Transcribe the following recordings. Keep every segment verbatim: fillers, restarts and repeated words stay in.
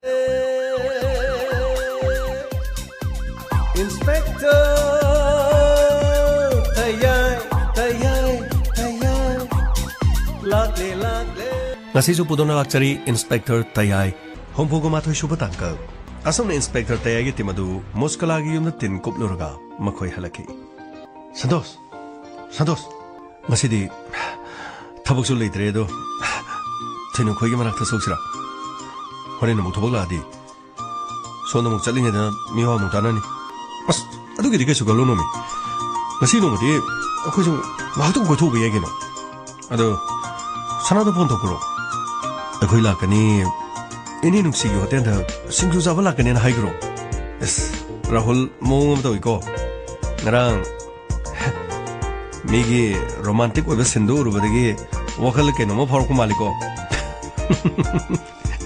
Inspector ꯇꯌꯥꯏ, ꯇꯌꯥꯏ, ꯇꯌꯥꯏ꯫ ꯂꯥꯛꯂꯦ, ꯂꯥꯛꯂꯦ꯫ ꯉꯁꯤꯁꯨ ꯄꯨꯗꯨꯅ ꯂꯥꯛꯆꯔꯤ Inspector ꯇꯌꯥꯏ꯫ ꯍꯨꯝꯐꯨꯒ ꯃꯥꯊꯣꯏ ꯁꯨꯕ ꯇꯥꯡꯀꯛ꯫ ꯑꯁꯨꯝꯅ Inspector ꯇꯌꯥꯏꯒꯤ team ꯑꯗꯨ ꯃꯨꯁꯀꯂꯥꯒꯤ ꯌꯨꯝꯗ ꯇꯤꯟ ꯀꯨꯞꯂꯨꯔꯒ ꯃꯈꯣꯏ ꯍꯜꯂꯛꯈꯤ꯫ ꯁꯟꯇꯣꯁ! ꯁꯟꯇꯣꯁ! ꯉꯁꯤꯗꯤ ꯊꯕꯛꯁꯨ ꯂꯩꯇ꯭ꯔꯦ ꯑꯗꯣ, ꯊꯣꯏꯅꯨꯈꯣꯏꯒꯤ ꯃꯅꯥꯛꯇ ꯆꯧꯁꯤꯔꯥ? ꯍꯣꯔꯦꯟ ꯑꯃꯨꯛ ꯊꯕꯛ ꯂꯥꯛꯑꯗꯤ ꯁꯣꯝꯗ ꯑꯃꯨꯛ ꯆꯠꯂꯤꯉꯩꯗ ꯃꯤꯋꯥ ꯑꯃꯨꯛ ꯇꯥꯅꯅꯤ꯫ ꯑꯁ, ꯑꯗꯨꯒꯤꯗꯤ ꯀꯩꯁꯨ ꯈꯜꯂꯨꯅꯨꯃꯤ꯫ ꯉꯁꯤ ꯅꯣꯡꯃꯗꯤ ꯑꯩꯈꯣꯏꯁꯨ ꯉꯥꯏꯍꯥꯛꯇꯪ ꯀꯣꯏꯊꯣꯛꯎꯕ ꯌꯥꯏ ꯀꯩꯅꯣ꯫ ꯑꯗꯣ ꯁꯅꯥꯗꯣ phone ꯇꯧꯈ꯭ꯔꯣ꯫ ꯑꯩꯈꯣꯏ ꯂꯥꯛꯀꯅꯤ꯫ ꯏꯅꯦ ꯅꯨꯡꯁꯤꯒꯤ ꯍꯣꯇꯦꯜꯗ ꯁꯤꯡꯖꯨ ꯆꯥꯕ ꯂꯥꯛꯀꯅꯦꯅ ꯍꯥꯏꯈ꯭ꯔꯣ꯫ ꯑꯁ, ꯔꯥꯍꯨꯜ ꯃꯑꯣꯡ ꯑꯃ ꯇꯧꯏꯀꯣ꯫ ꯉꯔꯥꯡ ꯃꯤꯒꯤ romantic ꯑꯣꯏꯕ sceneꯗꯨ ꯎꯔꯨꯕꯗꯒꯤ ꯋꯥꯈꯜ ꯀꯩꯅꯣꯝꯃ ꯐꯥꯎꯔꯛꯄ ꯃꯥꯜꯂꯤꯀꯣ꯫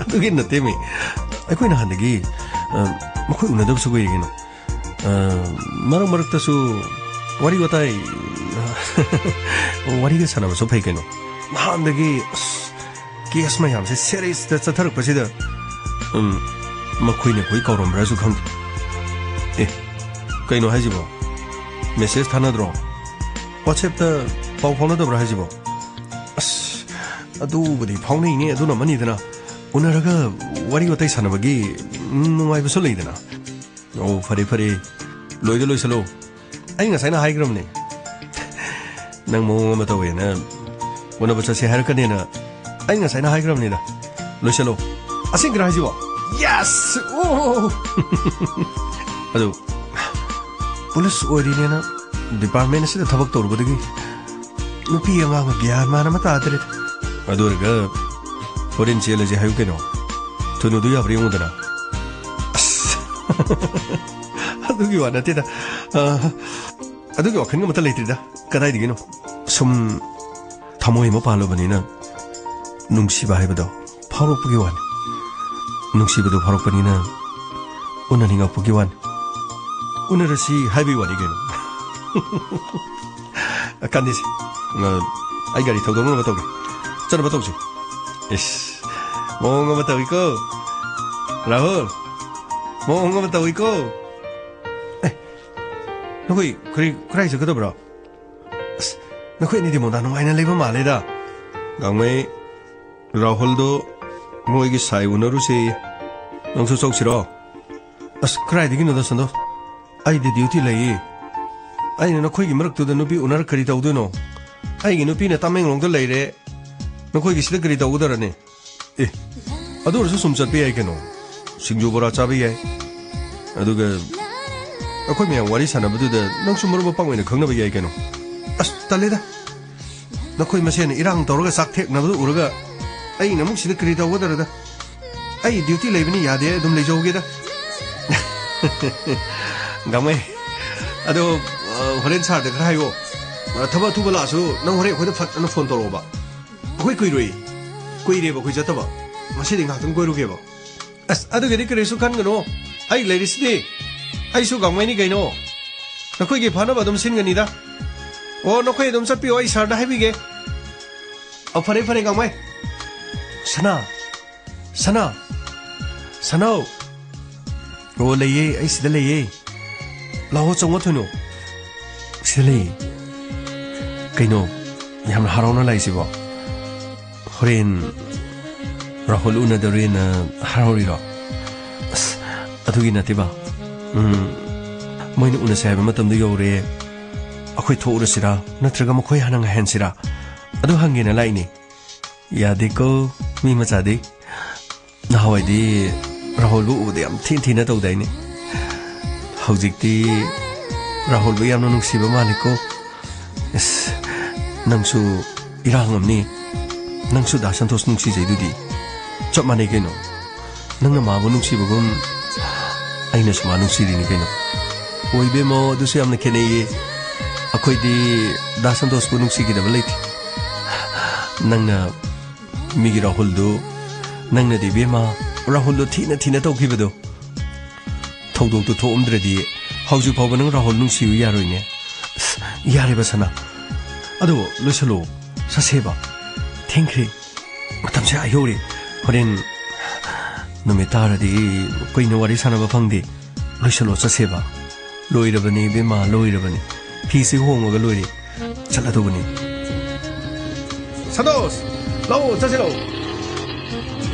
ꯑꯗꯨꯒꯤ ꯅꯠꯇꯦꯃꯤ, ꯑꯩꯈꯣꯏ ꯅꯍꯥꯟꯗꯒꯤ, ꯑ, ꯃꯈꯣꯏ ꯎꯅꯗꯕꯁꯨ ꯀꯨꯏꯔꯦ ꯀꯩꯅꯣ꯫ ꯑ, ꯃꯔꯛ ꯃꯔꯛꯇꯁꯨ ꯋꯥꯔꯤ ꯋꯥꯇꯥꯏ, ꯋꯥꯔꯤꯒ ꯁꯥꯟꯅꯕꯁꯨ ꯐꯩ ꯀꯩꯅꯣ꯫ ꯅꯍꯥꯟꯗꯒꯤ, ꯑꯁ, case ꯃꯌꯥꯝꯁꯦ seriousꯇ ꯆꯠꯊꯔꯛꯄꯁꯤꯗ, ꯎꯝ, ꯃꯈꯣꯏꯅ ꯑꯩꯈꯣꯏ ꯀꯧꯔꯝꯕ꯭ꯔꯥꯁꯨ ꯈꯪꯗꯦ꯫ ꯑꯦ, ꯀꯩꯅꯣ ꯍꯥꯏꯁꯤꯕꯣ? Message ꯊꯥꯅꯗ꯭ꯔꯣ? WhatsAppꯇ ꯄꯥꯎ ꯐꯥꯎꯅꯗꯕ꯭ꯔꯥ ꯍꯥꯏꯁꯤꯕꯣ? ꯑꯁ, ꯑꯗꯨꯕꯨꯗꯤ ꯐꯥꯎꯅꯩꯅꯦ, ꯑꯗꯨꯅ ꯑꯃꯅꯤꯗꯅ꯫ ꯎꯅꯔꯒ ꯋꯥꯔꯤ ꯋꯥꯇꯥꯏ ꯁꯥꯟꯅꯕꯒꯤ ꯅꯨꯡꯉꯥꯏꯕꯁꯨ ꯂꯩꯗꯅ꯫ ꯑꯣ, ꯐꯔꯦ, ꯐꯔꯦ꯫ ꯂꯣꯏꯗ ꯂꯣꯏꯁꯜꯂꯣ꯫ ꯑꯩ ꯉꯁꯥꯏꯅ ꯍꯥꯏꯈ꯭ꯔꯕꯅꯦ꯫ ꯅꯪ ꯃꯑꯣꯡ ꯑꯃ ꯇꯧꯋꯦꯅ ꯎꯅꯕ ꯆꯠꯁꯦ ꯍꯥꯏꯔꯛꯀꯅꯦꯅ ꯑꯩ ꯉꯁꯥꯏꯅ ꯍꯥꯏꯈ꯭ꯔꯕꯅꯤꯗ꯫ ꯂꯣꯏꯁꯜꯂꯣ꯫ ꯑꯁꯦꯡꯀꯤꯔꯣ ꯍꯥꯏꯁꯤꯕꯣ? Yes! ꯑꯣ! ꯑꯗꯨ, ꯄꯨꯂꯤꯁ ꯑꯣꯏꯔꯤꯅꯦꯅ department ꯑꯁꯤꯗ ꯊꯕꯛ ꯇꯧꯔꯨꯕꯗꯒꯤ ꯅꯨꯄꯤ ꯑꯉꯥꯡꯒ ꯒ꯭ꯌꯥꯟ ꯃꯥꯟ ꯑꯃ ꯇꯥꯗ꯭ꯔꯦꯗ꯫ ꯑꯗꯨ ꯑꯣꯏꯔꯒ ꯍꯣꯔꯦꯟ ꯆꯦꯜꯂꯁꯦ ꯍꯥꯏꯌꯨ ꯀꯩꯅꯣ꯫ ꯊꯨꯅꯨꯗꯨ ꯌꯥꯕ꯭ꯔꯥ ꯌꯦꯡꯉꯨꯗꯅ꯫ ꯑꯁ! ꯑꯗꯨꯒꯤ ꯋꯥ ꯅꯠꯇꯦꯗ꯫ ꯑ, ꯑꯗꯨꯒꯤ ꯋꯥꯈꯜꯒ ꯑꯃꯠꯇ ꯂꯩꯇ꯭ꯔꯤꯗ꯫ ꯀꯗꯥꯏꯗꯒꯤꯅꯣ? ꯁꯨꯝ ꯊꯃꯣꯏ ꯑꯃ ꯄꯥꯜꯂꯨꯕꯅꯤꯅ ꯅꯨꯡꯁꯤꯕ ꯍꯥꯏꯕꯗꯣ ꯐꯥꯎꯔꯛꯄꯒꯤ ꯋꯥꯅꯤ꯫ ꯅꯨꯡꯁꯤꯕꯗꯨ ꯐꯥꯎꯔꯛꯄꯅꯤꯅ ꯎꯅꯅꯤꯡꯉꯛꯄꯒꯤ ꯋꯥꯅꯤ꯫ ꯎꯅꯔꯁꯤ ꯍꯥꯏꯕꯒꯤ ꯋꯥꯅꯤ ꯀꯩꯅꯣ꯫ ꯀꯥꯟꯗꯦꯁꯦ꯫ ꯑ, ꯑꯩ ꯒꯥꯔꯤ ꯊꯧꯗꯣꯛꯅꯕ ꯇꯧꯒꯦ꯫ ꯆꯠꯅꯕ ꯇꯧꯁꯤ꯫ ꯏꯁ, ꯃꯑꯣꯡ ꯑꯃ ꯇꯧꯏꯀꯣ꯫ ꯔꯥꯍꯨꯜ, ꯃꯑꯣꯡ ꯑꯃ ꯇꯧꯏꯀꯣ꯫ ꯑꯦ, ꯅꯈꯣꯏ ꯀꯔꯤ, ꯀꯗꯥꯏ ꯆꯠꯀꯗꯕ꯭ꯔꯣ? ꯑꯁ, ꯅꯈꯣꯏ ꯑꯅꯤꯗꯤ ꯃꯣꯟꯗꯥ ꯅꯨꯡꯉꯥꯏꯅ ꯂꯩꯕ ꯃꯥꯜꯂꯦꯗ꯫ ꯒꯥꯡꯃꯩ, ꯔꯥꯍꯨꯜꯗꯣ ꯃꯣꯏꯒꯤ ꯁꯥꯏ ꯎꯅꯔꯨꯁꯦꯌꯦ꯫ ꯅꯪꯁꯨ ꯆꯧꯁꯤꯔꯣ? ꯑꯁ, ꯀꯗꯥꯏꯗꯒꯤꯅꯣꯗ, ꯁꯟꯗꯣ? ꯑꯩꯗꯤ ꯗ꯭ꯌꯨꯇꯤ ꯂꯩꯌꯦ꯫ ꯑꯩꯅ ꯅꯈꯣꯏꯒꯤ ꯃꯔꯛꯇꯨꯗ ꯅꯨꯄꯤ ꯎꯅꯔ ꯀꯔꯤ ꯇꯧꯗꯣꯏꯅꯣ? ꯑꯩꯒꯤ ꯅꯨꯄꯤꯅ ꯇꯃꯦꯡꯂꯣꯡꯗ ꯂꯩꯔꯦ, ꯅꯈꯣꯏꯒꯤ ꯁꯤꯗ ꯀꯔꯤ ꯇꯧꯒꯗ꯭ꯔꯅꯦ? ꯑꯦ, ꯑꯗꯨ ꯑꯣꯏꯔꯁꯨ ꯁꯨꯝ ꯆꯠꯄ ꯌꯥꯏ ꯀꯩꯅꯣ꯫ ꯁꯤꯡꯖꯨ ꯕꯣꯔꯥ ꯆꯥꯕ ꯌꯥꯏ꯫ ꯑꯗꯨꯒ ꯑꯩꯈꯣꯏ ꯃꯌꯥꯝ ꯋꯥꯔꯤ ꯁꯥꯟꯅꯕꯗꯨꯗ ꯅꯪꯁꯨ ꯃꯔꯨꯞ ꯃꯄꯥꯡ ꯑꯣꯏꯅ ꯈꯪꯅꯕ ꯌꯥꯏ ꯀꯩꯅꯣ꯫ ꯑꯁ, ꯇꯜꯂꯦꯗ꯫ ꯅꯈꯣꯏ ꯃꯁꯦꯟ ꯏꯔꯥꯡ ꯇꯧꯔꯒ ꯆꯥꯛ ꯊꯦꯛꯅꯕꯗꯨ ꯎꯔꯒ ꯑꯩꯅ ꯑꯃꯨꯛ ꯁꯤꯗ ꯀꯔꯤ ꯇꯧꯒꯗ꯭ꯔꯗ? ꯑꯩ ꯗ꯭ꯌꯨꯇꯤ ꯂꯩꯕꯅꯤ, ꯌꯥꯗꯦ, ꯑꯗꯨꯝ ꯂꯩꯖꯍꯧꯒꯦꯗ꯫ ꯒꯥꯡꯃꯩ, ꯑꯗꯣ, ꯑ, ꯍꯣꯔꯦꯟ ꯁꯥꯔꯗ ꯈꯔ ꯍꯥꯏꯌꯣ꯫ ꯑ, ꯊꯕꯛ ꯑꯊꯨꯕ ꯂꯥꯛꯑꯁꯨ ꯅꯪ ꯍꯣꯔꯦꯟ ꯑꯩꯈꯣꯏꯗ ꯐꯠ ꯑꯅ ꯐꯣꯟ ꯇꯧꯔꯛꯑꯣꯕ꯫ ꯑꯩꯈꯣꯏ ꯀꯨꯏꯔꯣꯏ꯫ ꯀꯨꯏꯔꯦꯕ ꯑꯩꯈꯣꯏ ꯆꯠꯇꯕ꯫ ꯉꯁꯤꯗꯤ ꯉꯥꯏꯍꯥꯛꯇꯪ ꯀꯣꯏꯔꯨꯒꯦꯕ꯫ ꯑꯁ, ꯑꯗꯨꯒꯤꯗꯤ ꯀꯔꯤꯁꯨ ꯈꯟꯒꯅꯨ꯫ ꯑꯩ ꯂꯩꯔꯤꯁꯤꯗꯤ꯫ ꯑꯩꯁꯨ ꯒꯥꯡꯃꯩꯅꯤ ꯀꯩꯅꯣ꯫ ꯅꯈꯣꯏꯒꯤ ꯐꯅꯕ ꯑꯗꯨꯝ ꯁꯤꯟꯒꯅꯤꯗ꯫ ꯑꯣ, ꯅꯈꯣꯏ ꯑꯗꯨꯝ ꯆꯠꯄꯤꯌꯣ, ꯑꯩ ꯁꯥꯔꯗ ꯍꯥꯏꯕꯤꯒꯦ꯫ ꯑꯣ, ꯐꯔꯦ, ꯐꯔꯦ, ꯒꯥꯡꯃꯩ꯫ ꯁꯅꯥ, ꯁꯅꯥ, ꯁꯅꯥꯎ꯫ ꯑꯣ, ꯂꯩꯌꯦ, ꯑꯩ ꯁꯤꯗ ꯂꯩꯌꯦ꯫ ꯂꯥꯛꯑꯣ, ꯆꯪꯉꯣ ꯊꯣꯏꯅꯣ꯫ ꯁꯤꯗ ꯂꯩꯌꯦ꯫ ꯀꯩꯅꯣ, ꯌꯥꯝꯅ ꯍꯔꯥꯎꯅ ꯂꯥꯛꯏꯁꯤꯕꯣ? ꯍꯣꯔꯦꯟ ꯔꯥꯍꯨꯜ ꯎꯅꯗꯧꯔꯦꯅ ꯍꯔꯥꯎꯔꯤꯔꯣ? ꯑꯁ, ꯑꯗꯨꯒꯤ ꯅꯠꯇꯦꯕ꯫ ꯎꯝ, ꯃꯣꯏꯅ ꯎꯅꯁꯦ ꯍꯥꯏꯕ ꯃꯇꯝꯗꯣ ꯌꯧꯔꯦ꯫ ꯑꯩꯈꯣꯏ ꯊꯣꯛꯎꯔꯁꯤꯔꯥ? ꯅꯠꯇ꯭ꯔꯒ ꯃꯈꯣꯏ ꯍꯥꯟꯅ ꯉꯥꯏꯍꯟꯁꯤꯔꯥ? ꯑꯗꯨ ꯍꯪꯒꯦꯅ ꯂꯥꯛꯏꯅꯦ꯫ ꯌꯥꯗꯦꯀꯣ, ꯃꯤ ꯃꯆꯥꯗꯤ꯫ ꯅꯍꯥꯟꯋꯥꯏꯗꯤ ꯔꯥꯍꯨꯜꯕꯨ ꯎꯕꯗ ꯌꯥꯝ ꯊꯤꯅ ꯊꯤꯅ ꯇꯧꯗꯥꯏꯅꯦ? ꯍꯧꯖꯤꯛꯇꯤ ꯔꯥꯍꯨꯜꯕꯨ ꯌꯥꯝꯅ ꯅꯨꯡꯁꯤꯕ ꯃꯥꯜꯂꯦꯀꯣ꯫ ꯑꯁ, ꯅꯪꯁꯨ ꯏꯔꯥꯡ ꯑꯃꯅꯤ꯫ ꯅꯪꯁꯨ ꯗꯥ ꯁꯟꯇꯣꯁ ꯅꯨꯡꯁꯤꯖꯩꯗꯨꯗꯤ꯫ ꯆꯞ ꯃꯥꯟꯅꯩ ꯀꯩꯅꯣ꯫ ꯅꯪꯅ ꯃꯥꯕꯨ ꯅꯨꯡꯁꯤꯕꯒꯨꯝ ꯑꯩꯅꯁꯨ ꯃꯥ ꯅꯨꯡꯁꯤꯔꯤꯅꯤ ꯀꯩꯅꯣ꯫ ꯑꯣꯏ ꯏꯕꯦꯝꯃ, ꯑꯗꯨꯁꯨ ꯌꯥꯝꯅ ꯈꯦꯠꯅꯩꯌꯦ꯫ ꯑꯩꯈꯣꯏꯗꯤ ꯗꯥ ꯁꯟꯇꯣꯁꯄꯨ ꯅꯨꯡꯁꯤꯈꯤꯗꯕ ꯂꯩꯇꯦ꯫ ꯅꯪꯅ ꯃꯤꯒꯤ ꯔꯥꯍꯨꯜꯗꯨ, ꯅꯪꯅꯗꯤ ꯏꯕꯦꯝꯃ, ꯔꯥꯍꯨꯜꯗꯣ ꯊꯤꯅ ꯊꯤꯅ ꯇꯧꯈꯤꯕꯗꯣ꯫ ꯊꯧꯗꯣꯛꯇꯨ ꯊꯣꯛꯑꯝꯗ꯭ꯔꯗꯤ ꯍꯧꯖꯤꯛ ꯐꯥꯎꯕ ꯅꯪ ꯔꯥꯍꯨꯜ ꯅꯨꯡꯁꯤꯌꯨ ꯌꯥꯔꯣꯏꯅꯦ꯫ ꯑꯁ, ꯌꯥꯔꯦꯕ ꯁꯅꯥ꯫ ꯑꯗꯣ ꯂꯣꯏꯁꯜꯂꯣ, ꯆꯠꯁꯦꯕ꯫ ꯊꯦꯡꯈ꯭ꯔꯦ꯫ ꯃꯇꯝꯁꯦ ꯑꯥ ꯌꯧꯔꯦ꯫ ꯍꯣꯔꯦꯟ ꯅꯨꯃꯤꯠ ꯇꯥꯔꯗꯤ ꯀꯨꯏꯅ ꯋꯥꯔꯤ ꯁꯥꯟꯅꯕ ꯐꯪꯗꯦ꯫ ꯂꯣꯏꯁꯜꯂꯣ, ꯆꯠꯁꯦꯕ꯫ ꯂꯣꯏꯔꯕꯅꯤ ꯏꯕꯦꯝꯃ, ꯂꯣꯏꯔꯕꯅꯤ꯫ ꯐꯤꯁꯤ ꯍꯣꯡꯉꯒ ꯂꯣꯏꯔꯦ꯫ ꯆꯠꯂꯗꯧꯕꯅꯤ꯫ ꯁꯟꯇꯣꯁ, ꯂꯥꯛꯑꯣ, ꯆꯠꯁꯤ ꯂꯥꯛꯑꯣ꯫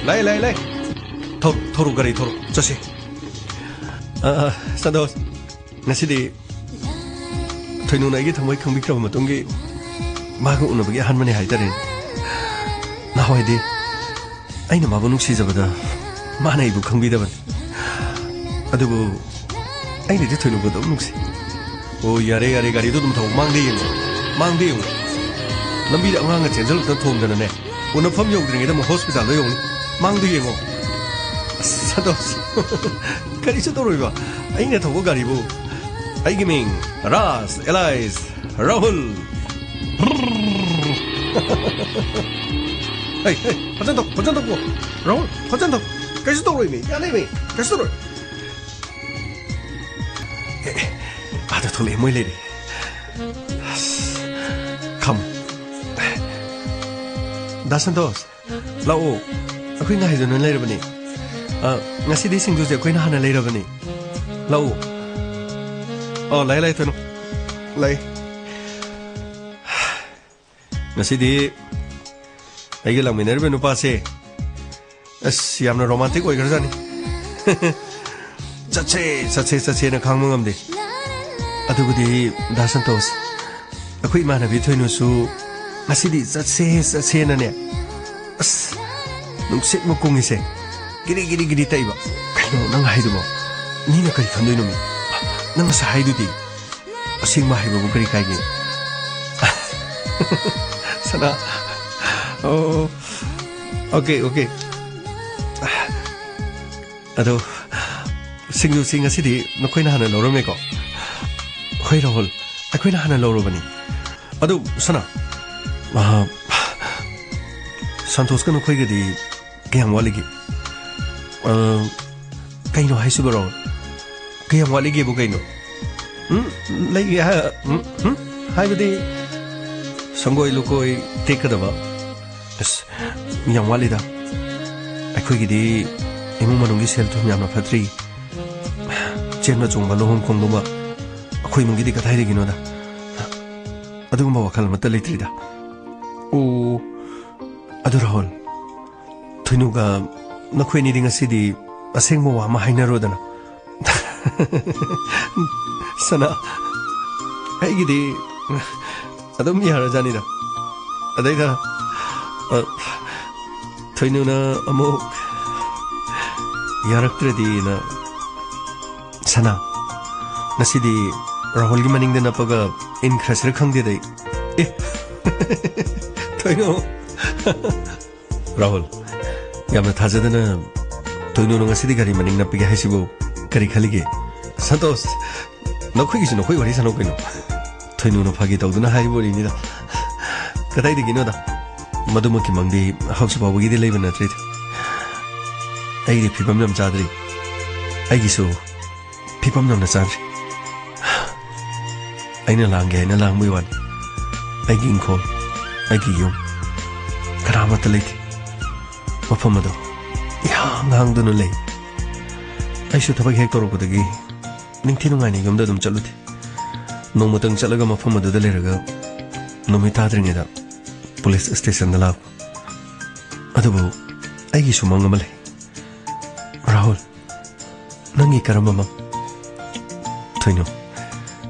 ꯂꯥꯛꯑꯦ, ꯂꯥꯛꯑꯦ, ꯂꯥꯛꯑꯦ꯫ ꯊꯧ-, ꯊꯧꯔꯣ, ꯒꯥꯔꯤ ꯊꯧꯔꯣ, ꯆꯠꯁꯤ꯫ ꯑ, ꯑ, ꯁꯟꯇꯣꯁ, ꯉꯁꯤꯗꯤ ꯊꯣꯏꯅꯨꯅ ꯑꯩꯒꯤ ꯊꯃꯣꯏ ꯈꯪꯕꯤꯈ꯭ꯔꯕ ꯃꯇꯨꯡꯒꯤ ꯃꯥꯒ ꯎꯅꯕꯒꯤ ꯑꯍꯥꯟꯕꯅꯤ ꯍꯥꯏꯇꯥꯔꯦ꯫ ꯅꯍꯥꯟꯋꯥꯏꯗꯤ ꯑꯩꯅ ꯃꯥꯕꯨ ꯅꯨꯡꯁꯤꯖꯕꯗ ꯃꯥꯅ ꯑꯩꯕꯨ ꯈꯪꯕꯤꯗꯕꯅꯤ꯫ ꯑꯗꯨꯕꯨ ꯑꯩꯅꯗꯤ ꯊꯣꯏꯅꯨꯕꯨ ꯑꯗꯨꯝ ꯅꯨꯡꯁꯤ꯫ ꯑꯣ, ꯌꯥꯔꯦ, ꯌꯥꯔꯦ, ꯒꯥꯔꯤꯗꯣ ꯑꯗꯨꯝ ꯊꯧ꯫ ꯃꯥꯡꯗ ꯌꯦꯡꯉꯨ, ꯃꯥꯡꯗ ꯌꯦꯡꯉꯨ꯫ ꯂꯝꯕꯤꯗ ꯑꯉꯥꯡꯒ ꯆꯦꯟꯁꯤꯜꯂꯛꯇꯅ ꯊꯣꯝꯗꯅꯅꯦ, ꯎꯅꯐꯝ ꯌꯧꯗ꯭ꯔꯤꯉꯩꯗ ꯑꯃꯨꯛ ꯍꯣꯁꯄꯤꯇꯥꯜꯗ ꯌꯧꯅꯤ꯫ ꯃꯥꯡꯗ ꯌꯦꯡꯉꯣ꯫ ꯑꯁ, ꯁꯟꯇꯣꯁ, ꯀꯔꯤꯁꯨ ꯇꯧꯔꯣꯏꯕ꯫ ꯑꯩꯅ ꯊꯧꯕ ꯒꯥꯔꯤꯕꯨ꯫ ꯑꯩꯒꯤ ꯃꯤꯡ ꯔꯥꯖ ꯑꯦꯂꯥꯏꯁ ꯔꯥꯍꯨꯜ꯫ ꯍꯩ, ꯍꯩ, ꯐꯖꯅ ꯊꯧ, ꯐꯖꯅ ꯊꯧꯀꯣ꯫ ꯔꯥꯍꯨꯜ, ꯐꯖꯅ ꯊꯧ꯫ ꯀꯩꯁꯨ ꯇꯧꯔꯣꯏꯃꯤ, ꯌꯥꯅꯤꯃꯤ, ꯀꯩꯁꯨ ꯇꯧꯔꯣꯏ꯫ ꯑꯦ, ꯑꯦ, ꯑꯥꯗ ꯊꯣꯛꯂꯛꯑꯦ, ꯃꯣꯏ ꯂꯩꯔꯦ꯫ ꯑꯁ, ꯈꯝ꯫ ꯗꯥ ꯁꯟꯇꯣꯁ, ꯂꯥꯛꯑꯣ꯫ ꯑꯩꯈꯣꯏ ꯉꯥꯏꯗꯨꯅ ꯂꯩꯔꯕꯅꯤ꯫ ꯑ, ꯉꯁꯤꯗꯤ ꯁꯤꯡꯖꯨꯁꯦ ꯑꯩꯈꯣꯏꯅ ꯍꯥꯟꯅ ꯂꯩꯔꯕꯅꯤ꯫ ꯂꯥꯛꯑꯣ꯫ ꯑꯣ, ꯂꯥꯛꯑꯦ, ꯂꯥꯛꯑꯦ, ꯊꯣꯏꯅꯨ꯫ ꯂꯥꯛꯑꯦ꯫ ꯉꯁꯤꯗꯤ ꯑꯩꯒ ꯂꯥꯛꯃꯤꯟꯅꯔꯤꯕ ꯅꯨꯄꯥꯁꯦ ꯑꯁ, ꯌꯥꯝꯅ ꯔꯣꯃꯥꯟꯇꯤꯛ ꯑꯣꯏꯈ꯭ꯔꯖꯥꯠꯅꯤ꯫ ꯆꯠꯁꯦ, ꯆꯠꯁꯦ, ꯆꯠꯁꯦꯅ ꯈꯥꯡꯕ ꯉꯝꯗꯦ꯫ ꯑꯗꯨꯕꯨꯗꯤ ꯗꯥ ꯁꯟꯇꯣꯁ, ꯑꯩꯈꯣꯏ ꯏꯃꯥꯟꯅꯕꯤ ꯊꯣꯏꯅꯨꯁꯨ ꯉꯁꯤꯗꯤ ꯆꯠꯁꯦ, ꯆꯠꯁꯦꯅꯅꯦ꯫ ꯑꯁ, ꯅꯨꯡꯁꯤꯠ ꯃꯀꯨꯡꯉꯤꯁꯦ ꯒꯤꯔꯤ, ꯒꯤꯔꯤ, ꯒꯤꯔꯤ ꯇꯛꯏꯕ꯫ ꯀꯩꯅꯣ ꯅꯪ ꯍꯥꯏꯗꯨꯕꯣ? ꯃꯤꯅ ꯀꯔꯤ ꯈꯟꯗꯣꯏꯅꯣ ꯃꯤ? ꯅꯪ ꯉꯁꯥꯏ ꯍꯥꯏꯗꯨꯗꯤ꯫ ꯑꯁꯦꯡꯕ ꯍꯥꯏꯕꯕꯨ ꯀꯔꯤ ꯀꯥꯏꯒꯦ? ꯁꯅꯥ꯫ ꯑꯣ, ꯑꯣꯀꯦ, ꯑꯣꯀꯦ꯫ ꯑꯗꯣ, ꯁꯤꯡꯖꯨꯁꯤ ꯉꯁꯤꯗꯤ ꯅꯈꯣꯏꯅ ꯍꯥꯟꯅ ꯂꯧꯔꯝꯃꯦꯀꯣ? ꯍꯣꯏ, ꯔꯥꯍꯨꯜ, ꯑꯩꯈꯣꯏꯅ ꯍꯥꯟꯅ ꯂꯧꯔꯕꯅꯤ꯫ ꯑꯗꯨ, ꯁꯅꯥ, ꯑ, ꯁꯟꯇꯣꯁꯀ ꯅꯈꯣꯏꯒꯗꯤ ꯀꯌꯥꯝ ꯋꯥꯠꯂꯤꯒꯦ? ꯑ, ꯀꯩꯅꯣ ꯍꯥꯏꯁꯤꯕꯣ, ꯔꯥꯍꯨꯜ? ꯀꯌꯥꯝ ꯋꯥꯠꯂꯤꯒꯦꯕꯨ ꯀꯩꯅꯣ? ꯎꯝ? ꯂꯩꯒꯦ ꯍꯥꯏ-, ꯎꯝ? ꯎꯝ? ꯍꯥꯏꯕꯗꯤ, ꯁꯪꯒꯣꯏ ꯂꯨꯀꯣꯏ ꯇꯦꯛꯀꯗꯕ꯫ ꯑꯁ, ꯌꯥꯝ ꯋꯥꯠꯂꯤꯗ꯫ ꯑꯩꯈꯣꯏꯒꯤꯗꯤ ꯏꯃꯨꯡ ꯃꯅꯨꯡꯒꯤ ꯁꯦꯜ ꯊꯨꯝ ꯌꯥꯝꯅ ꯐꯠꯇ꯭ꯔꯤ, ꯆꯦꯟꯕ ꯆꯣꯡꯕ ꯂꯨꯍꯣꯡ ꯈꯣꯡꯗꯣꯡꯕ ꯑꯩꯈꯣꯏ ꯏꯃꯨꯡꯒꯤꯗꯤ ꯀꯗꯥꯏꯗꯒꯤꯅꯣꯗ, ꯑꯗꯨꯒꯨꯝꯕ ꯋꯥꯈꯜ ꯑꯃꯠꯇ ꯂꯩꯇ꯭ꯔꯤꯗ꯫ ꯑꯣ, ꯑꯗꯨ ꯔꯥꯍꯨꯜ, ꯊꯣꯏꯅꯨꯒ ꯅꯈꯣꯏ ꯑꯅꯤꯗꯤ ꯉꯁꯤꯗꯤ ꯑꯁꯦꯡꯕ ꯋꯥ ꯑꯃ ꯍꯥꯏꯅꯔꯣꯗꯅ꯫ ꯁꯅꯥ, ꯑꯩꯒꯤꯗꯤ ꯑꯗꯨꯝ ꯌꯥꯔꯖꯥꯅꯤꯗ꯫ ꯑꯗꯩꯗ, ꯑ, ꯊꯣꯏꯅꯨꯅ ꯑꯃꯨꯛ ꯌꯥꯔꯛꯇ꯭ꯔꯗꯤꯅ꯫ ꯁꯅꯥ, ꯉꯁꯤꯗꯤ ꯔꯥꯍꯨꯜꯒꯤ ꯃꯅꯤꯡꯗ ꯅꯞꯄꯒ ꯏꯟꯈ꯭ꯔꯁꯤꯔ ꯈꯪꯗꯦꯗ ꯑꯩ꯫ ꯑꯦ, ꯊꯣꯏꯅꯨ꯫ ꯔꯥꯍꯨꯜ, ꯌꯥꯝꯅ ꯊꯥꯖꯗꯅ ꯊꯣꯏꯅꯨꯅ ꯉꯁꯤꯗꯤ ꯒꯥꯔꯤ ꯃꯅꯤꯡ ꯅꯞꯄꯤꯒꯦ ꯍꯥꯏꯁꯤꯕꯨ ꯀꯔꯤ ꯈꯜꯂꯤꯒꯦ? ꯁꯟꯇꯣꯁ, ꯅꯈꯣꯏꯒꯤꯁꯨ ꯅꯈꯣꯏ ꯋꯥꯔꯤ ꯁꯥꯟꯅꯧ ꯀꯩꯅꯣ꯫ ꯊꯣꯏꯅꯨꯅ ꯐꯥꯒꯤ ꯇꯧꯗꯨꯅ ꯍꯥꯏꯔꯤꯕ ꯋꯥꯔꯤꯅꯤꯗ꯫ ꯀꯗꯥꯏꯗꯒꯤꯅꯣꯗ? ꯃꯗꯨꯃꯛꯀꯤ ꯃꯪꯗꯤ ꯍꯧꯖꯤꯛ ꯐꯥꯎꯕꯒꯤꯗꯤ ꯂꯩꯕ ꯅꯠꯇ꯭ꯔꯤꯗ꯫ ꯑꯩꯒꯤ ꯐꯤꯕꯝ ꯌꯥꯝ ꯆꯥꯗ꯭ꯔꯤ꯫ ꯑꯩꯒꯤꯁꯨ ꯐꯤꯕꯝ ꯌꯥꯝꯅ ꯆꯥꯗ꯭ꯔꯤ꯫ ꯑꯩꯅ ꯂꯥꯡꯒꯦ ꯍꯥꯏꯅ ꯂꯥꯡꯕꯒꯤ ꯋꯥꯅꯤ꯫ ꯑꯩꯒꯤ ꯏꯪꯈꯣꯜ, ꯑꯩꯒꯤ ꯌꯨꯝ, ꯀꯅꯥꯃꯠꯇ ꯂꯩꯇꯦ꯫ ꯃꯐꯝ ꯑꯗꯣ ꯏꯍꯥꯡ ꯍꯥꯡꯗꯨꯅ ꯂꯩ꯫ ꯑꯩꯁꯨ ꯊꯕꯛ ꯍꯦꯛ ꯇꯧꯔꯛꯄꯗꯒꯤ ꯅꯤꯡꯊꯤ ꯅꯨꯡꯉꯥꯏꯅ ꯌꯨꯝꯗ ꯑꯗꯨꯝ ꯆꯠꯂꯨꯗꯦ꯫ ꯅꯣꯡꯃꯇꯪ ꯆꯠꯂꯒ ꯃꯐꯝ ꯑꯗꯨꯗ ꯂꯩꯔꯒ ꯅꯨꯃꯤꯠ ꯇꯥꯗ꯭ꯔꯤꯉꯩꯗ ꯄꯨꯂꯤꯁ ꯁ꯭ꯇꯦꯁꯟꯗ ꯂꯥꯛꯄ꯫ ꯑꯗꯨꯕꯨ ꯑꯩꯒꯤꯁꯨ ꯃꯪ ꯑꯃ ꯂꯩ꯫ ꯔꯥꯍꯨꯜ, ꯅꯪꯒꯤ ꯀꯔꯝꯕ ꯃꯪ? ꯊꯣꯏꯅꯨ,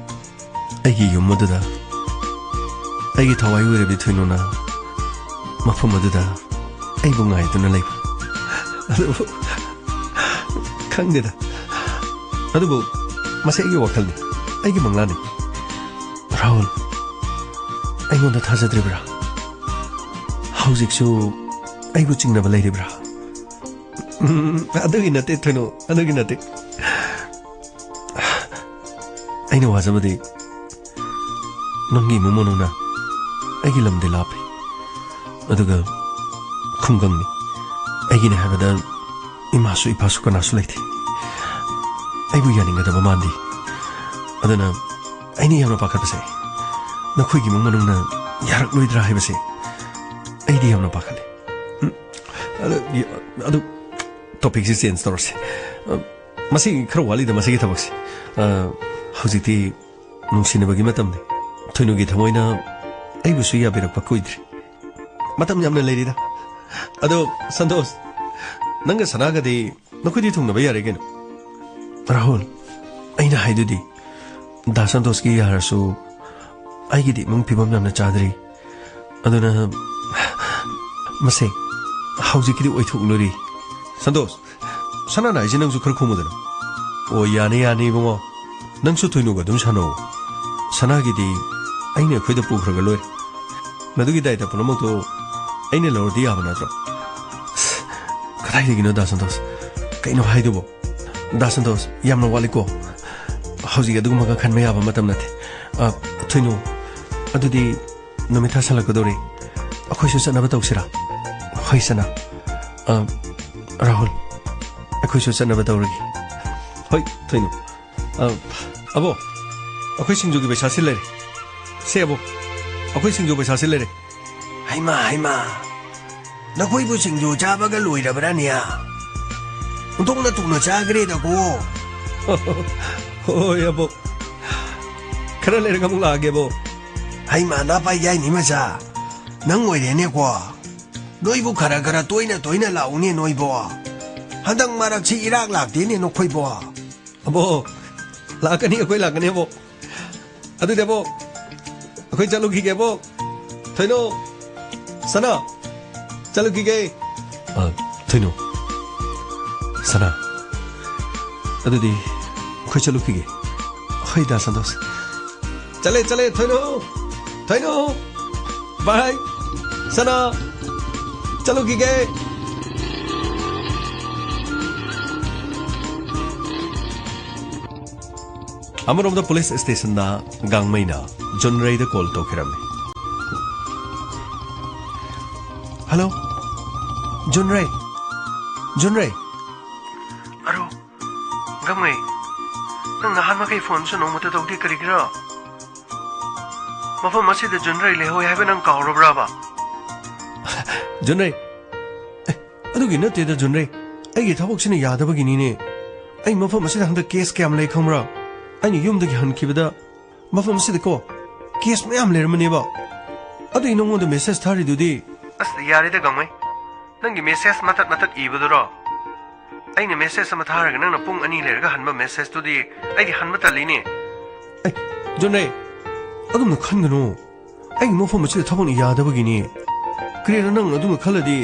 ꯑꯩꯒꯤ ꯌꯨꯝ ꯑꯗꯨꯗ ꯑꯩꯒꯤ ꯊꯋꯥꯏ ꯑꯣꯏꯔꯕꯤ ꯊꯣꯏꯅꯨꯅ ꯃꯐꯝ ꯑꯗꯨꯗ ꯑꯩꯕꯨ ꯉꯥꯏꯗꯨꯅ ꯂꯩꯕ꯫ ꯑꯗꯨꯕꯨ ꯈꯪꯗꯦꯗ꯫ ꯑꯗꯨꯕꯨ ꯃꯁꯤ ꯑꯩꯒꯤ ꯋꯥꯈꯜꯅꯤ, ꯑꯩꯒꯤ ꯃꯪꯂꯥꯟꯅꯤ꯫ ꯔꯥꯍꯨꯜ, ꯑꯩꯉꯣꯟꯗ ꯊꯥꯖꯗ꯭ꯔꯤꯕ꯭ꯔꯥ? ꯍꯧꯖꯤꯛꯁꯨ ꯑꯩꯕꯨ ꯆꯤꯡꯅꯕ ꯂꯩꯔꯤꯕ꯭ꯔꯥ? ꯎꯝ, ꯑꯗꯨꯒꯤ ꯅꯠꯇꯦ ꯊꯣꯏꯅꯨ, ꯑꯗꯨꯒꯤ ꯅꯠꯇꯦ꯫ ꯑꯩꯅ ꯋꯥꯖꯕꯗꯤ ꯅꯪꯒꯤ ꯏꯃꯨꯡ ꯃꯅꯨꯡꯅ ꯑꯩꯒꯤ ꯂꯝꯗꯤ ꯂꯥꯞꯄꯤ, ꯑꯗꯨꯒ ꯈꯨꯡꯒꯪꯅꯤ꯫ ꯑꯩꯒꯤꯅꯤ ꯍꯥꯏꯕꯗ ꯏꯃꯥꯁꯨ ꯏꯄꯥꯁꯨ ꯀꯅꯥꯁꯨ ꯂꯩꯇꯦ꯫ ꯑꯩꯕꯨ ꯌꯥꯅꯤꯡꯒꯗꯕ ꯃꯥꯟꯗꯦ꯫ ꯑꯗꯨꯅ ꯑꯩꯅ ꯌꯥꯝꯅ ꯄꯥꯈꯠꯄꯁꯦ ꯅꯈꯣꯏꯒꯤ ꯏꯃꯨꯡ ꯃꯅꯨꯡꯅ ꯌꯥꯔꯛꯂꯣꯏꯗ꯭ꯔꯥ ꯍꯥꯏꯕꯁꯦ ꯑꯩꯗꯤ ꯌꯥꯝꯅ ꯄꯥꯈꯠꯂꯤ꯫ ꯎꯝ, ꯑꯗꯨ, ꯑꯗꯨ ꯇꯣꯄꯤꯛꯁꯤ ꯆꯦꯟꯖ ꯇꯧꯔꯁꯤ꯫ ꯑ, ꯃꯁꯤ ꯈꯔ ꯋꯥꯠꯂꯤꯗ, ꯃꯁꯤꯒꯤ ꯊꯕꯛꯁꯤ꯫ ꯑ, ꯍꯧꯖꯤꯛꯇꯤ ꯅꯨꯡꯁꯤꯅꯕꯒꯤ ꯃꯇꯝꯅꯤ꯫ ꯊꯣꯏꯅꯨꯒꯤ ꯊꯃꯣꯏꯅ ꯑꯩꯕꯨꯁꯨ ꯌꯥꯕꯤꯔꯛꯄ ꯀꯨꯏꯗ꯭ꯔꯤ꯫ ꯃꯇꯝ ꯌꯥꯝꯅ ꯂꯩꯔꯤꯗ꯫ ꯑꯗꯣ, ꯁꯟꯇꯣꯁ, ꯅꯪꯒ ꯁꯅꯥꯒꯗꯤ ꯅꯈꯣꯏꯗꯤ ꯊꯨꯡꯅꯕ ꯌꯥꯔꯦ ꯀꯩꯅꯣ꯫ ꯔꯥꯍꯨꯜ, ꯑꯩꯅ ꯍꯥꯏꯗꯨꯗꯤ, ꯗꯥ ꯁꯟꯇꯣꯁꯀꯤ ꯌꯥꯔꯁꯨ ꯑꯩꯒꯤꯗꯤ ꯏꯃꯨꯡ ꯐꯤꯕꯝ ꯌꯥꯝꯅ ꯆꯥꯗ꯭ꯔꯤ꯫ ꯑꯗꯨꯅ ꯃꯁꯦ ꯍꯧꯖꯤꯛꯀꯤꯗꯤ ꯑꯣꯏꯊꯣꯛꯂꯨꯔꯤ꯫ ꯁꯟꯇꯣꯁ, ꯁꯅꯥꯅ ꯍꯥꯏꯁꯦ ꯅꯪꯁꯨ ꯈꯔ ꯈꯨꯝꯃꯨꯗꯅ꯫ ꯑꯣ, ꯌꯥꯅꯤ, ꯌꯥꯅꯤ, ꯏꯕꯨꯡꯉꯣ꯫ ꯅꯪꯁꯨ ꯊꯣꯏꯅꯨꯒ ꯑꯗꯨꯝ ꯁꯥꯟꯅꯧ꯫ ꯁꯅꯥꯒꯤꯗꯤ ꯑꯩꯅ ꯑꯩꯈꯣꯏꯗ ꯄꯨꯈ꯭ꯔꯒ ꯂꯣꯏꯔꯦ꯫ ꯃꯗꯨꯒꯤ ꯗꯥꯏꯇ ꯄꯨꯝꯅꯃꯛꯇꯨ ꯑꯩꯅ ꯂꯧꯔꯗꯤ ꯌꯥꯕ ꯅꯠꯇ꯭ꯔꯣ? ꯑꯁ, ꯀꯗꯥꯏꯗꯒꯤꯅꯣ, ꯗꯥ ꯁꯟꯇꯣꯁ? ꯀꯩꯅꯣ ꯍꯥꯏꯗꯨꯕꯣ? ꯗꯥ ꯁꯟꯇꯣꯁ, ꯌꯥꯝꯅ ꯋꯥꯠꯂꯤꯀꯣ꯫ ꯍꯧꯖꯤꯛ ꯑꯗꯨꯒꯨꯝꯕꯒ ꯈꯟꯕ ꯌꯥꯕ ꯃꯇꯝ ꯅꯠꯇꯦ꯫ ꯑ, ꯊꯣꯏꯅꯨ, ꯑꯗꯨꯗꯤ ꯅꯨꯃꯤꯠ ꯇꯥꯁꯜꯂꯛꯀꯗꯧꯔꯦ꯫ ꯑꯩꯈꯣꯏꯁꯨ ꯆꯠꯅꯕ ꯇꯧꯁꯤꯔꯥ? ꯍꯣꯏ, ꯁꯅꯥ꯫ ꯑ, ꯔꯥꯍꯨꯜ, ꯑꯩꯈꯣꯏꯁꯨ ꯆꯠꯅꯕ ꯇꯧꯔꯒꯦ꯫ ꯍꯣꯏ, ꯊꯣꯏꯅꯨ꯫ ꯑ, ꯑꯕꯣ, ꯑꯩꯈꯣꯏ ꯁꯤꯡꯖꯨꯒꯤ ꯄꯩꯁꯥꯁꯤ ꯂꯩꯔꯦ꯫ ꯁꯦ, ꯑꯕꯣ, ꯑꯩꯈꯣꯏ ꯁꯤꯡꯖꯨ ꯄꯩꯁꯥꯁꯤ ꯂꯩꯔꯦ꯫ ꯍꯩꯃꯥ, ꯍꯩꯃꯥ, ꯅꯈꯣꯏꯕꯨ ꯁꯤꯡꯖꯨ ꯆꯥꯕꯒ ꯂꯣꯏꯔꯕ꯭ꯔꯥꯅꯦ? ꯑꯣꯟꯊꯣꯛꯅ ꯊꯨꯅ ꯆꯥꯈ꯭ꯔꯦꯗꯀꯣ꯫ ꯍꯣꯏ, ꯑꯕꯣ, ꯈꯔ ꯂꯩꯔꯒ ꯑꯃꯨꯛ ꯂꯥꯛꯑꯒꯦ, ꯑꯕꯣ꯫ ꯍꯩꯃꯥ, ꯅꯄꯥ ꯌꯥꯏꯅꯤ ꯃꯆꯥ, ꯅꯪ ꯑꯣꯏꯔꯦꯅꯦꯀꯣ꯫ ꯅꯣꯏꯕꯨ ꯈꯔ ꯈꯔ ꯇꯣꯏꯅ ꯇꯣꯏꯅ ꯂꯥꯛꯎꯅꯦ ꯅꯣꯏꯕꯣ꯫ ꯍꯟꯗꯛ ꯃꯔꯛꯁꯤ ꯏꯔꯥꯛ ꯂꯥꯛꯇꯦꯅꯦ ꯅꯈꯣꯏꯕꯣ꯫ ꯑꯕꯣ, ꯂꯥꯛꯀꯅꯤ, ꯑꯩꯈꯣꯏ ꯂꯥꯛꯀꯅꯤ, ꯑꯕꯣ꯫ ꯑꯗꯨꯗꯤ, ꯑꯕꯣ, ꯑꯩꯈꯣꯏ ꯆꯠꯂꯨꯈꯤꯒꯦ, ꯑꯕꯣ꯫ ꯊꯣꯏꯅꯨ, ꯁꯅꯥ, ꯆꯠꯂꯨꯈꯤꯒꯦ꯫ ꯑ, ꯊꯣꯏꯅꯨ, ꯁꯅꯥ, ꯑꯗꯨꯗꯤ ꯑꯩꯈꯣꯏ ꯆꯠꯂꯨꯈꯤꯒꯦ꯫ ꯍꯣꯏ, ꯗꯥ ꯁꯟꯇꯣꯁ꯫ ꯆꯠꯂꯦ, ꯆꯠꯂꯦ, ꯊꯣꯏꯅꯨ, ꯊꯣꯏꯅꯨ, ꯕꯥꯏ, ꯁꯅꯥ, ꯆꯠꯂꯨꯈꯤꯒꯦ꯫ ꯑꯃꯔꯣꯝꯗ ꯄꯨꯂꯤꯁ ꯁ꯭ꯇꯦꯁꯟꯗ ꯒꯥꯡꯃꯩꯅ ꯖꯨꯟꯔꯩꯗ ꯀꯣꯜ ꯇꯧꯈꯤꯔꯝꯃꯤ꯫ ꯍꯜꯂꯣ, ꯖꯨꯟꯔꯩ, ꯖꯨꯟꯔꯩ꯫ ꯑꯔꯣ, ꯒꯥꯡꯃꯩ, ꯅꯪ ꯅꯍꯥꯟ ꯃꯈꯩ ꯐꯣꯟꯁꯨ ꯅꯣꯡꯃꯇ ꯇꯧꯗꯦ, ꯀꯔꯤꯒꯤꯔ? ꯃꯐꯝ ꯑꯁꯤꯗ ꯖꯨꯟꯔꯩ ꯂꯩꯍꯧꯏ ꯍꯥꯏꯕ ꯅꯪ ꯀꯥꯎꯔꯕ꯭ꯔꯥꯕ? ꯖꯨꯟꯔꯩ, ꯑꯦ, ꯑꯗꯨꯒꯤ ꯅꯠꯇꯦꯗ, ꯖꯨꯟꯔꯩ꯫ ꯑꯩꯒꯤ ꯊꯕꯛꯁꯤꯅ ꯌꯥꯗꯕꯒꯤꯅꯤꯅꯦ꯫ ꯑꯩ ꯃꯐꯝ ꯑꯁꯤꯗ ꯍꯟꯗꯛ ꯀꯦꯁ ꯀꯌꯥꯝ ꯂꯩ ꯈꯪꯕ꯭ꯔꯥ? ꯑꯩꯅ ꯌꯨꯝꯗꯒꯤ ꯍꯟꯈꯤꯕꯗ ꯃꯐꯝ ꯑꯁꯤꯗꯀꯣ ꯀꯦꯁ ꯃꯌꯥꯝ ꯂꯩꯔꯝꯕꯅꯦꯕ꯫ ꯑꯗꯨ ꯑꯩ ꯅꯉꯣꯟꯗ ꯃꯦꯁꯦꯖ ꯊꯥꯔꯤꯗꯨꯗꯤ꯫ ꯑꯁ, ꯌꯥꯔꯦꯗ ꯒꯥꯡꯃꯩ, ꯅꯪꯒꯤ ꯃꯦꯁꯦꯖ ꯃꯇꯠ ꯃꯇꯠ ꯏꯕꯗꯨꯔꯣ? ꯑꯩꯅ ꯃꯦꯁꯦꯖ ꯑꯃ ꯊꯥꯔꯒ ꯅꯪꯅ ꯄꯨꯡ ꯑꯅꯤ ꯂꯩꯔꯒ ꯍꯟꯕ ꯃꯦꯁꯦꯖꯇꯨꯗꯤ ꯑꯩꯗꯤ ꯍꯟꯕ ꯇꯜꯂꯤꯅꯦ꯫ ꯑꯦ, ꯖꯣꯟꯔꯩ, ꯑꯗꯨꯝꯅ ꯈꯟꯒꯅꯨ꯫ ꯑꯩꯒꯤ ꯃꯐꯝ ꯑꯁꯤꯗ ꯊꯕꯛꯅ ꯌꯥꯗꯕꯒꯤꯅꯤ꯫ ꯀꯔꯤꯅꯣ ꯅꯪ ꯑꯗꯨꯝꯅ ꯈꯜꯂꯗꯤ,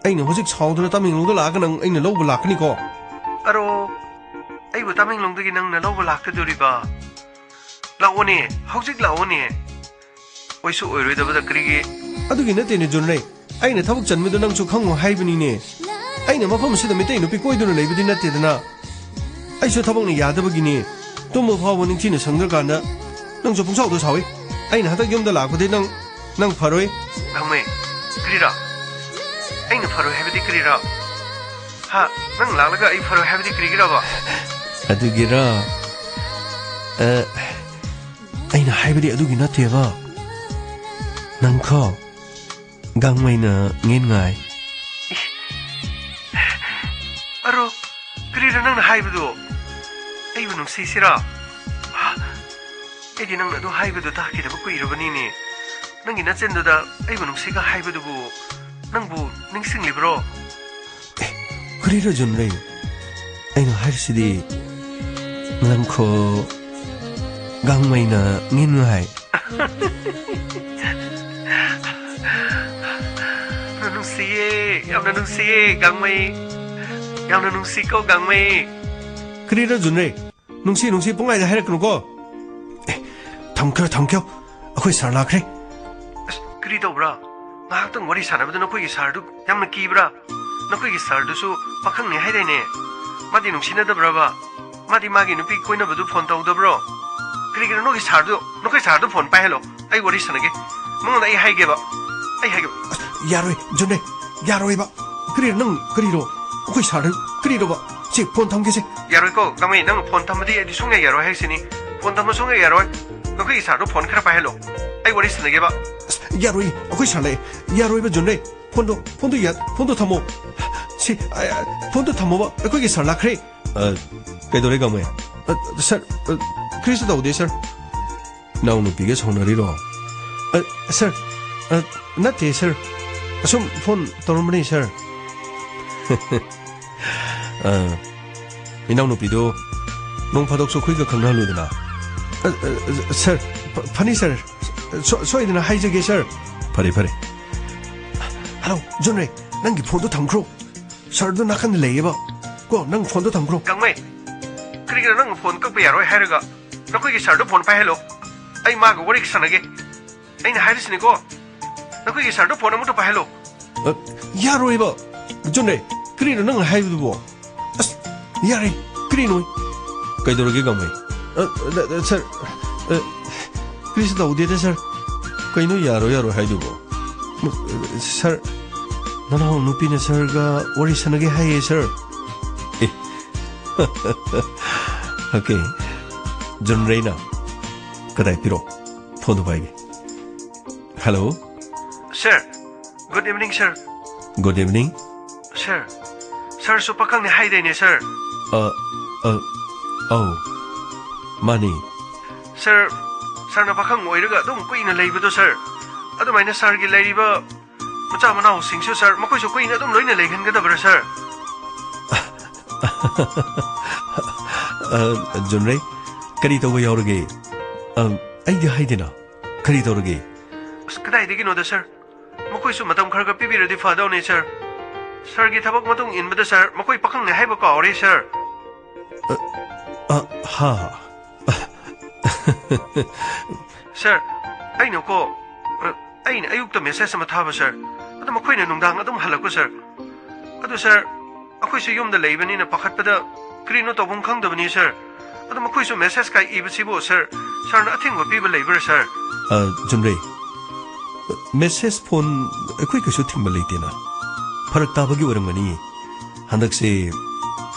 ꯑꯩꯅ ꯍꯧꯖꯤꯛ ꯁꯥꯎꯗꯅ ꯇꯃꯦꯡꯂꯣꯡꯗ ꯂꯥꯛꯑꯒ ꯅꯪ ꯑꯩꯅ ꯂꯧꯕ ꯂꯥꯛꯀꯅꯤꯀꯣ꯫ ꯑꯔꯣ, ꯑꯩꯕꯨ ꯇꯃꯦꯡꯂꯣꯡꯗꯒꯤ ꯅꯪꯅ ꯂꯧꯕ ꯂꯥꯛꯀꯗꯣꯔꯤꯕ? ꯂꯥꯛꯑꯣꯅꯦ, ꯍꯧꯖꯤꯛ ꯂꯥꯛꯑꯣꯅꯦ꯫ ꯑꯣꯏꯁꯨ ꯑꯣꯏꯔꯣꯏꯗꯕꯗ ꯀꯔꯤꯒꯤ? ꯑꯗꯨꯒꯤ ꯅꯠꯇꯦꯅꯦ, ꯖꯣꯟꯔꯩ꯫ ꯑꯩꯅ ꯊꯕꯛ ꯆꯟꯕꯗꯣ ꯅꯪꯁꯨ ꯈꯪꯉꯣ ꯍꯥꯏꯕꯅꯤꯅꯦ꯫ ꯑꯩꯅ ꯃꯐꯝ ꯑꯁꯤꯗ ꯃꯤꯇꯩ ꯅꯨꯄꯤ ꯀꯣꯏꯗꯨꯅ ꯂꯩꯕꯗꯤ ꯅꯠꯇꯦꯗꯅ꯫ ꯑꯩꯁꯨ ꯊꯕꯛꯅ ꯌꯥꯗꯕꯒꯤꯅꯦ꯫ ꯇꯨꯝꯕ ꯐꯥꯎꯕ ꯅꯤꯡꯊꯤꯅ ꯁꯪꯗ꯭ꯔꯀꯥꯟꯗ ꯅꯪꯁꯨ ꯄꯨꯡꯁꯥꯎꯗ ꯁꯥꯎꯏ꯫ ꯑꯩꯅ ꯍꯟꯗꯛ ꯌꯨꯝꯗ ꯂꯥꯛꯄꯗꯤ ꯅꯪ, ꯅꯪ ꯐꯔꯣꯏ꯫ ꯒꯥꯡꯃꯩ, ꯀꯔꯤꯔꯥ? ꯑꯩꯅ ꯐꯔꯣꯏ ꯍꯥꯏꯕꯗꯤ ꯀꯔꯤꯔꯥ? ꯍꯥ? ꯅꯪ ꯂꯥꯛꯂꯒ ꯑꯩ ꯐꯔꯣꯏ ꯍꯥꯏꯕꯗꯤ ꯀꯔꯤꯒꯤꯔꯕ? ꯑꯗꯨꯒꯤꯔ? ꯑ, ꯑꯩꯅ ꯍꯥꯏꯕꯗꯤ ꯑꯗꯨꯒꯤ ꯅꯠꯇꯦꯕ꯫ ꯅꯪ ꯈꯣ, ꯒꯥꯡꯃꯩꯅ ꯉꯦꯟ ꯉꯥꯏ꯫ ꯑꯔꯣ, ꯀꯔꯤꯔ ꯅꯪꯅ ꯍꯥꯏꯕꯗꯨ? ꯑꯩꯕꯨ ꯅꯨꯡꯁꯤꯁꯤꯔꯥ? ꯑꯩꯗꯤ ꯅꯪꯅ ꯑꯗꯨ ꯍꯥꯏꯕꯗꯨ ꯇꯥꯈꯤꯗꯕ ꯀꯨꯏꯔꯕꯅꯤꯅꯦ꯫ ꯅꯪꯒꯤ ꯅꯆꯤꯟꯗꯨꯗ ꯑꯩꯕꯨ ꯅꯨꯡꯁꯤꯒ ꯍꯥꯏꯕꯗꯨꯕꯨ ꯅꯪꯕꯨ ꯅꯤꯡꯁꯤꯡꯂꯤꯕ꯭ꯔꯣ? ꯑꯦ, ꯀꯔꯤꯔ ꯖꯣꯟꯔꯩ? ꯑꯩꯅ ꯍꯥꯏꯔꯤꯁꯤꯗꯤ ꯅꯪꯈꯣ ꯒꯥꯡꯃꯩꯅ ꯉꯦꯟ ꯉꯥꯏ꯫ ꯅꯨꯡꯁꯤꯌꯦ, ꯌꯥꯝꯅ ꯅꯨꯡꯁꯤꯌꯦ, ꯒꯥꯡꯃꯩ꯫ ꯌꯥꯝꯅ ꯅꯨꯡꯁꯤꯀꯣ, ꯒꯥꯡꯃꯩ꯫ ꯀꯔꯤꯔ ꯖꯣꯟꯔꯩ? ꯅꯨꯡꯁꯤ, ꯅꯨꯡꯁꯤ ꯄꯨꯡꯍꯥꯏꯗ ꯍꯥꯏꯔꯛꯀꯅꯨꯀꯣ꯫ ꯑꯦ, ꯊꯝꯈ꯭ꯔꯣ, ꯊꯝꯈ꯭ꯔꯣ꯫ ꯑꯩꯈꯣꯏ ꯁꯥꯔ ꯂꯥꯛꯈ꯭ꯔꯦ꯫ ꯑꯁ, ꯀꯔꯤ ꯇꯧꯕ꯭ꯔꯥ? ꯉꯥꯏꯍꯥꯛꯇꯪ ꯋꯥꯔꯤ ꯁꯥꯟꯅꯕꯗ ꯅꯈꯣꯏꯒꯤ ꯁꯥꯔꯗꯨ ꯌꯥꯝꯅ ꯀꯤꯕ꯭ꯔꯥ? ꯅꯈꯣꯏꯒꯤ ꯁꯥꯔꯗꯨꯁꯨ ꯄꯥꯈꯪꯅꯤ ꯍꯥꯏꯗꯥꯏꯅꯦ? ꯃꯥꯗꯤ ꯅꯨꯡꯁꯤꯅꯗꯕ꯭ꯔꯕ? ꯃꯥꯗꯤ ꯃꯥꯒꯤ ꯅꯨꯄꯤ ꯀꯣꯏꯅꯕꯗꯨ ꯐꯣꯟ ꯇꯧꯗꯕ꯭ꯔꯣ? ꯀꯔꯤꯒꯤꯅꯣ ꯅꯈꯣꯏꯒꯤ ꯁꯥꯔꯗꯨ, ꯅꯈꯣꯏ ꯁꯥꯔꯗꯨ ꯐꯣꯟ ꯄꯥꯏꯍꯜꯂꯣ꯫ ꯑꯩ ꯋꯥꯔꯤ ꯁꯥꯟꯅꯒꯦ꯫ ꯃꯉꯣꯟꯗ ꯑꯩ ꯍꯥꯏꯒꯦꯕ꯫ ꯑꯩ ꯍꯥꯏꯒꯦꯕ꯫ ꯑꯁ, ꯌꯥꯔꯣꯏ, ꯖꯣꯟꯔꯩ, ꯌꯥꯔꯣꯏꯕ꯫ ꯀꯔꯤꯔ ꯅꯪ, ꯀꯔꯤꯔꯣ? ꯑꯩꯈꯣꯏ ꯁꯥꯔꯗꯨ ꯀꯔꯤꯔꯣꯕ? ꯁꯤ ꯐꯣꯟ ꯊꯝꯒꯦꯁꯦ꯫ ꯌꯥꯔꯣꯏꯀꯣ, ꯒꯥꯡꯃꯩ, ꯅꯪ ꯐꯣꯟ ꯊꯝꯃꯗꯤ ꯑꯩꯗꯤ ꯁꯨꯡꯌꯥ ꯌꯥꯔꯣꯏ ꯍꯥꯏꯁꯤꯅꯤ꯫ ꯐꯣꯟ ꯊꯝꯕ ꯁꯨꯡꯌꯥ ꯌꯥꯔꯣꯏ꯫ ꯅꯈꯣꯏꯒꯤ ꯁꯥꯔꯗꯣ ꯐꯣꯟ ꯈꯔ ꯄꯥꯏꯍꯜꯂꯣ꯫ ꯑꯩ ꯋꯥꯔꯤ ꯁꯥꯟꯅꯒꯦꯕ꯫ ꯑꯁ, ꯌꯥꯔꯣꯏ, ꯑꯩꯈꯣꯏ ꯁꯥꯔ ꯂꯥꯛꯑꯦ꯫ ꯌꯥꯔꯣꯏꯕ, ꯖꯣꯟꯔꯩ꯫ ꯐꯣꯟꯗꯣ, ꯐꯣꯟꯗꯣ ꯌꯥ-, ꯐꯣꯟꯗꯣ ꯊꯝꯃꯣ꯫ ꯁꯤ, ꯑ, ꯑ, ꯐꯣꯟꯗꯣ ꯊꯝꯃꯣꯕ, ꯑꯩꯈꯣꯏꯒꯤ ꯁꯥꯔ ꯂꯥꯛꯈ꯭ꯔꯦ꯫ ꯑ, ꯀꯩꯗꯧꯔꯦ, ꯒꯥꯡꯃꯩ? ꯑ, ꯁꯥꯔ, ꯑ, ꯀꯔꯤꯁꯨ ꯇꯧꯗꯦ, ꯁꯥꯔ꯫ ꯅꯅꯥꯎꯅꯨꯄꯤꯒ ꯁꯥꯎꯅꯔꯤꯔꯣ? ꯑ, ꯁꯥꯔ, ꯑ, ꯅꯠꯇꯦ, ꯁꯥꯔ꯫ ꯑꯁꯨꯝ ꯐꯣꯟ ꯇꯧꯔꯝꯕꯅꯤ, ꯁꯥꯔ꯫ ꯑ, ꯏꯅꯥꯎꯅꯨꯄꯤꯗꯣ ꯅꯣꯡ ꯐꯥꯗꯣꯛꯁꯨ ꯑꯩꯈꯣꯏꯒ ꯈꯪꯅꯍꯜꯂꯨꯗꯅ꯫ ꯑ, ꯑ, ꯁꯥꯔ, ꯐ-, ꯐꯅꯤ, ꯁꯥꯔ꯫ ꯁꯣ-, ꯁꯣꯏꯗꯅ ꯍꯥꯏꯖꯒꯦ, ꯁꯥꯔ꯫ ꯐꯔꯦ, ꯐꯔꯦ꯫ ꯍꯜꯂꯣ, ꯖꯨꯟꯔꯦ, ꯅꯪꯒꯤ ꯐꯣꯟꯗꯣ ꯊꯝꯈ꯭ꯔꯣ꯫ ꯁꯥꯔꯗꯣ ꯅꯥꯀꯟꯗ ꯂꯩꯌꯦꯕ꯫ ꯀꯣ, ꯅꯪ ꯐꯣꯟꯗꯣ ꯊꯝꯈ꯭ꯔꯣ꯫ ꯒꯥꯡꯃꯩ, ꯀꯔꯤꯒꯤꯅꯣ ꯅꯪꯅ ꯐꯣꯟ ꯀꯛꯄ ꯌꯥꯔꯣꯏ ꯍꯥꯏꯔꯒ? ꯅꯈꯣꯏꯒꯤ ꯁꯥꯔꯗꯣ ꯐꯣꯟ ꯄꯥꯏꯍꯜꯂꯣ꯫ ꯑꯩ ꯃꯥꯒ ꯋꯥꯔꯤ ꯁꯥꯟꯅꯒꯦ꯫ ꯑꯩꯅ ꯍꯥꯏꯔꯤꯁꯤꯅꯤꯀꯣ, ꯅꯈꯣꯏꯒꯤ ꯁꯥꯔꯗꯣ ꯐꯣꯟ ꯑꯃꯨꯛꯇ ꯄꯥꯏꯍꯜꯂꯣ꯫ ꯑ, ꯌꯥꯔꯣꯏꯕ꯫ ꯖꯨꯟꯔꯦ, ꯀꯔꯤꯅꯣ ꯅꯪꯅ ꯍꯥꯏꯕꯗꯨꯕꯣ? ꯑꯁ, ꯌꯥꯔꯦ, ꯀꯔꯤꯅꯣ? ꯀꯩꯗꯧꯔꯒꯦ, ꯒꯥꯡꯃꯩ? ꯑ, ꯑ, ꯑ, ꯁꯥꯔ, ꯑ, ꯀꯔꯤꯁꯨ ꯇꯧꯗꯦꯗ, ꯁꯥꯔ꯫ ꯀꯩꯅꯣ ꯌꯥꯔꯣꯏ, ꯌꯥꯔꯣꯏ ꯍꯥꯏꯗꯨꯕꯣ? ꯁꯥꯔ, ꯅꯅꯥꯎ ꯅꯨꯄꯤꯅ ꯁꯥꯔꯒ ꯋꯥꯔꯤ ꯁꯥꯟꯅꯒꯦ ꯍꯥꯏꯌꯦ, ꯁꯥꯔ꯫ ꯑꯦ꯫ ꯑꯣꯀꯦ꯫ ꯖꯨꯟꯔꯦꯅ꯫ ꯀꯗꯥꯏ ꯄꯤꯔꯣ? ꯐꯣꯟꯗꯣ ꯄꯥꯏꯒꯦ꯫ Hello. Sir, good evening, sir. Good evening. Sir, ꯁꯥꯔꯁꯨ ꯄꯥꯈꯪꯅꯤ ꯍꯥꯏꯗꯥꯏꯅꯦ, ꯁꯥꯔ? ꯑ, ꯑ, ꯑꯧ, ꯃꯥꯅꯤ꯫ ꯁꯥꯔ, ꯁꯥꯔꯅ ꯄꯥꯈꯪ ꯑꯣꯏꯔꯒ ꯑꯗꯨꯝ ꯀꯨꯏꯅ ꯂꯩꯕꯗꯣ, ꯁꯥꯔ, ꯑꯗꯨꯃꯥꯏꯅ ꯁꯥꯔꯒꯤ ꯂꯩꯔꯤꯕ ꯃꯆꯥ ꯃꯅꯥꯎꯁꯤꯡꯁꯨ, ꯁꯥꯔ, ꯃꯈꯣꯏꯁꯨ ꯀꯨꯏꯅ ꯑꯗꯨꯝ ꯂꯣꯏꯅ ꯂꯩꯍꯟꯒꯗꯕꯔꯥ, ꯁꯥꯔ? ꯑ, ꯖꯨꯟꯔꯦ, ꯀꯔꯤ ꯇꯧꯕ ꯌꯥꯎꯔꯒꯦ? ꯑ, ꯑꯩꯗꯤ ꯍꯥꯏꯗꯦꯅ꯫ ꯀꯔꯤ ꯇꯧꯔꯒꯦ? ꯑꯁ, ꯀꯗꯥꯏꯗꯒꯤꯅꯣꯗ, ꯁꯥꯔ? ꯃꯈꯣꯏꯁꯨ ꯃꯇꯝ ꯈꯔ ꯈꯔ ꯄꯤꯕꯤꯔꯗꯤ ꯐꯗꯧꯅꯤ, ꯁꯥꯔ꯫ ꯁꯥꯔꯒꯤ ꯊꯕꯛ ꯃꯇꯨꯡ ꯏꯟꯕꯗ, ꯁꯥꯔ, ꯃꯈꯣꯏ ꯄꯥꯈꯪꯅꯦ ꯍꯥꯏꯕ ꯀꯥꯎꯔꯦ, ꯁꯥꯔ꯫ ꯑ, ꯑ, ꯍꯥ꯫ ꯁꯥꯔ, ꯑꯩꯅꯀꯣ, ꯑ, ꯑꯩꯅ ꯑꯌꯨꯛꯇ ꯃꯦꯁꯦꯖ ꯑꯃ ꯊꯥꯕ, ꯁꯥꯔ꯫ ꯑꯗꯨ ꯃꯈꯣꯏꯅ ꯅꯨꯡꯗꯥꯡ ꯑꯗꯨꯝ ꯍꯜꯂꯛꯄ, ꯁꯥꯔ꯫ ꯑꯗꯨ, ꯁꯥꯔ, ꯑꯩꯈꯣꯏꯁꯨ ꯌꯨꯝꯗ ꯂꯩꯕꯅꯤꯅ ꯄꯥꯈꯠꯄꯗ ꯀꯔꯤꯅꯣ ꯇꯧꯐꯝ ꯈꯪꯗꯕꯅꯤ, ꯁꯥꯔ꯫ ꯑꯗꯨ ꯃꯈꯣꯏꯁꯨ ꯃꯦꯁꯦꯖ ꯀꯥꯏ ꯏꯕꯁꯤꯕꯨ, ꯁꯥꯔ, ꯁꯥꯔꯅ ꯑꯊꯤꯡꯕ ꯄꯤꯕ ꯂꯩꯕ꯭ꯔꯥ, ꯁꯥꯔ? ꯑ, ꯖꯨꯟꯔꯦ, ꯃꯦꯁꯦꯖ ꯐꯣꯟ ꯑꯩꯈꯣꯏ ꯀꯩꯁꯨ ꯊꯤꯡꯕ ꯂꯩꯇꯦꯅ꯫ ꯐꯔꯛ ꯇꯥꯕꯒꯤ ꯑꯣꯏꯔꯝꯒꯅꯤ꯫ ꯍꯟꯗꯛꯁꯦ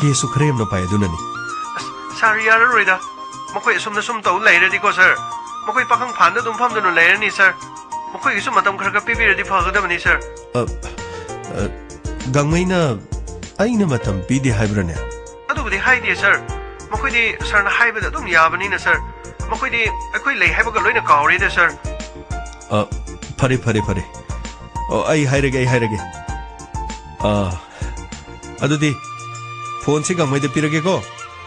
ꯀꯦꯁꯁꯨ ꯈꯔ ꯌꯥꯝꯅ ꯄꯥꯏ ꯑꯗꯨꯅꯅꯤ꯫ ꯑꯁ, ꯁꯥꯔ, ꯌꯥꯔꯔꯣꯏꯗ꯫ ꯃꯈꯣꯏ ꯑꯁꯨꯝꯅ ꯁꯨꯝ ꯇꯧ ꯂꯩꯔꯗꯤꯀꯣ, ꯁꯥꯔ, ꯃꯈꯣꯏ ꯄꯥꯈꯪ ꯐꯥꯟꯗ ꯑꯗꯨꯝ ꯐꯝꯗꯨꯅ ꯂꯩꯔꯅꯤ, ꯁꯥꯔ꯫ ꯃꯈꯣꯏꯒꯤꯁꯨ ꯃꯇꯝ ꯈꯔ ꯈꯔ ꯄꯤꯕꯤꯔꯗꯤ ꯐꯒꯗꯕꯅꯤ, ꯁꯥꯔ꯫ ꯑ, ꯑ, ꯒꯥꯡꯃꯩꯅ ꯑꯩꯅ ꯃꯇꯝ ꯄꯤꯗꯦ ꯍꯥꯏꯕ꯭ꯔꯅꯦ? ꯑꯗꯨꯕꯨꯗꯤ ꯍꯥꯏꯗꯦ, ꯁꯥꯔ꯫ ꯃꯈꯣꯏꯗꯤ ꯁꯥꯔꯅ ꯍꯥꯏꯕꯗ ꯑꯗꯨꯝ ꯌꯥꯕꯅꯤꯅ, ꯁꯥꯔ꯫ ꯃꯈꯣꯏꯗꯤ ꯑꯩꯈꯣꯏ ꯂꯩ ꯍꯥꯏꯕꯒ ꯂꯣꯏꯅ ꯀꯥꯎꯔꯦꯗ, ꯁꯥꯔ꯫ ꯑ, ꯐꯔꯦ, ꯐꯔꯦ, ꯐꯔꯦ꯫ ꯑꯣ, ꯑꯩ ꯍꯥꯏꯔꯒꯦ, ꯑꯩ ꯍꯥꯏꯔꯒꯦ꯫ ꯑ, ꯑꯗꯨꯗꯤ ꯐꯣꯟꯁꯤ ꯒꯥꯡꯃꯩꯗ ꯄꯤꯔꯒꯦꯀꯣ꯫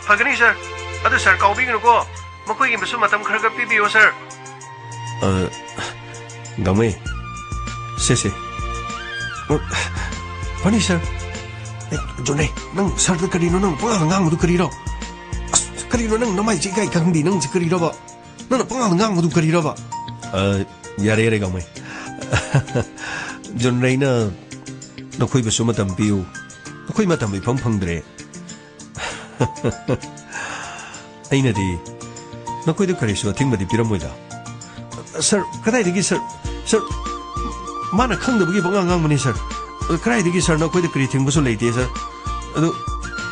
ꯐꯒꯅꯤ, ꯁꯥꯔ꯫ ꯑꯗꯨ ꯁꯥꯔ ꯀꯥꯎꯕꯤꯒꯅꯨꯀꯣ꯫ ꯃꯈꯣꯏꯒꯤꯕꯨꯁꯨ ꯃꯇꯝ ꯈꯔ ꯈꯔ ꯄꯤꯕꯤꯌꯣ, ꯁꯥꯔ꯫ ꯑ, ꯒꯥꯡꯃꯩ, ꯁꯦ, ꯁꯦ꯫ ꯑ, ꯐꯅꯤ, ꯁꯥꯔ꯫ ꯑꯦ, ꯖꯣꯅꯦ, ꯅꯪ ꯁꯥꯔꯗ ꯀꯔꯤꯅꯣ ꯅꯪ ꯄꯉꯥꯡꯗ ꯉꯥꯡꯕꯗꯨ ꯀꯔꯤꯔꯣ? ꯑꯁ, ꯀꯔꯤꯅꯣ ꯅꯪ ꯅꯃꯥꯏꯁꯦ ꯏꯀꯥꯏ ꯈꯪꯗꯦ, ꯅꯪꯁꯦ ꯀꯔꯤꯔꯣꯕ? ꯅꯪꯅ ꯄꯉꯥꯡꯗ ꯉꯥꯡꯕꯗꯨ ꯀꯔꯤꯔꯣꯕ? ꯑ, ꯌꯥꯔꯦ, ꯌꯥꯔꯦ, ꯒꯥꯡꯃꯩ꯫ ꯖꯣꯟ ꯔꯩꯅ ꯅꯈꯣꯏꯕꯨꯁꯨ ꯃꯇꯝ ꯄꯤꯌꯨ꯫ ꯅꯈꯣꯏ ꯃꯇꯝ ꯏꯐꯪ ꯐꯪꯗ꯭ꯔꯦ꯫ ꯑꯩꯅꯗꯤ ꯅꯈꯣꯏꯗ ꯀꯔꯤꯁꯨ ꯑꯊꯤꯡꯕꯗꯤ ꯄꯤꯔꯝꯃꯣꯏꯗ꯫ ꯁꯥꯔ, ꯀꯗꯥꯏꯗꯒꯤ ꯁꯥꯔ? ꯁꯥꯔ, ꯃꯥꯅ ꯈꯪꯗꯕꯒꯤ ꯄꯉꯥꯡ ꯉꯥꯡꯕꯅꯤ, ꯁꯥꯔ꯫ ꯀꯗꯥꯏꯗꯒꯤ ꯁꯥꯔ, ꯅꯈꯣꯏꯗ ꯀꯔꯤ ꯊꯤꯡꯕꯁꯨ ꯂꯩꯇꯦ, ꯁꯥꯔ꯫ ꯑꯗꯨ,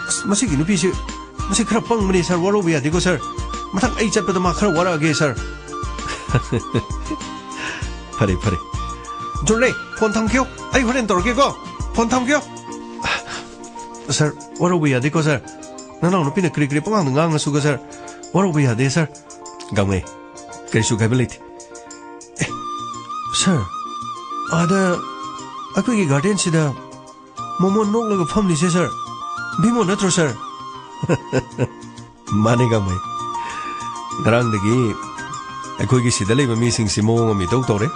ꯑꯁ, ꯃꯁꯤꯒꯤ ꯅꯨꯄꯤꯁꯤ, ꯃꯁꯤ ꯈꯔ ꯄꯪꯕꯅꯤ, ꯁꯥꯔ꯫ ꯋꯥꯔꯧꯕ ꯌꯥꯗꯦꯀꯣ, ꯁꯥꯔ꯫ ꯃꯊꯪ ꯑꯩ ꯆꯠꯄꯗ ꯃꯥ ꯈꯔ ꯋꯥꯔꯛꯑꯒꯦ, ꯁꯥꯔ꯫ ꯐꯔꯦ, ꯐꯔꯦ꯫ ꯖꯣꯟ ꯔꯦ, ꯐꯣꯟ ꯊꯝꯈꯤꯌꯣ꯫ ꯑꯩ ꯍꯣꯔꯦꯟ ꯇꯧꯔꯛꯀꯦꯀꯣ꯫ ꯐꯣꯟ ꯊꯝꯈꯤꯌꯣ꯫ ꯁꯥꯔ, ꯋꯥꯔꯧꯕ ꯌꯥꯗꯦꯀꯣ, ꯁꯥꯔ꯫ ꯅꯅꯥꯎ ꯅꯨꯄꯤꯅ ꯀꯔꯤ ꯀꯔꯤ ꯄꯉꯥꯡꯗ ꯉꯥꯡꯉꯁꯨꯒ, ꯁꯥꯔ꯫ ꯋꯥꯔꯧꯕ ꯌꯥꯗꯦ, ꯁꯥꯔ꯫ ꯒꯥꯡꯃꯩ, ꯀꯔꯤꯁꯨ ꯀꯥꯏꯕ ꯂꯩꯇꯦ꯫ ꯑꯦ, ꯁꯥꯔ, ꯑꯥꯗ ꯑꯩꯈꯣꯏꯒꯤ ꯒꯥꯔꯗꯦꯟꯁꯤꯗ ꯃꯣꯃꯣꯟ ꯅꯣꯛꯂꯒ ꯐꯝꯂꯤꯁꯦ, ꯁꯥꯔ, ꯚꯤꯃꯣ ꯅꯠꯇ꯭ꯔꯣ, ꯁꯥꯔ? ꯃꯥꯅꯦ, ꯒꯥꯡꯃꯩ꯫ ꯉꯔꯥꯡꯗꯒꯤ ꯑꯩꯈꯣꯏꯒꯤ ꯁꯤꯗ ꯂꯩꯕ ꯃꯤꯁꯤꯡꯁꯤ ꯃꯑꯣꯡ ꯑꯃ ꯏꯇꯧ ꯇꯧꯔꯦ꯫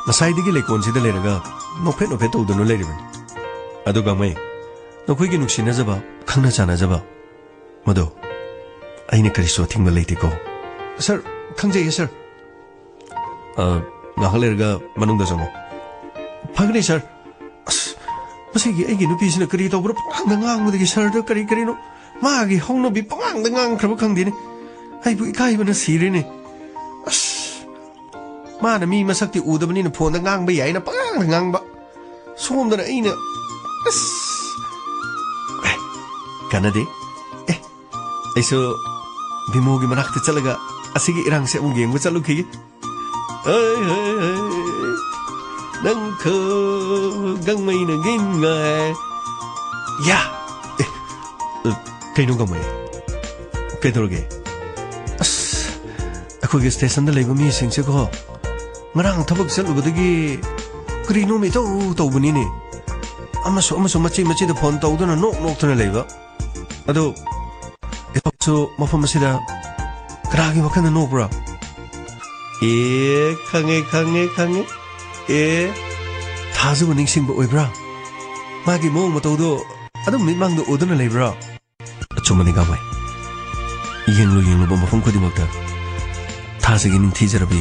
ꯉꯁꯥꯏꯗꯒꯤ ꯂꯩꯀꯣꯜꯁꯤꯗ ꯂꯩꯔꯒ ꯅꯣꯛꯐꯦꯠ ꯅꯣꯛꯐꯦꯠ ꯇꯧꯗꯨꯅ ꯂꯩꯔꯤꯕꯅꯤ꯫ ꯑꯗꯨ, ꯒꯥꯡꯃꯩ, ꯅꯈꯣꯏꯒꯤ ꯅꯨꯡꯁꯤꯅꯖꯕ, ꯈꯪꯅ ꯆꯥꯟꯅꯖꯕ, ꯃꯗꯣ ꯑꯩꯅ ꯀꯔꯤꯁꯨ ꯑꯊꯤꯡꯕ ꯂꯩꯇꯦꯀꯣ꯫ ꯁꯥꯔ, ꯈꯪꯖꯩꯌꯦ, ꯁꯥꯔ꯫ ꯑ, ꯉꯥꯏꯍꯥꯛ ꯂꯩꯔꯒ ꯃꯅꯨꯡꯗ ꯆꯪꯉꯣ꯫ ꯐꯒꯅꯤ, ꯁꯥꯔ꯫ ꯑꯁ, ꯃꯁꯤꯒꯤ ꯑꯩꯒꯤ ꯅꯨꯄꯤꯁꯤꯅ ꯀꯔꯤ ꯇꯧꯕ꯭ꯔꯥ? ꯄꯉꯥꯡꯗ ꯉꯥꯡꯕꯗꯒꯤ ꯁꯥꯔꯗ ꯀꯔꯤ ꯀꯔꯤꯅꯣ ꯃꯥꯒꯤ ꯍꯧꯅꯕꯤ ꯄꯉꯥꯡꯗ ꯉꯥꯡꯈ꯭ꯔꯕ ꯈꯪꯗꯦꯅꯦ꯫ ꯑꯩꯕꯨ ꯏꯀꯥꯏꯕꯅ ꯁꯤꯔꯦꯅꯦ꯫ ꯑꯁ, ꯃꯥꯅ ꯃꯤ ꯃꯁꯛꯇꯤ ꯎꯗꯕꯅꯤꯅ ꯐꯣꯟꯗ ꯉꯥꯡꯕ ꯌꯥꯏꯅ ꯄꯉꯥꯡꯗ ꯉꯥꯡꯕ꯫ ꯁꯣꯝꯗꯅ ꯑꯩꯅ, ꯑꯁ, ꯑꯦ, ꯀꯥꯟꯅꯗꯦ꯫ ꯑꯦ, ꯑꯩꯁꯨ ꯚꯤꯃꯣꯒꯤ ꯃꯅꯥꯛꯇ ꯆꯠꯂꯒ ꯑꯁꯤꯒꯤ ꯏꯔꯥꯡꯁꯦ ꯑꯃꯨꯛ ꯌꯦꯡꯕ ꯆꯠꯂꯨꯈꯤꯒꯦ꯫ ꯍꯩ, ꯍꯩ, ꯍꯩ, ꯅꯪ ꯈ ꯒꯪꯃꯩꯅ ꯒꯤꯟ ꯉꯥꯏ꯫ ꯌꯥ! ꯑꯦ, ꯑ, ꯀꯩꯅꯣ ꯒꯥꯡꯃꯩ? ꯀꯩꯗꯧꯔꯒꯦ? ꯑꯁ, ꯑꯩꯈꯣꯏꯒꯤ stationꯗ ꯂꯩꯕ ꯃꯤꯁꯤꯡꯁꯦꯀꯣ, ꯉꯔꯥꯡ ꯊꯕꯛ ꯆꯠꯂꯨꯕꯗꯒꯤ ꯀꯔꯤꯅꯣꯝ ꯏꯇꯧ ꯇꯧꯕꯅꯤꯅꯦ꯫ ꯑꯃꯁꯨ ꯑꯃꯁꯨ ꯃꯆꯤ ꯃꯆꯤꯗ phone ꯇꯧꯗꯨꯅ ꯅꯣꯛ ꯅꯣꯛꯇꯨꯅ ꯂꯩꯕ꯫ ꯑꯗꯣ ꯏꯇꯧꯁꯨ ꯃꯐꯝ ꯑꯁꯤꯗ ꯀꯅꯥꯒꯤ ꯋꯥꯈꯜꯗ ꯅꯣꯛꯄ꯭ꯔꯥ? ꯑꯦ, ꯈꯪꯉꯦ, ꯈꯪꯉꯦ, ꯈꯪꯉꯦ꯫ ꯑꯦ, ꯊꯥꯖꯕ ꯅꯤꯡꯁꯤꯡꯕ ꯑꯣꯏꯕ꯭ꯔꯥ? ꯃꯥꯒꯤ ꯃꯑꯣꯡ ꯃꯇꯧꯗꯣ ꯑꯗꯨꯝ ꯃꯤꯠꯃꯥꯡꯗ ꯎꯗꯨꯅ ꯂꯩꯕ꯭ꯔꯥ? ꯑꯆꯨꯝꯕꯅꯤ ꯒꯥꯡꯃꯩ꯫ ꯌꯦꯡꯂꯨ ꯌꯦꯡꯂꯨꯕ ꯃꯐꯝ ꯈꯨꯗꯤꯡꯃꯛꯇ ꯊꯥꯖꯒꯤ ꯅꯤꯡꯊꯤꯖꯔꯕꯤ,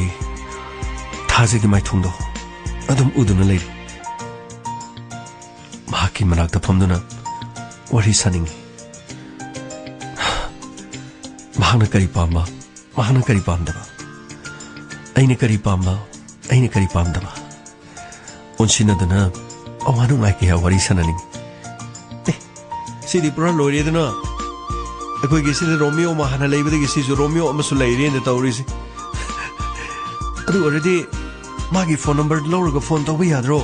ꯊꯥꯖꯒꯤ ꯃꯥꯏꯊꯣꯡꯗꯣ ꯑꯗꯨꯝ ꯎꯗꯨꯅ ꯂꯩꯔꯤ꯫ ꯃꯍꯥꯛꯀꯤ ꯃꯅꯥꯛꯇ ꯐꯝꯗꯨꯅ ꯋꯥꯔꯤ ꯁꯥꯅꯤꯡꯏ꯫ ꯃꯍꯥꯛꯅ ꯀꯔꯤ ꯄꯥꯝꯕ, ꯃꯍꯥꯛꯅ ꯀꯔꯤ ꯄꯥꯝꯗꯕ, ꯑꯩꯅ ꯀꯔꯤ ꯄꯥꯝꯕ, ꯑꯩꯅ ꯀꯔꯤ ꯄꯥꯝꯗꯕ, ꯑꯣꯟꯁꯤꯟꯅꯗꯨꯅ ꯑꯋꯥ ꯅꯨꯡꯉꯥꯏ ꯀꯌꯥ ꯋꯥꯔꯤ ꯁꯥꯟꯅꯅꯤꯡꯏ꯫ ꯑꯦ, ꯁꯤꯗꯤ ꯄꯨꯔꯥ ꯂꯣꯏꯔꯦꯗꯅ꯫ ꯑꯩꯈꯣꯏꯒꯤ ꯁꯤꯗ ꯔꯣꯃꯤꯑꯣ ꯑꯃ ꯍꯥꯟꯅ ꯂꯩꯕꯗꯒꯤ ꯁꯤꯁꯨ ꯔꯣꯃꯤꯑꯣ ꯑꯃꯁꯨ ꯂꯩꯔꯦꯅ ꯇꯧꯔꯤꯁꯦ꯫ ꯑꯗꯨ ꯑꯣꯏꯔꯗꯤ ꯃꯥꯒꯤ phone number ꯂꯧꯔꯒ phone ꯇꯧꯕ ꯌꯥꯗ꯭ꯔꯣ?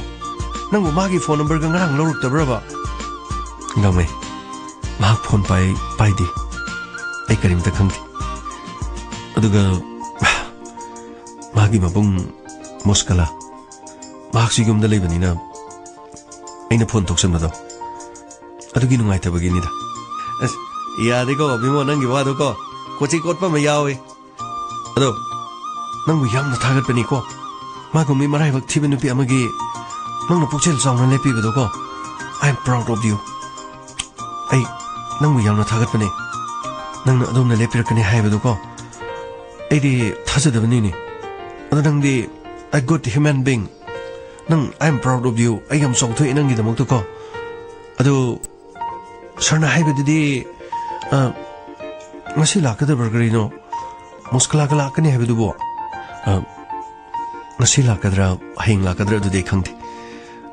ꯅꯪꯕꯨ ꯃꯥꯒꯤ phone numberꯒ ꯉꯔꯥꯡ ꯂꯧꯔꯛꯇꯕ꯭ꯔꯕ? ꯒꯥꯡꯃꯩ, ꯃꯍꯥꯛ phone ꯄꯥꯏ, ꯄꯥꯏꯗꯦ꯫ ꯑꯩ ꯀꯔꯤꯝꯇ ꯈꯪꯗꯦ꯫ ꯑꯗꯨꯒ ꯃꯥꯒꯤ ꯃꯕꯨꯡ ꯃꯨꯁꯀꯂꯥ, ꯃꯍꯥꯛꯁꯨ ꯌꯨꯝꯗ ꯂꯩꯕꯅꯤꯅ ꯑꯩꯅ phone ꯇꯧꯁꯟꯕꯗꯣ ꯑꯗꯨꯒꯤ ꯅꯨꯡꯉꯥꯏꯇꯕꯒꯤꯅꯤꯗ꯫ ꯑꯁ, ꯌꯥꯗꯦꯀꯣ ꯕꯤꯃꯣ, ꯅꯪꯒꯤ ꯋꯥꯗꯣꯀꯣ꯫ ꯀꯣꯆꯤ ꯀꯣꯠꯄ ꯑꯃ ꯌꯥꯎꯏ꯫ ꯑꯗꯣ, ꯅꯪꯕꯨ ꯌꯥꯝꯅ ꯊꯥꯒꯠꯄꯅꯤꯀꯣ꯫ ꯃꯥꯒꯨꯝꯕꯤ ꯃꯔꯥꯏꯕꯛ ꯊꯤꯕ ꯅꯨꯄꯤ ꯑꯃꯒꯤ ꯅꯪꯅ ꯄꯨꯛꯆꯦꯜ ꯆꯥꯎꯅ ꯂꯦꯞꯄꯤꯕꯗꯣꯀꯣ꯫ I am proud of you꯫ ꯑꯩ ꯅꯪꯕꯨ ꯌꯥꯝꯅ ꯊꯥꯒꯠꯄꯅꯦ꯫ ꯅꯪꯅ ꯑꯗꯣꯝꯅ ꯂꯦꯞꯄꯤꯔꯛꯀꯅꯤ ꯍꯥꯏꯕꯗꯣꯀꯣ꯫ ꯑꯩꯗꯤ ꯊꯥꯖꯗꯕꯅꯤꯅꯦ꯫ ꯑꯗꯣ ꯅꯪꯗꯤ a good human being꯫ ꯅꯪ, I am proud of you꯫ ꯑꯩ ꯌꯥꯝ ꯆꯥꯎꯊꯣꯛꯑꯦ ꯅꯪꯒꯤꯗꯃꯛꯇꯀꯣ꯫ ꯑꯗꯣ ꯁꯥꯔꯅ ꯍꯥꯏꯕꯗꯨꯗꯤ, ꯑ, ꯉꯁꯤ ꯂꯥꯛꯀꯗꯕ꯭ꯔꯥ ꯀꯔꯤꯅꯣ? ꯃꯨꯁꯀꯂꯥꯒ ꯂꯥꯛꯀꯅꯤ ꯍꯥꯏꯕꯗꯨꯕꯨ? ꯑ, ꯉꯁꯤ ꯂꯥꯛꯀꯗ꯭ꯔꯥ, ꯍꯌꯦꯡ ꯂꯥꯛꯀꯗ꯭ꯔꯥ ꯑꯗꯨꯗꯤ ꯑꯩ ꯈꯪꯗꯦ꯫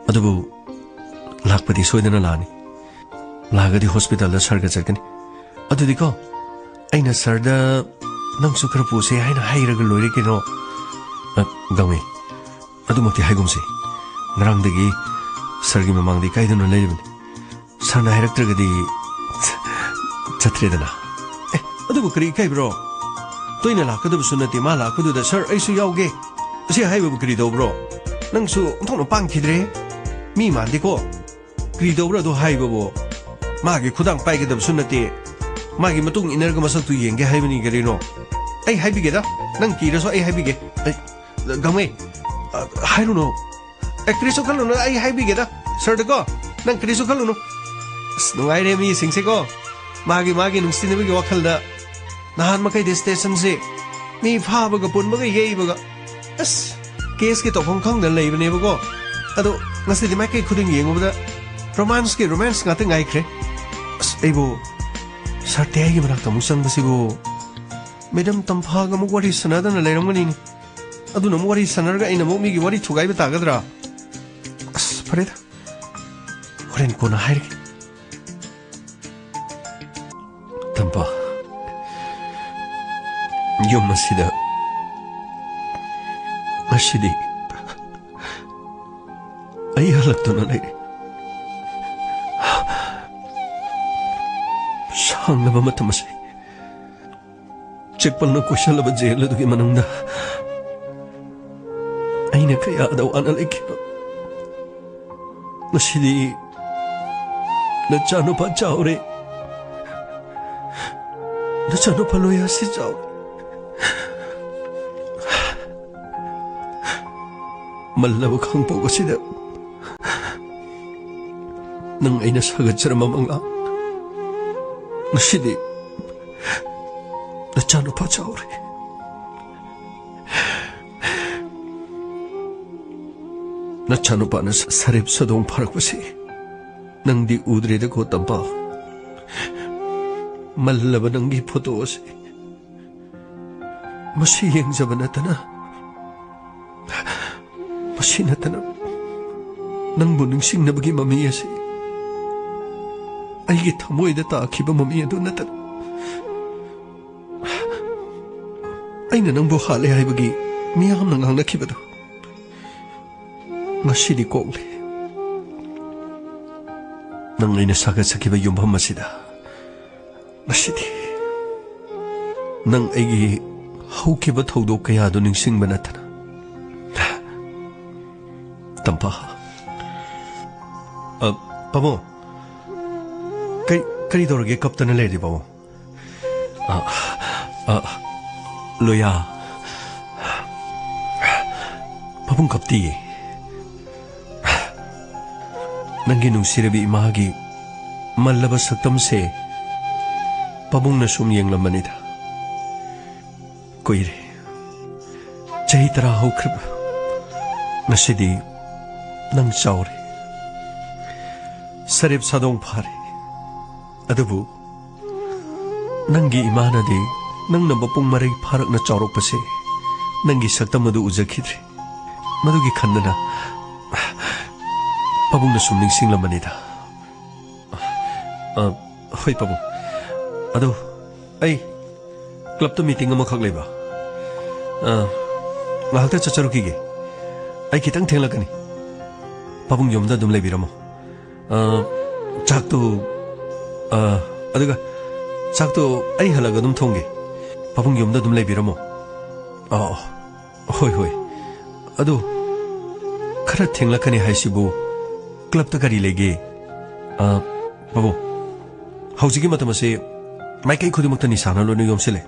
ꯑꯗꯨꯕꯨ ꯂꯥꯛꯄꯗꯤ ꯁꯣꯏꯗꯅ ꯂꯥꯛꯑꯅꯤ꯫ ꯂꯥꯛꯑꯒꯗꯤ ꯍꯣꯁꯄꯤꯇꯥꯜꯗ ꯁꯥꯔꯒ ꯆꯠꯀꯅꯤ꯫ ꯑꯗꯨꯗꯤꯀꯣ, ꯑꯩꯅ ꯁꯥꯔꯗ ꯅꯪꯁꯨ ꯈꯔ ꯄꯨꯁꯦ ꯍꯥꯏꯅ ꯍꯥꯏꯔꯒ ꯂꯣꯏꯔꯦ ꯀꯩꯅꯣ꯫ ꯑ, ꯒꯥꯡꯃꯩ, ꯑꯗꯨꯃꯛꯇꯤ ꯍꯥꯏꯒꯨꯝꯁꯦ꯫ ꯉꯔꯥꯡꯗꯒꯤ ꯁꯥꯔꯒꯤ ꯃꯃꯥꯡꯗ ꯏꯀꯥꯏꯗꯨꯅ ꯂꯩꯔꯤꯕꯅꯤ꯫ ꯁꯥꯔꯅ ꯍꯥꯏꯔꯛꯇ꯭ꯔꯒꯗꯤ ꯆꯠꯇ꯭ꯔꯦꯗꯅ꯫ ꯑꯦ, ꯑꯗꯨꯕꯨ ꯀꯔꯤ ꯏꯀꯥꯏꯕ꯭ꯔꯣ? ꯇꯣꯏꯅ ꯂꯥꯛꯀꯗꯕꯁꯨ ꯅꯠꯇꯦ, ꯃꯥ ꯂꯥꯛꯄꯗꯨꯗ "ꯁꯥꯔ, ꯑꯩꯁꯨ ꯌꯥꯎꯒꯦ" ꯑꯁꯤ ꯍꯥꯏꯕꯕꯨ ꯀꯔꯤ ꯇꯧꯕ꯭ꯔꯣ? ꯅꯪꯁꯨ ꯑꯣꯟꯊꯣꯛꯅ ꯄꯥꯡꯈꯤꯗ꯭ꯔꯦ꯫ ꯃꯤ ꯃꯥꯟꯗꯦꯀꯣ꯫ ꯀꯔꯤ ꯇꯧꯕ꯭ꯔꯣ ꯑꯗꯨ ꯍꯥꯏꯕꯕꯨ? ꯃꯥꯒꯤ ꯈꯨꯗꯥꯡ ꯄꯥꯏꯒꯗꯕꯁꯨ ꯅꯠꯇꯦ꯫ ꯃꯥꯒꯤ ꯃꯇꯨꯡ ꯏꯟꯅꯔꯒ ꯃꯁꯛꯇꯨ ꯌꯦꯡꯒꯦ ꯍꯥꯏꯕꯅꯤ ꯀꯔꯤꯅꯣ? ꯑꯩ ꯍꯥꯏꯕꯤꯒꯦꯗ꯫ ꯅꯪ ꯀꯤꯔꯁꯨ ꯑꯩ ꯍꯥꯏꯕꯤꯒꯦ꯫ ꯑꯩ, ꯒꯥꯡꯃꯩ, ꯑ, ꯍꯥꯏꯔꯨꯅꯨ꯫ ꯑꯦ, ꯀꯔꯤꯁꯨ ꯈꯜꯂꯨꯅꯨ, ꯑꯩ ꯍꯥꯏꯕꯤꯒꯦꯗ꯫ ꯁꯥꯔꯗꯀꯣ, ꯅꯪ ꯀꯔꯤꯁꯨ ꯈꯜꯂꯨꯅꯨ꯫ ꯑꯁ, ꯅꯨꯡꯉꯥꯏꯔꯦ ꯃꯤꯁꯤꯡꯁꯦꯀꯣ꯫ ꯃꯥꯒꯤ, ꯃꯥꯒꯤ ꯅꯨꯡꯁꯤꯅꯕꯒꯤ ꯋꯥꯈꯜꯗ ꯅꯍꯥꯟ ꯃꯈꯩꯗꯤ ꯁ꯭ꯇꯦꯁꯟꯁꯦ ꯃꯤ ꯐꯥꯕꯒ ꯄꯨꯟꯕꯒ ꯌꯩꯕꯒ, ꯑꯁ, ꯀꯦꯁꯀꯤ ꯇꯧꯐꯝ ꯈꯪꯗꯅ ꯂꯩꯕꯅꯦꯕꯀꯣ꯫ ꯑꯗꯣ ꯉꯁꯤꯗꯤ ꯃꯥꯏꯀꯩ ꯈꯨꯗꯤꯡ ꯌꯦꯡꯉꯨꯕꯗ ꯔꯣꯃꯥꯟꯁꯀꯤ ꯔꯣꯃꯥꯟꯁ ꯉꯥꯛꯇ ꯉꯥꯏꯈ꯭ꯔꯦ꯫ ꯑꯁ, ꯑꯩꯕꯨ ꯁꯥꯔ ꯇꯦ ꯑꯩꯒꯤ ꯃꯅꯥꯛꯇ ꯑꯃꯨꯛ ꯆꯪꯕꯁꯤꯕꯨ ꯃꯦꯗꯥꯝ ꯇꯝꯐꯥꯒ ꯑꯃꯨꯛ ꯋꯥꯔꯤ ꯁꯥꯟꯅꯗꯅ ꯂꯩꯔꯝꯒꯅꯤꯅꯦ꯫ ꯑꯗꯨꯅ ꯑꯃꯨꯛ ꯋꯥꯔꯤ ꯁꯥꯟꯅꯔꯒ ꯑꯩꯅ ꯑꯃꯨꯛ ꯃꯤꯒꯤ ꯋꯥꯔꯤ ꯊꯨꯒꯥꯏꯕ ꯇꯥꯒꯗ꯭ꯔꯥ? ꯑꯁ, ꯐꯔꯦꯗ, ꯍꯣꯔꯦꯟ ꯀꯣꯟꯅ ꯍꯥꯏꯔꯒꯦ꯫ ꯇꯝꯐꯥ, ꯌꯨꯝ ꯑꯁꯤꯗ ꯉꯁꯤꯗꯤ ꯑꯩ ꯍꯜꯂꯛꯇꯨꯅ ꯂꯩꯔꯦ꯫ ꯁꯥꯡꯂꯕ ꯃꯇꯝ ꯑꯁꯤ ꯆꯦꯛꯄꯜꯅ ꯀꯣꯏꯁꯜꯂꯕ ꯖꯦꯜ ꯑꯗꯨꯒꯤ ꯃꯅꯨꯡꯗ ꯑꯩꯅ ꯀꯌꯥꯗ ꯋꯥꯅ ꯂꯩꯈꯤꯕ꯫ ꯉꯁꯤꯗꯤ ꯅꯆꯥꯅꯨꯄꯥ ꯆꯥꯎꯔꯦ꯫ ꯅꯆꯥꯅꯨꯄꯥ ꯂꯣꯌꯥꯁꯤ ꯆꯥꯎꯔꯦ꯫ ꯃꯜꯂꯕ ꯈꯥꯡꯄꯣꯛ ꯑꯁꯤꯗ ꯅꯪ ꯑꯩꯅ ꯁꯥꯒꯠꯆꯔꯝꯕ ꯃꯪꯂꯥꯟ ꯉꯁꯤꯗꯤ ꯅꯆꯥꯅꯨꯄꯥ ꯆꯥꯎꯔꯦ꯫ ꯅꯆꯥꯅꯨꯄꯥꯅ ꯁ-, ꯁꯔꯤꯞ ꯁꯗꯣꯡ ꯐꯥꯔꯛꯄꯁꯤ ꯅꯪꯗꯤ ꯎꯗ꯭ꯔꯦꯗꯀꯣ, ꯇꯝꯄꯥ꯫ ꯃꯜꯂꯕ ꯅꯪꯒꯤ ꯐꯣꯇꯣ ꯑꯁꯤ ꯃꯁꯤ ꯌꯦꯡꯖꯕ ꯅꯠꯇꯅ, ꯃꯁꯤ ꯅꯠꯇꯅ ꯅꯪꯕꯨ ꯅꯤꯡꯁꯤꯡꯅꯕꯒꯤ ꯃꯃꯤ ꯑꯁꯤ ꯑꯩꯒꯤ ꯊꯃꯣꯏꯗ ꯇꯥꯈꯤꯕ ꯃꯃꯤ ꯑꯗꯨ ꯅꯠꯇꯅ ꯑꯩꯅ ꯅꯪꯕꯨ ꯍꯥꯠꯂꯦ ꯍꯥꯏꯕꯒꯤ ꯃꯤꯌꯥꯝꯅ ꯉꯥꯡꯅꯈꯤꯕꯗꯨ ꯉꯁꯤꯗꯤ ꯀꯣꯛꯂꯦ꯫ ꯅꯪ ꯑꯩꯅ ꯁꯥꯒꯠꯆꯈꯤꯕ ꯌꯨꯝꯐꯝ ꯑꯁꯤꯗ ꯉꯁꯤꯗꯤ ꯅꯪ ꯑꯩꯒꯤ ꯍꯧꯈꯤꯕ ꯊꯧꯗꯣꯛ ꯀꯌꯥꯗꯨ ꯅꯤꯡꯁꯤꯡꯕ ꯅꯠꯇꯅ꯫ ꯇꯝꯐꯥ꯫ ꯑ, ꯄꯥꯕꯨꯡ, ꯀꯔꯤ, ꯀꯔꯤ ꯇꯧꯔꯒꯦ ꯀꯞꯇꯅ ꯂꯩꯔꯗꯤ ꯄꯥꯕꯨꯡ? ꯑ, ꯑ, ꯂꯣꯌꯥ, ꯄꯥꯕꯨꯡ ꯀꯞꯇꯤꯌꯦ꯫ ꯅꯪꯒꯤ ꯅꯨꯡꯁꯤꯔꯕꯤ ꯏꯃꯥꯒꯤ ꯃꯜꯂꯕ ꯁꯛꯇꯝꯁꯦ ꯄꯥꯕꯨꯡꯅ ꯁꯨꯝ ꯌꯦꯡꯂꯝꯕꯅꯤꯗ꯫ ꯀꯨꯏꯔꯦ꯫ ꯆꯍꯤ ꯇꯔꯥ ꯍꯧꯈ꯭ꯔꯕ꯫ ꯉꯁꯤꯗꯤ ꯅꯪ ꯆꯥꯎꯔꯦ꯫ ꯁꯔꯦꯞ ꯁꯥꯗꯣꯡ ꯐꯥꯔꯦ꯫ ꯑꯗꯨꯕꯨ ꯅꯪꯒꯤ ꯏꯃꯥꯅꯗꯤ ꯅꯪꯅ ꯃꯄꯨꯡ ꯃꯔꯩ ꯐꯥꯔꯛꯅ ꯆꯥꯎꯔꯛꯄꯁꯦ ꯅꯪꯒꯤ ꯁꯛꯇꯝ ꯑꯗꯨ ꯎꯖꯈꯤꯗ꯭ꯔꯦ꯫ ꯃꯗꯨꯒꯤ ꯈꯟꯗꯅ ꯄꯥꯕꯨꯡꯅ ꯁꯨꯝ ꯅꯤꯡꯁꯤꯡꯂꯝꯕꯅꯤꯗ꯫ ꯑ, ꯍꯣꯏ ꯄꯥꯕꯨꯡ꯫ ꯑꯗꯣ ꯑꯩ ꯀ꯭ꯂꯕꯇ ꯃꯤꯇꯤꯡ ꯑꯃꯈꯛ ꯂꯩꯕ꯫ ꯑ, ꯉꯥꯏꯍꯥꯛꯇ ꯆꯠꯆꯔꯨꯈꯤꯒꯦ꯫ ꯑꯩ ꯈꯤꯇꯪ ꯊꯦꯡꯂꯛꯀꯅꯤ꯫ ꯄꯥꯕꯨꯡ ꯌꯨꯝꯗ ꯑꯗꯨꯝ ꯂꯩꯕꯤꯔꯝꯃꯣ꯫ ꯑ, ꯆꯥꯛꯇꯨ, ꯑ, ꯑꯗꯨꯒ ꯆꯥꯛꯇꯨ ꯑꯩ ꯍꯜꯂꯒ ꯑꯗꯨꯝ ꯊꯣꯡꯒꯦ꯫ ꯄꯥꯕꯨꯡ ꯌꯨꯝꯗ ꯑꯗꯨꯝ ꯂꯩꯕꯤꯔꯝꯃꯣ꯫ ꯑ, ꯍꯣꯏ, ꯍꯣꯏ꯫ ꯑꯗꯨ ꯈꯔ ꯊꯦꯡꯂꯛꯀꯅꯤ ꯍꯥꯏꯁꯤꯕꯨ ꯀ꯭ꯂꯕꯇ ꯀꯔꯤ ꯂꯩꯒꯦ? ꯑ, ꯄꯥꯕꯨꯡ, ꯍꯧꯖꯤꯛꯀꯤ ꯃꯇꯝ ꯑꯁꯤ ꯃꯥꯏꯀꯩ ꯈꯨꯗꯤꯡꯃꯛꯇ ꯅꯤꯁꯥꯅ ꯂꯣꯏꯅ ꯌꯣꯝꯁꯤꯜꯂꯦ꯫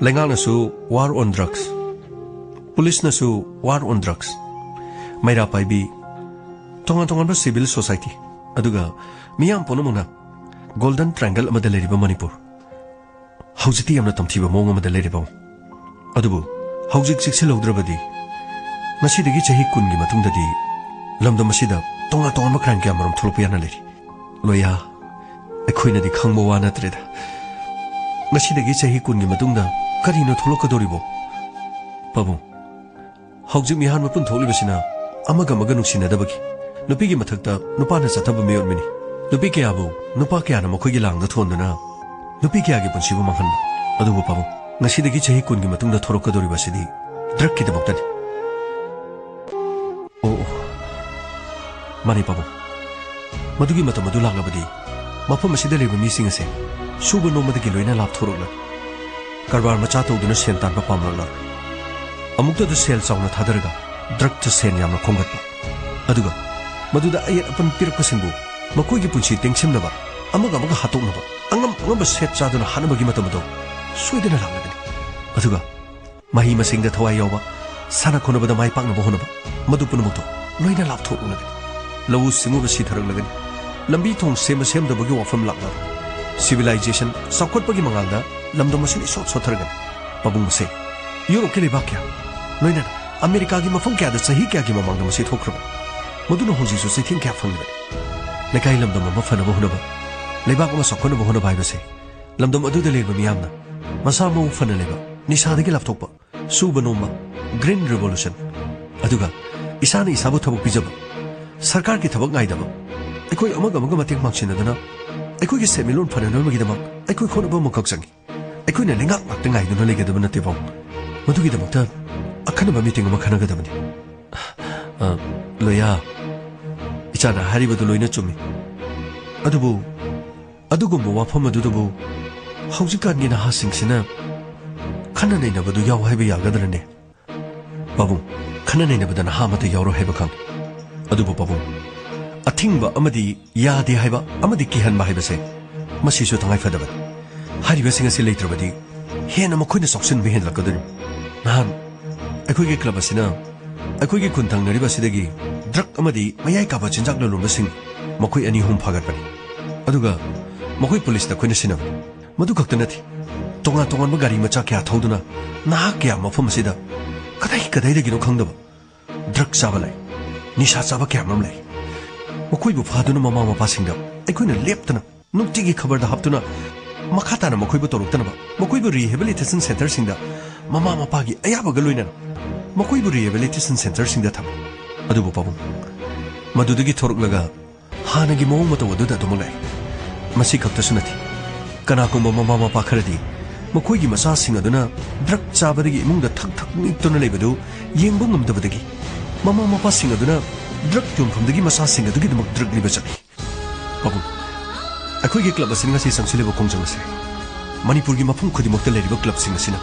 ꯂꯩꯉꯥꯛꯅꯁꯨ war on drugs, ꯄꯨꯂꯤꯁꯅꯁꯨ war on drugs, ꯃꯩꯔꯥ ꯄꯥꯏꯕꯤ, ꯇꯣꯉꯥꯟ ꯇꯣꯉꯥꯟꯕ civil society, ꯑꯗꯨꯒ ꯃꯤꯌꯥꯝ ꯄꯨꯝꯅꯃꯛꯅ golden triangle ꯑꯃꯗ ꯂꯩꯔꯤꯕ ꯃꯅꯤꯄꯨꯔ꯫ ꯍꯧꯖꯤꯛꯇꯤ ꯌꯥꯝꯅ ꯇꯝꯊꯤꯕ ꯃꯑꯣꯡ ꯑꯃꯗ ꯂꯩꯔꯦ ꯄꯥꯕꯨꯡ꯫ ꯑꯗꯨꯕꯨ ꯍꯧꯖꯤꯛ ꯆꯦꯛꯁꯤꯜꯍꯧꯗ꯭ꯔꯕꯗꯤ ꯉꯁꯤꯗꯒꯤ ꯆꯍꯤ ꯀꯨꯟꯒꯤ ꯃꯇꯨꯡꯗꯗꯤ ꯂꯝꯗꯝ ꯑꯁꯤꯗ ꯇꯣꯉꯥꯟ ꯇꯣꯉꯥꯟꯕ crime ꯀꯌꯥ ꯃꯔꯨꯝ ꯊꯣꯛꯂꯛꯄ ꯌꯥꯅ ꯂꯩꯔꯤ꯫ ꯂꯣꯌꯥ, ꯑꯩꯈꯣꯏꯅꯗꯤ ꯈꯪꯕ ꯋꯥ ꯅꯠꯇ꯭ꯔꯦꯗ꯫ ꯉꯁꯤꯗꯒꯤ ꯆꯍꯤ ꯀꯨꯟꯒꯤ ꯃꯇꯨꯡꯗ ꯀꯔꯤꯅꯣ ꯊꯣꯛꯂꯛꯀꯗꯧꯔꯤꯕꯣ? ꯄꯥꯕꯨꯡ, ꯍꯧꯖꯤꯛ ꯃꯤꯍꯥꯟ ꯃꯄꯨꯟ ꯊꯣꯛꯂꯤꯕꯁꯤꯅ ꯑꯃꯒ ꯑꯃꯒ ꯅꯨꯡꯁꯤꯅꯗꯕꯒꯤ, ꯅꯨꯄꯤꯒꯤ ꯃꯊꯛꯇ ꯅꯨꯄꯥꯅ ꯆꯠꯊꯕ ꯃꯤꯑꯣꯠ ꯃꯤꯅꯤ꯫ ꯅꯨꯄꯤ ꯀꯌꯥꯕꯨ ꯅꯨꯄꯥ ꯀꯌꯥꯅ ꯃꯈꯣꯏꯒꯤ ꯂꯥꯡꯗ ꯊꯣꯟꯗꯨꯅ ꯅꯨꯄꯤ ꯀꯌꯥꯒꯤ ꯄꯨꯟꯁꯤꯕꯨ ꯃꯥꯡꯍꯟꯕ꯫ ꯑꯗꯨꯕꯨ ꯄꯥꯕꯨꯡ, ꯉꯁꯤꯗꯒꯤ ꯆꯍꯤ ꯀꯨꯟꯒꯤ ꯃꯇꯨꯡꯗ ꯊꯣꯔꯛꯀꯗꯧꯔꯤꯕ ꯑꯁꯤꯗꯤ drugꯀꯤꯗꯃꯛꯇꯅꯤ꯫ ꯑꯣ, ꯑꯣ꯫ ꯃꯥꯅꯤ ꯄꯥꯕꯨꯡ꯫ ꯃꯗꯨꯒꯤ ꯃꯇꯝ ꯑꯗꯨ ꯂꯥꯛꯂꯕꯗꯤ ꯃꯐꯝ ꯑꯁꯤꯗ ꯂꯩꯕ ꯃꯤꯁꯤꯡ ꯑꯁꯦ ꯁꯨꯕ ꯅꯣꯝꯕꯗꯒꯤ ꯂꯣꯏꯅ ꯂꯥꯞꯊꯣꯔꯛꯂꯒ ꯀꯔꯕꯥꯔ ꯃꯆꯥ ꯇꯧꯗꯨꯅ ꯁꯦꯟ ꯇꯥꯟꯕ ꯄꯥꯝꯂꯛꯂꯒ ꯑꯃꯨꯛꯇꯗ ꯁꯦꯜ ꯆꯥꯎꯅ ꯊꯥꯗꯔꯒ ꯗ꯭ꯔꯒꯇ ꯁꯦꯟ ꯌꯥꯝꯅ ꯈꯣꯝꯒꯠꯄ, ꯑꯗꯨꯒ ꯃꯗꯨꯗ ꯑꯌꯦꯠ ꯑꯄꯟ ꯄꯤꯔꯛꯄꯁꯤꯡꯕꯨ ꯃꯈꯣꯏꯒꯤ ꯄꯨꯟꯁꯤ ꯇꯦꯡꯁꯤꯟꯅꯕ, ꯑꯃꯒ ꯑꯃꯒ ꯍꯥꯠꯇꯣꯛꯅꯕ, ꯑꯉꯝ ꯑꯉꯝꯕ ꯁꯦꯠ ꯆꯥꯗꯨꯅ ꯍꯥꯠꯅꯕꯒꯤ ꯃꯇꯝ ꯑꯗꯨ ꯁꯣꯏꯗꯅ ꯂꯥꯛꯂꯒꯅꯤ꯫ ꯑꯗꯨꯒ ꯃꯍꯩ ꯃꯁꯤꯡꯗ ꯊꯋꯥꯏ ꯌꯥꯎꯕ, ꯁꯥꯟꯅ ꯈꯣꯠꯅꯕꯗ ꯃꯥꯏ ꯄꯥꯛꯅꯕ ꯍꯣꯠꯅꯕ, ꯃꯗꯨ ꯄꯨꯝꯅꯃꯛꯇꯣ ꯂꯣꯏꯅ ꯂꯥꯞꯊꯣꯛꯂꯒꯅꯤ꯫ ꯂꯧꯎ ꯁꯤꯡꯎꯕ ꯁꯤꯊꯔꯛꯂꯒꯅꯤ꯫ ꯂꯝꯕꯤ ꯊꯣꯡ ꯁꯦꯝꯕ ꯁꯦꯝꯗꯕꯒꯤ ꯋꯥꯐꯝ ꯂꯥꯛꯂꯔꯣꯏ꯫ ꯁꯤꯚꯤꯂꯥꯏꯖꯦꯁꯟ ꯆꯥꯎꯈꯠꯄꯒꯤ ꯃꯉꯥꯜꯗ ꯂꯝꯗꯝ ꯑꯁꯤ ꯏꯁꯣꯠ ꯁꯣꯠꯊꯔꯒꯅꯤ꯫ ꯄꯥꯕꯨꯡ ꯃꯁꯦ, ꯌꯨꯔꯣꯞꯀꯤ ꯂꯩꯕꯥꯛ ꯀꯌꯥ, ꯂꯣꯏꯅꯅ ꯑꯃꯦꯔꯤꯀꯥꯒꯤ ꯃꯐꯝ ꯀꯌꯥꯗ ꯆꯍꯤ ꯀꯌꯥꯒꯤ ꯃꯃꯥꯡꯗ ꯃꯁꯤ ꯊꯣꯛꯈ꯭ꯔꯕꯅꯤ꯫ ꯃꯗꯨꯅ ꯍꯧꯖꯤꯛꯁꯨ ꯆꯩꯊꯦꯡ ꯀꯌꯥ ꯐꯪꯂꯤꯕꯅꯤ꯫ ꯂꯩꯀꯥꯏ ꯂꯝꯗꯝ ꯑꯃ ꯐꯅꯕ ꯍꯣꯠꯅꯕ, ꯂꯩꯕꯥꯛ ꯑꯃ ꯆꯥꯎꯈꯠꯅꯕ ꯍꯣꯠꯅꯕ ꯍꯥꯏꯕꯁꯦ ꯂꯝꯗꯝ ꯑꯗꯨꯗ ꯂꯩꯔꯤꯕ ꯃꯤꯌꯥꯝꯅ ꯃꯁꯥ ꯃꯎ ꯐꯅ ꯂꯩꯕ, ꯅꯤꯁꯥꯗꯒꯤ ꯂꯥꯞꯊꯣꯛꯄ, ꯁꯨꯕ ꯅꯣꯝꯕ, ꯒ꯭ꯔꯤꯟ ꯔꯤꯚꯣꯂꯨꯁꯟ, ꯑꯗꯨꯒ ꯏꯁꯥꯅ ꯏꯁꯥꯕꯨ ꯊꯕꯛ ꯄꯤꯖꯕ, ꯁꯔꯀꯥꯔꯒꯤ ꯊꯕꯛ ꯉꯥꯏꯗꯕ, ꯑꯩꯈꯣꯏ ꯑꯃꯒ ꯑꯃꯒ ꯃꯇꯦꯡ ꯄꯥꯡꯁꯤꯟꯅꯗꯨꯅ ꯑꯩꯈꯣꯏꯒꯤ ꯁꯦꯟꯃꯤꯠꯂꯣꯟ ꯐꯅꯅꯕꯒꯤꯗꯃꯛ ꯑꯩꯈꯣꯏ ꯍꯣꯠꯅꯕ ꯑꯃꯈꯛ ꯆꯪꯏ꯫ ꯑꯩꯈꯣꯏꯅ ꯂꯩꯉꯥꯛ ꯉꯥꯛꯇ ꯉꯥꯏꯗꯨꯅ ꯂꯩꯒꯗꯕ ꯅꯠꯇꯦ ꯄꯥꯕꯨꯡ꯫ ꯃꯗꯨꯒꯤꯗꯃꯛꯇ ꯑꯈꯟꯅꯕ ꯃꯤꯇꯤꯡ ꯑꯃ ꯈꯟꯅꯒꯗꯕꯅꯤ꯫ ꯑ, ꯂꯣꯌꯥ, ꯏꯆꯥꯅ ꯍꯥꯏꯔꯤꯕꯗꯨ ꯂꯣꯏꯅ ꯆꯨꯝꯃꯤ꯫ ꯑꯗꯨꯕꯨ ꯑꯗꯨꯒꯨꯝꯕ ꯋꯥꯐꯝ ꯑꯗꯨꯗꯕꯨ ꯍꯧꯖꯤꯛꯀꯥꯟꯒꯤ ꯅꯍꯥꯁꯤꯡꯁꯤꯅ ꯈꯟꯅ ꯅꯩꯅꯕꯗꯨ ꯌꯥꯎ ꯍꯥꯏꯕ ꯌꯥꯒꯗ꯭ꯔꯅꯦ? ꯄꯥꯕꯨꯡ, ꯈꯟꯅ ꯅꯩꯅꯕꯗ ꯅꯍꯥ ꯑꯃꯠꯇ ꯌꯥꯎꯔꯣꯏ ꯍꯥꯏꯕ ꯈꯪꯏ꯫ ꯑꯗꯨꯕꯨ ꯄꯥꯕꯨꯡ, ꯑꯊꯤꯡꯕ ꯑꯃꯗꯤ ꯌꯥꯗꯦ ꯍꯥꯏꯕ ꯑꯃꯗꯤ ꯀꯤꯍꯟꯕ ꯍꯥꯏꯕꯁꯦ ꯃꯁꯤꯁꯨ ꯇꯉꯥꯏ ꯐꯗꯕꯅꯤ꯫ ꯍꯥꯏꯔꯤꯕꯁꯤꯡ ꯑꯁꯤ ꯂꯩꯇ꯭ꯔꯕꯗꯤ ꯍꯦꯟꯅ ꯃꯈꯣꯏꯅ ꯆꯥꯎꯁꯤꯟꯕ ꯍꯦꯟꯂꯛꯀꯗꯣꯔꯤꯕꯅꯤ꯫ ꯅꯍꯥꯟ ꯑꯩꯈꯣꯏꯒꯤ ꯀ꯭ꯂꯕ ꯑꯁꯤꯅ ꯑꯩꯈꯣꯏꯒꯤ ꯈꯨꯟ ꯊꯪꯅꯔꯤꯕ ꯑꯁꯤꯗꯒꯤ ꯗ꯭ꯔꯒ ꯑꯃꯗꯤ ꯃꯌꯥꯏ ꯀꯥꯕ ꯆꯤꯟꯖꯥꯛ ꯂꯂꯣꯟꯕꯁꯤꯡ ꯃꯈꯣꯏ ꯑꯅꯤ ꯑꯍꯨꯝ ꯐꯥꯒꯠꯄꯅꯤ꯫ ꯑꯗꯨꯒ ꯃꯈꯣꯏ ꯄꯨꯂꯤꯁꯇ ꯑꯩꯈꯣꯏꯅ ꯁꯤꯟꯅꯕꯅꯤ꯫ ꯃꯗꯨ ꯈꯛꯇ ꯅꯠꯇꯦ, ꯇꯣꯉꯥꯟ ꯇꯣꯉꯥꯟꯕ ꯒꯥꯔꯤ ꯃꯆꯥ ꯀꯌꯥ ꯊꯧꯗꯨꯅ ꯅꯍꯥ ꯀꯌꯥ ꯃꯐꯝ ꯑꯁꯤꯗ ꯀꯗꯥꯏ ꯀꯗꯥꯏꯗꯒꯤꯅꯣ ꯈꯪꯗꯕ ꯗ꯭ꯔꯒ ꯆꯥꯕ ꯂꯩ, ꯅꯤꯁꯥ ꯆꯥꯕ ꯀꯌꯥ ꯃꯔꯨꯝ ꯂꯩ꯫ ꯃꯈꯣꯏꯕꯨ ꯐꯥꯗꯨꯅ ꯃꯃꯥ ꯃꯄꯥꯁꯤꯡꯗ ꯑꯩꯈꯣꯏꯅ ꯂꯦꯞꯇꯅ ꯅꯨꯡꯇꯤꯒꯤ ꯈꯕꯔꯗ ꯍꯥꯞꯇꯨꯅ ꯃꯈꯥ ꯇꯥꯅ ꯃꯈꯣꯏꯕꯨ ꯇꯧꯔꯛꯇꯅꯕ ꯃꯈꯣꯏꯕꯨ ꯔꯤꯍꯦꯕꯤꯂꯤꯇꯦꯁꯟ ꯁꯦꯟꯇꯔꯁꯤꯡꯗ ꯃꯃꯥ ꯃꯄꯥꯒꯤ ꯑꯌꯥꯕꯒ ꯂꯣꯏꯅꯅ ꯃꯈꯣꯏꯕꯨ ꯔꯤꯍꯦꯕꯤꯂꯤꯇꯦꯁꯟ ꯁꯦꯟꯇꯔꯁꯤꯡꯗ ꯊꯝꯃꯤ꯫ ꯑꯗꯨꯕꯨ ꯄꯥꯕꯨꯡ, ꯃꯗꯨꯗꯒꯤ ꯊꯣꯔꯛꯂꯒ ꯍꯥꯟꯅꯒꯤ ꯃꯑꯣꯡ ꯃꯇꯧ ꯑꯗꯨꯗ ꯑꯗꯨꯃꯛ ꯂꯩ꯫ ꯃꯁꯤ ꯈꯛꯇꯁꯨ ꯅꯠꯇꯦ, ꯀꯅꯥꯒꯨꯝꯕ ꯃꯃꯥ ꯃꯄꯥ ꯈꯔꯗꯤ ꯃꯈꯣꯏꯒꯤ ꯃꯆꯥꯁꯤꯡ ꯑꯗꯨꯅ ꯗ꯭ꯔꯒ ꯆꯥꯕꯗꯒꯤ ꯏꯃꯨꯡꯗ ꯊꯛ ꯊꯛ ꯅꯤꯛꯇꯨꯅ ꯂꯩꯕꯗꯨ ꯌꯦꯡꯕ ꯉꯝꯗꯕꯗꯒꯤ ꯃꯃꯥ ꯃꯄꯥꯁꯤꯡ ꯑꯗꯨꯅ ꯗ꯭ꯔꯒ ꯌꯣꯟꯐꯝꯗꯒꯤ ꯃꯆꯥꯁꯤꯡ ꯑꯗꯨꯒꯤꯗꯃꯛ ꯗ꯭ꯔꯒ ꯂꯩꯕ ꯆꯠꯂꯤ꯫ ꯄꯥꯕꯨꯡ, ꯑꯩꯈꯣꯏꯒꯤ ꯀ꯭ꯂꯕ ꯑꯁꯤꯅ ꯉꯁꯤ ꯆꯪꯁꯤꯜꯂꯤꯕ ꯈꯣꯡꯖꯪ ꯑꯁꯦ ꯃꯅꯤꯄꯨꯔꯒꯤ ꯃꯐꯝ ꯈꯨꯗꯤꯡꯃꯛꯇ ꯂꯩꯔꯤꯕ ꯀ꯭ꯂꯕꯁꯤꯡ ꯑꯁꯤꯅ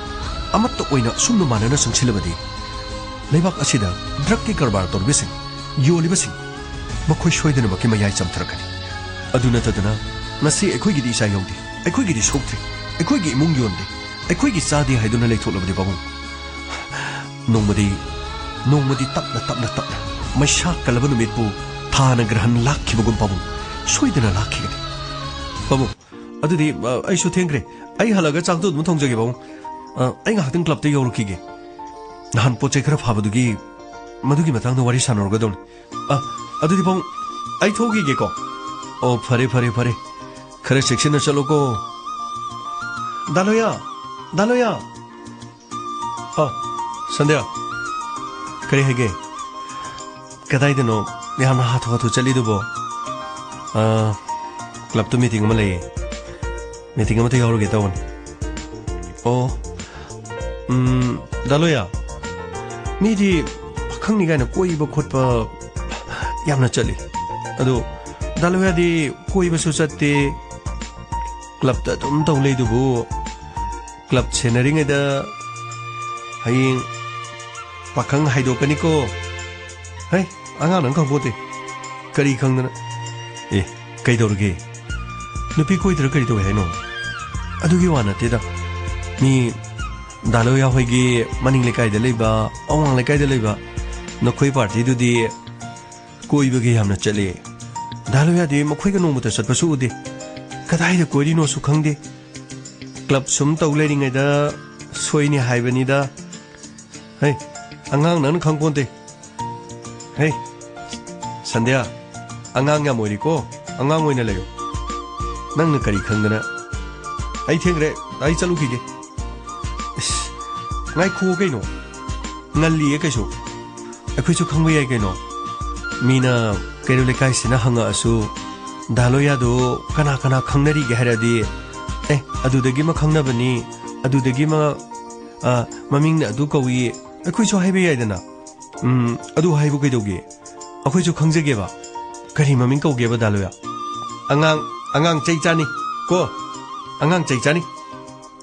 ꯑꯃꯠꯇ ꯑꯣꯏꯅ ꯑꯁꯨꯝꯅ ꯃꯥꯟꯅꯅ ꯆꯪꯁꯤꯜꯂꯕꯗꯤ ꯂꯩꯕꯥꯛ ꯑꯁꯤꯗ ꯗ꯭ꯔꯒꯀꯤ ꯀꯔꯕꯥꯔ ꯇꯧꯔꯤꯕꯁꯤꯡ, ꯌꯣꯜꯂꯤꯕꯁꯤꯡ ꯃꯈꯣꯏ ꯁꯣꯏꯗꯅꯃꯛꯀꯤ ꯃꯌꯥꯏ ꯆꯝꯊꯔꯛꯀꯅꯤ꯫ ꯑꯗꯨ ꯅꯠꯇꯗꯅ ꯉꯁꯤ ꯑꯩꯈꯣꯏꯒꯤꯗꯤ ꯏꯆꯥ ꯌꯥꯎꯗꯦ, ꯑꯩꯈꯣꯏꯒꯤꯗꯤ ꯁꯣꯛꯇ꯭ꯔꯤ, ꯑꯩꯈꯣꯏꯒꯤ ꯏꯃꯨꯡ ꯌꯣꯟꯗꯦ, ꯑꯩꯈꯣꯏꯒꯤ ꯆꯥꯗꯦ ꯍꯥꯏꯗꯨꯅ ꯂꯩꯊꯣꯛꯂꯕꯗꯤ ꯄꯥꯕꯨꯡ, ꯅꯣꯡꯃꯗꯤ, ꯅꯣꯡꯃꯗꯤ ꯇꯞꯅ, ꯇꯞꯅ, ꯇꯞꯅ ꯃꯩꯁꯥ ꯀꯜꯂꯕ ꯅꯨꯃꯤꯠꯄꯨ ꯊꯥꯅ ꯒ꯭ꯔꯍꯟ ꯂꯥꯛꯈꯤꯕꯒꯨꯝ ꯄꯥꯕꯨꯡ ꯁꯣꯏꯗꯅ ꯂꯥꯛꯈꯤꯒꯅꯤ꯫ ꯄꯥꯕꯨꯡ, ꯑꯗꯨꯗꯤ, ꯑ, ꯑꯩꯁꯨ ꯊꯦꯡꯈ꯭ꯔꯦ꯫ ꯑꯩ ꯍꯜꯂꯛꯑꯒ ꯆꯥꯛꯇꯨ ꯑꯗꯨꯝ ꯊꯣꯡꯖꯒꯦ ꯄꯥꯕꯨꯡ꯫ ꯑ, ꯑꯩ ꯉꯥꯏꯍꯥꯛꯇꯪ ꯀ꯭ꯂꯕꯇ ꯌꯧꯔꯨꯈꯤꯒꯦ꯫ ꯅꯍꯥꯟ ꯄꯣꯠ ꯆꯩ ꯈꯔ ꯐꯥꯕꯗꯨꯒꯤ ꯃꯗꯨꯒꯤ ꯃꯇꯥꯡꯗ ꯋꯥꯔꯤ ꯁꯥꯟꯅꯔꯨꯒꯗꯧꯅꯤ꯫ ꯑ, ꯑꯗꯨꯗꯤ ꯄꯥꯕꯨꯡ, ꯑꯩ ꯊꯣꯛꯈꯤꯒꯦꯀꯣ꯫ ꯑꯣ, ꯐꯔꯦ, ꯐꯔꯦ, ꯐꯔꯦ꯫ ꯈꯔ ꯆꯦꯛꯁꯤꯟꯅ ꯆꯠꯂꯨꯀꯣ꯫ ꯗꯥꯂꯣꯌꯥ! ꯗꯥꯂꯣꯌꯥ! ꯑ, ꯁꯟꯙ꯭ꯌꯥ, ꯀꯔꯤ ꯍꯥꯏꯒꯦ? ꯀꯗꯥꯏꯗꯅꯣ ꯌꯥꯝꯅ ꯍꯥꯊꯨ ꯍꯥꯊꯨ ꯆꯠꯂꯤꯗꯨꯕꯣ? ꯑ, ꯀ꯭ꯂꯕꯇ ꯃꯤꯇꯤꯡ ꯑꯃ ꯂꯩꯌꯦ꯫ ꯃꯤꯇꯤꯡ ꯑꯃꯇ ꯌꯥꯎꯔꯨꯒꯦ ꯇꯧꯕꯅꯤ꯫ ꯑꯣ, ꯎꯝ, ꯗꯥꯂꯣꯌꯥ, ꯃꯤꯗꯤ ꯄꯥꯈꯪꯅꯤ ꯀꯥꯏꯅ ꯀꯣꯏꯕ ꯈꯣꯠꯄ ꯌꯥꯝꯅ ꯆꯠꯂꯤ꯫ ꯑꯗꯣ ꯗꯥꯂꯣꯌꯥꯗꯤ ꯀꯣꯏꯕꯁꯨ ꯆꯠꯇꯦ, ꯀ꯭ꯂꯕꯇ ꯑꯗꯨꯝ ꯇꯧ ꯂꯩꯗꯨꯕꯨ꯫ ꯀ꯭ꯂꯕ ꯁꯦꯟꯅꯔꯤꯉꯩꯗ ꯍꯌꯦꯡ ꯄꯥꯈꯪ ꯍꯥꯏꯗꯣꯛꯀꯅꯤꯀꯣ꯫ ꯍꯩ, ꯑꯉꯥꯡ ꯅꯪ ꯈꯪꯄꯣꯠꯇꯦ꯫ ꯀꯔꯤ ꯈꯪꯗꯅ? ꯑꯦ, ꯀꯩꯗꯧꯔꯒꯦ? ꯅꯨꯄꯤ ꯀꯣꯏꯗ꯭ꯔꯥ ꯀꯔꯤ ꯇꯧꯏ ꯍꯥꯏꯅꯣ? ꯑꯗꯨꯒꯤ ꯋꯥ ꯅꯠꯇꯦꯗ꯫ ꯃꯤ ꯗꯥꯂꯣꯌꯥ ꯍꯣꯏꯒꯤ ꯃꯅꯤꯡ ꯂꯩꯀꯥꯏꯗ ꯂꯩꯕ, ꯑꯋꯥꯡ ꯂꯩꯀꯥꯏꯗ ꯂꯩꯕ ꯅꯈꯣꯏ ꯄꯥꯔꯇꯤꯗꯨꯗꯤ ꯀꯣꯏꯕꯒꯤ ꯌꯥꯝꯅ ꯆꯠꯂꯤ꯫ ꯗꯥꯂꯣꯌꯥꯗꯤ ꯃꯈꯣꯏꯒ ꯅꯣꯡꯃꯇ ꯆꯠꯄꯁꯨ ꯎꯗꯦ꯫ ꯀꯗꯥꯏꯗ ꯀꯣꯏꯔꯤꯅꯣꯁꯨ ꯈꯪꯗꯦ꯫ ꯀ꯭ꯂꯕ ꯁꯨꯝ ꯇꯧ ꯂꯩꯔꯤꯉꯩꯗ ꯁꯣꯏꯅꯤ ꯍꯥꯏꯕꯅꯤꯗ꯫ ꯍꯩ, ꯑꯉꯥꯡ ꯅꯪꯅ ꯈꯪꯄꯣꯟꯇꯦ꯫ ꯍꯩ, ꯁꯟꯙ꯭ꯌꯥ, ꯑꯉꯥꯡ ꯌꯥꯝ ꯑꯣꯏꯔꯤꯀꯣ, ꯑꯉꯥꯡ ꯑꯣꯏꯅ ꯂꯩꯌꯨ꯫ ꯅꯪꯅ ꯀꯔꯤ ꯈꯪꯗꯅ? ꯑꯩ ꯊꯦꯡꯈ꯭ꯔꯦ, ꯑꯩ ꯆꯠꯂꯨꯈꯤꯒꯦ꯫ ꯏꯁ, ꯉꯥꯏꯈꯨꯑꯣ ꯀꯩꯅꯣ, ꯉꯜꯂꯤꯌꯦ ꯀꯩꯁꯨ꯫ ꯑꯩꯈꯣꯏꯁꯨ ꯈꯪꯕ ꯌꯥꯏ ꯀꯩꯅꯣ꯫ ꯃꯤꯅ ꯀꯩꯔꯣꯜ ꯂꯩꯀꯥꯏꯁꯤꯅ ꯍꯪꯉꯛꯑꯁꯨ, "ꯗꯥ ꯂꯣꯌꯥꯗꯣ ꯀꯅꯥ ꯀꯅꯥ ꯈꯪꯅꯔꯤꯒꯦ?" ꯍꯥꯏꯔꯛꯑꯗꯤ, "ꯑꯦ, ꯑꯗꯨꯗꯒꯤ ꯑꯃ ꯈꯪꯅꯕꯅꯤ, ꯑꯗꯨꯗꯒꯤ ꯑꯃ, ꯑ, ꯃꯃꯤꯡꯅ ꯑꯗꯨ ꯀꯧꯏ", ꯑꯩꯈꯣꯏꯁꯨ ꯍꯥꯏꯕ ꯌꯥꯏꯗꯅ꯫ ꯎꯝ, ꯑꯗꯨ ꯍꯥꯏꯕꯨ ꯀꯩꯗꯧꯒꯦ? ꯑꯩꯈꯣꯏꯁꯨ ꯈꯪꯖꯒꯦꯕ꯫ ꯀꯔꯤ ꯃꯃꯤꯡ ꯀꯧꯒꯦꯕ, ꯗꯥ ꯂꯣꯌꯥ? ꯑꯉꯥꯡ, ꯑꯉꯥꯡ ꯆꯩ ꯆꯥꯅꯤ ꯀꯣ, ꯑꯉꯥꯡ ꯆꯩ ꯆꯥꯅꯤ꯫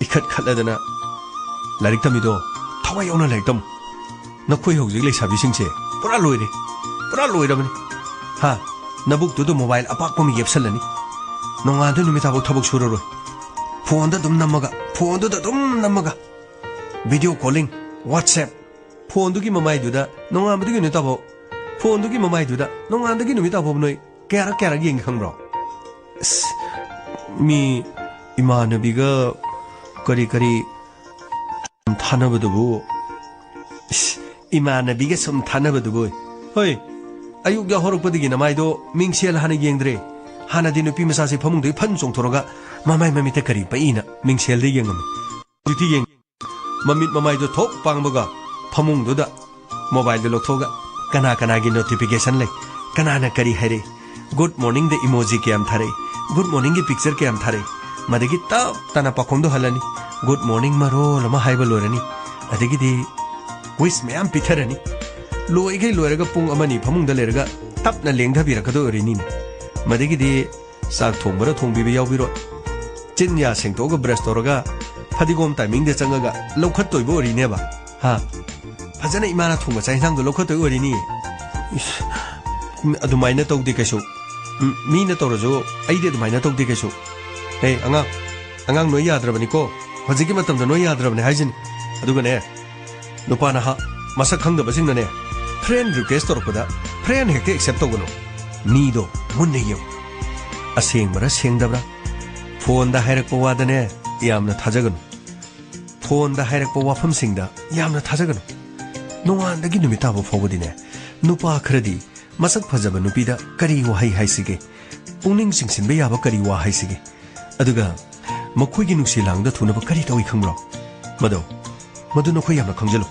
ꯏꯈꯠ ꯈꯠꯂꯗꯅ ꯂꯥꯏꯔꯤꯛ ꯇꯝꯃꯤꯗꯣ ꯊꯋꯥꯏ ꯌꯥꯎꯅ ꯂꯥꯏꯔꯤꯛ ꯇꯝꯃꯨ꯫ ꯅꯈꯣꯏ ꯍꯧꯖꯤꯛ ꯂꯩꯁꯥꯕꯤꯁꯤꯡꯁꯦ ꯄꯨꯔꯥ ꯂꯣꯏꯔꯦ, ꯄꯨꯔꯥ ꯂꯣꯏꯔꯕꯅꯤ꯫ ꯍꯥ? ꯅꯕꯨꯛꯇꯨꯗ ꯃꯣꯕꯥꯏꯜ ꯑꯄꯥꯛꯄ ꯑꯃ ꯌꯦꯞꯁꯜꯂꯅꯤ, ꯅꯣꯡꯉꯥꯟꯗ ꯅꯨꯃꯤꯠ ꯇꯥꯐꯥꯎ ꯊꯕꯛ ꯁꯨꯔꯔꯣꯏ꯫ ꯐꯣꯟꯗ ꯑꯗꯨꯝ ꯅꯝꯃꯒ, ꯐꯣꯟꯗꯨꯗ ꯑꯗꯨꯝ ꯅꯝꯃꯒ, ꯚꯤꯗꯤꯑꯣ ꯀꯣꯂꯤꯡ, ꯋꯥꯠꯁꯑꯦꯞ, ꯐꯣꯟꯗꯨꯒꯤ ꯃꯃꯥꯏꯗꯨꯗ ꯅꯣꯡꯉꯥꯟꯕꯗꯒꯤ ꯅꯨꯃꯤꯠ ꯇꯥꯐꯥꯎ, ꯐꯣꯟꯗꯨꯒꯤ ꯃꯃꯥꯏꯗꯨꯗ ꯅꯣꯡꯉꯥꯟꯕꯗꯒꯤ ꯅꯨꯃꯤꯠ ꯇꯥꯐꯥꯎ ꯅꯣꯏ ꯀꯌꯥꯔꯛ ꯀꯌꯥꯔꯛ ꯌꯦꯡꯒꯦ ꯈꯪꯕ꯭ꯔꯣ? ꯑꯁ, ꯃꯤ ꯏꯃꯥꯟꯅꯕꯤꯒ ꯀꯔꯤ ꯀꯔꯤ ꯊꯥꯅꯕꯗꯨꯕꯨ, ꯏꯁ, ꯏꯃꯥꯟꯅꯕꯤꯒ ꯁꯨꯝ ꯊꯥꯅꯕꯗꯨꯕꯨ꯫ ꯍꯣꯏ, ꯑꯌꯨꯛ ꯌꯥꯍꯧꯔꯛꯄꯗꯒꯤ ꯅꯃꯥꯏꯗꯣ ꯃꯤꯡꯁꯦꯜ ꯍꯥꯟꯅ ꯌꯦꯡꯗ꯭ꯔꯦ꯫ ꯍꯥꯟꯅꯗꯤ ꯅꯨꯄꯤ ꯃꯆꯥꯁꯤ ꯐꯃꯨꯡꯗꯒꯤ ꯐꯟ ꯆꯣꯡꯊꯣꯔꯒ ꯃꯃꯥꯏ ꯃꯃꯤꯠꯇ ꯀꯔꯤ ꯄꯛꯏꯅ ꯃꯤꯡꯁꯦꯜꯗ ꯌꯦꯡꯉꯝꯃꯤ꯫ ꯍꯧꯖꯤꯛꯇꯤ ꯌꯦꯡ, ꯃꯃꯤꯠ ꯃꯃꯥꯏꯗꯣ ꯊꯣꯛ ꯄꯥꯡꯕꯒ ꯐꯃꯨꯡꯗꯨꯗ ꯃꯣꯕꯥꯏꯜꯗꯨ ꯂꯧꯊꯣꯛꯑꯒ ꯀꯅꯥ ꯀꯅꯥꯒꯤ ꯅꯣꯇꯤꯐꯤꯀꯦꯁꯟ ꯂꯩ, ꯀꯅꯥꯅ ꯀꯔꯤ ꯍꯥꯏꯔꯛꯏ, ꯒꯨꯗ ꯃꯣꯔꯅꯤꯡꯗ ꯏꯃꯣꯖꯤ ꯀꯌꯥꯝ ꯊꯥꯔꯛꯏ, ꯒꯨꯗ ꯃꯣꯔꯅꯤꯡꯒꯤ ꯄꯤꯛꯆꯔ ꯀꯌꯥꯝ ꯊꯥꯔꯛꯏ, ꯃꯗꯒꯤ ꯇꯞ ꯇꯥꯅ ꯄꯥꯈꯣꯝꯗꯣ ꯍꯜꯂꯅꯤ, ꯒꯨꯗ ꯃꯣꯔꯅꯤꯡ ꯃꯔꯣꯜ ꯑꯃ ꯍꯥꯏꯕ ꯂꯣꯏꯔꯅꯤ, ꯑꯗꯒꯤꯗꯤ ꯋꯤꯁ ꯃꯌꯥꯝ ꯄꯤꯊꯔꯅꯤ꯫ ꯂꯣꯏꯈꯩ ꯂꯣꯏꯔꯒ ꯄꯨꯡ ꯑꯃꯅꯤ ꯐꯃꯨꯡꯗ ꯂꯩꯔꯒ ꯇꯞꯅ ꯂꯦꯡꯊꯕꯤꯔꯛꯀꯗꯣꯏ ꯑꯣꯏꯔꯤꯅꯤꯅꯦ꯫ ꯃꯗꯒꯤꯗꯤ ꯆꯥꯛ ꯊꯣꯡꯕꯔ ꯊꯣꯡꯕꯤꯕ ꯌꯥꯎꯕꯤꯔꯣꯏ꯫ ꯆꯤꯟ ꯌꯥ ꯁꯦꯡꯗꯣꯛꯑꯒ ꯕ꯭ꯔꯁ ꯇꯧꯔꯒ ꯐꯗꯤꯒꯣꯝ ꯇꯥꯏꯃꯤꯡꯗ ꯆꯪꯉꯒ ꯂꯧꯈꯠꯇꯣꯏꯕ ꯑꯣꯏꯔꯤꯅꯦꯕ꯫ ꯍꯥ? ꯐꯖꯅ ꯏꯃꯥꯅ ꯊꯣꯡꯕ ꯆꯥꯛ ꯏꯟꯁꯥꯡꯗꯣ ꯂꯧꯈꯠꯇꯣꯏ ꯑꯣꯏꯔꯤꯅꯤ꯫ ꯏꯁ, ꯑꯗꯨꯃꯥꯏꯅ ꯇꯧꯗꯦ ꯀꯩꯁꯨ꯫ ꯎꯝ, ꯃꯤꯅ ꯇꯧꯔꯁꯨ ꯑꯩꯗꯤ ꯑꯗꯨꯃꯥꯏꯅ ꯇꯧꯗꯦ ꯀꯩꯁꯨ꯫ ꯍꯦ, ꯑꯉꯥꯡ, ꯑꯉꯥꯡ ꯅꯣꯏ ꯌꯥꯗ꯭ꯔꯕꯅꯤꯀꯣ꯫ ꯍꯧꯖꯤꯛꯀꯤ ꯃꯇꯝꯗ ꯅꯣꯏ ꯌꯥꯗ꯭ꯔꯕꯅꯤ ꯍꯥꯏꯁꯤꯅꯤ꯫ ꯑꯗꯨꯒꯅꯦ, ꯅꯨꯄꯥ ꯅꯍꯥ ꯃꯁꯛ ꯈꯪꯗꯕꯁꯤꯡꯅꯅꯦ, ꯐ꯭ꯔꯦꯟ ꯔꯤꯀ꯭ꯋꯦꯁ ꯇꯧꯔꯛꯄꯗ ꯐ꯭ꯔꯦꯟ ꯍꯦꯛꯇ ꯑꯦꯛꯁꯦꯞ ꯇꯧꯒꯅꯨ꯫ ꯃꯤꯗꯣ ꯃꯨꯟꯅ ꯌꯦꯡꯉꯨ꯫ ꯑꯁꯦꯡꯕ꯭ꯔꯥ ꯁꯦꯡꯗꯕ꯭ꯔꯥ? ꯐꯣꯟꯗ ꯍꯥꯏꯔꯛꯄ ꯋꯥꯗꯅꯦ ꯌꯥꯝꯅ ꯊꯥꯖꯒꯅꯨ꯫ ꯐꯣꯟꯗ ꯍꯥꯏꯔꯛꯄ ꯋꯥꯐꯝꯁꯤꯡꯗ ꯌꯥꯝꯅ ꯊꯥꯖꯒꯅꯨ꯫ ꯅꯣꯡꯉꯥꯟꯗꯒꯤ ꯅꯨꯃꯤꯠ ꯇꯥꯕ ꯐꯥꯎꯕꯗꯤꯅꯦ, ꯅꯨꯄꯥ ꯈꯔꯗꯤ ꯃꯁꯛ ꯐꯖꯕ ꯅꯨꯄꯤꯗ ꯀꯔꯤ ꯋꯥꯍꯩ ꯍꯥꯏꯁꯤꯒꯦ? ꯄꯨꯛꯅꯤꯡ ꯆꯤꯡꯁꯤꯟꯕ ꯌꯥꯕ ꯀꯔꯤ ꯋꯥ ꯍꯥꯏꯁꯤꯒꯦ? ꯑꯗꯨꯒ ꯃꯈꯣꯏꯒꯤ ꯅꯨꯡꯁꯤ ꯂꯥꯡꯗ ꯊꯨꯅꯕ ꯀꯔꯤ ꯇꯧꯏ ꯈꯪꯕ꯭ꯔꯣ? ꯃꯗꯣ, ꯃꯗꯨ ꯅꯈꯣꯏ ꯌꯥꯝꯅ ꯈꯪꯖꯤꯜꯂꯨ꯫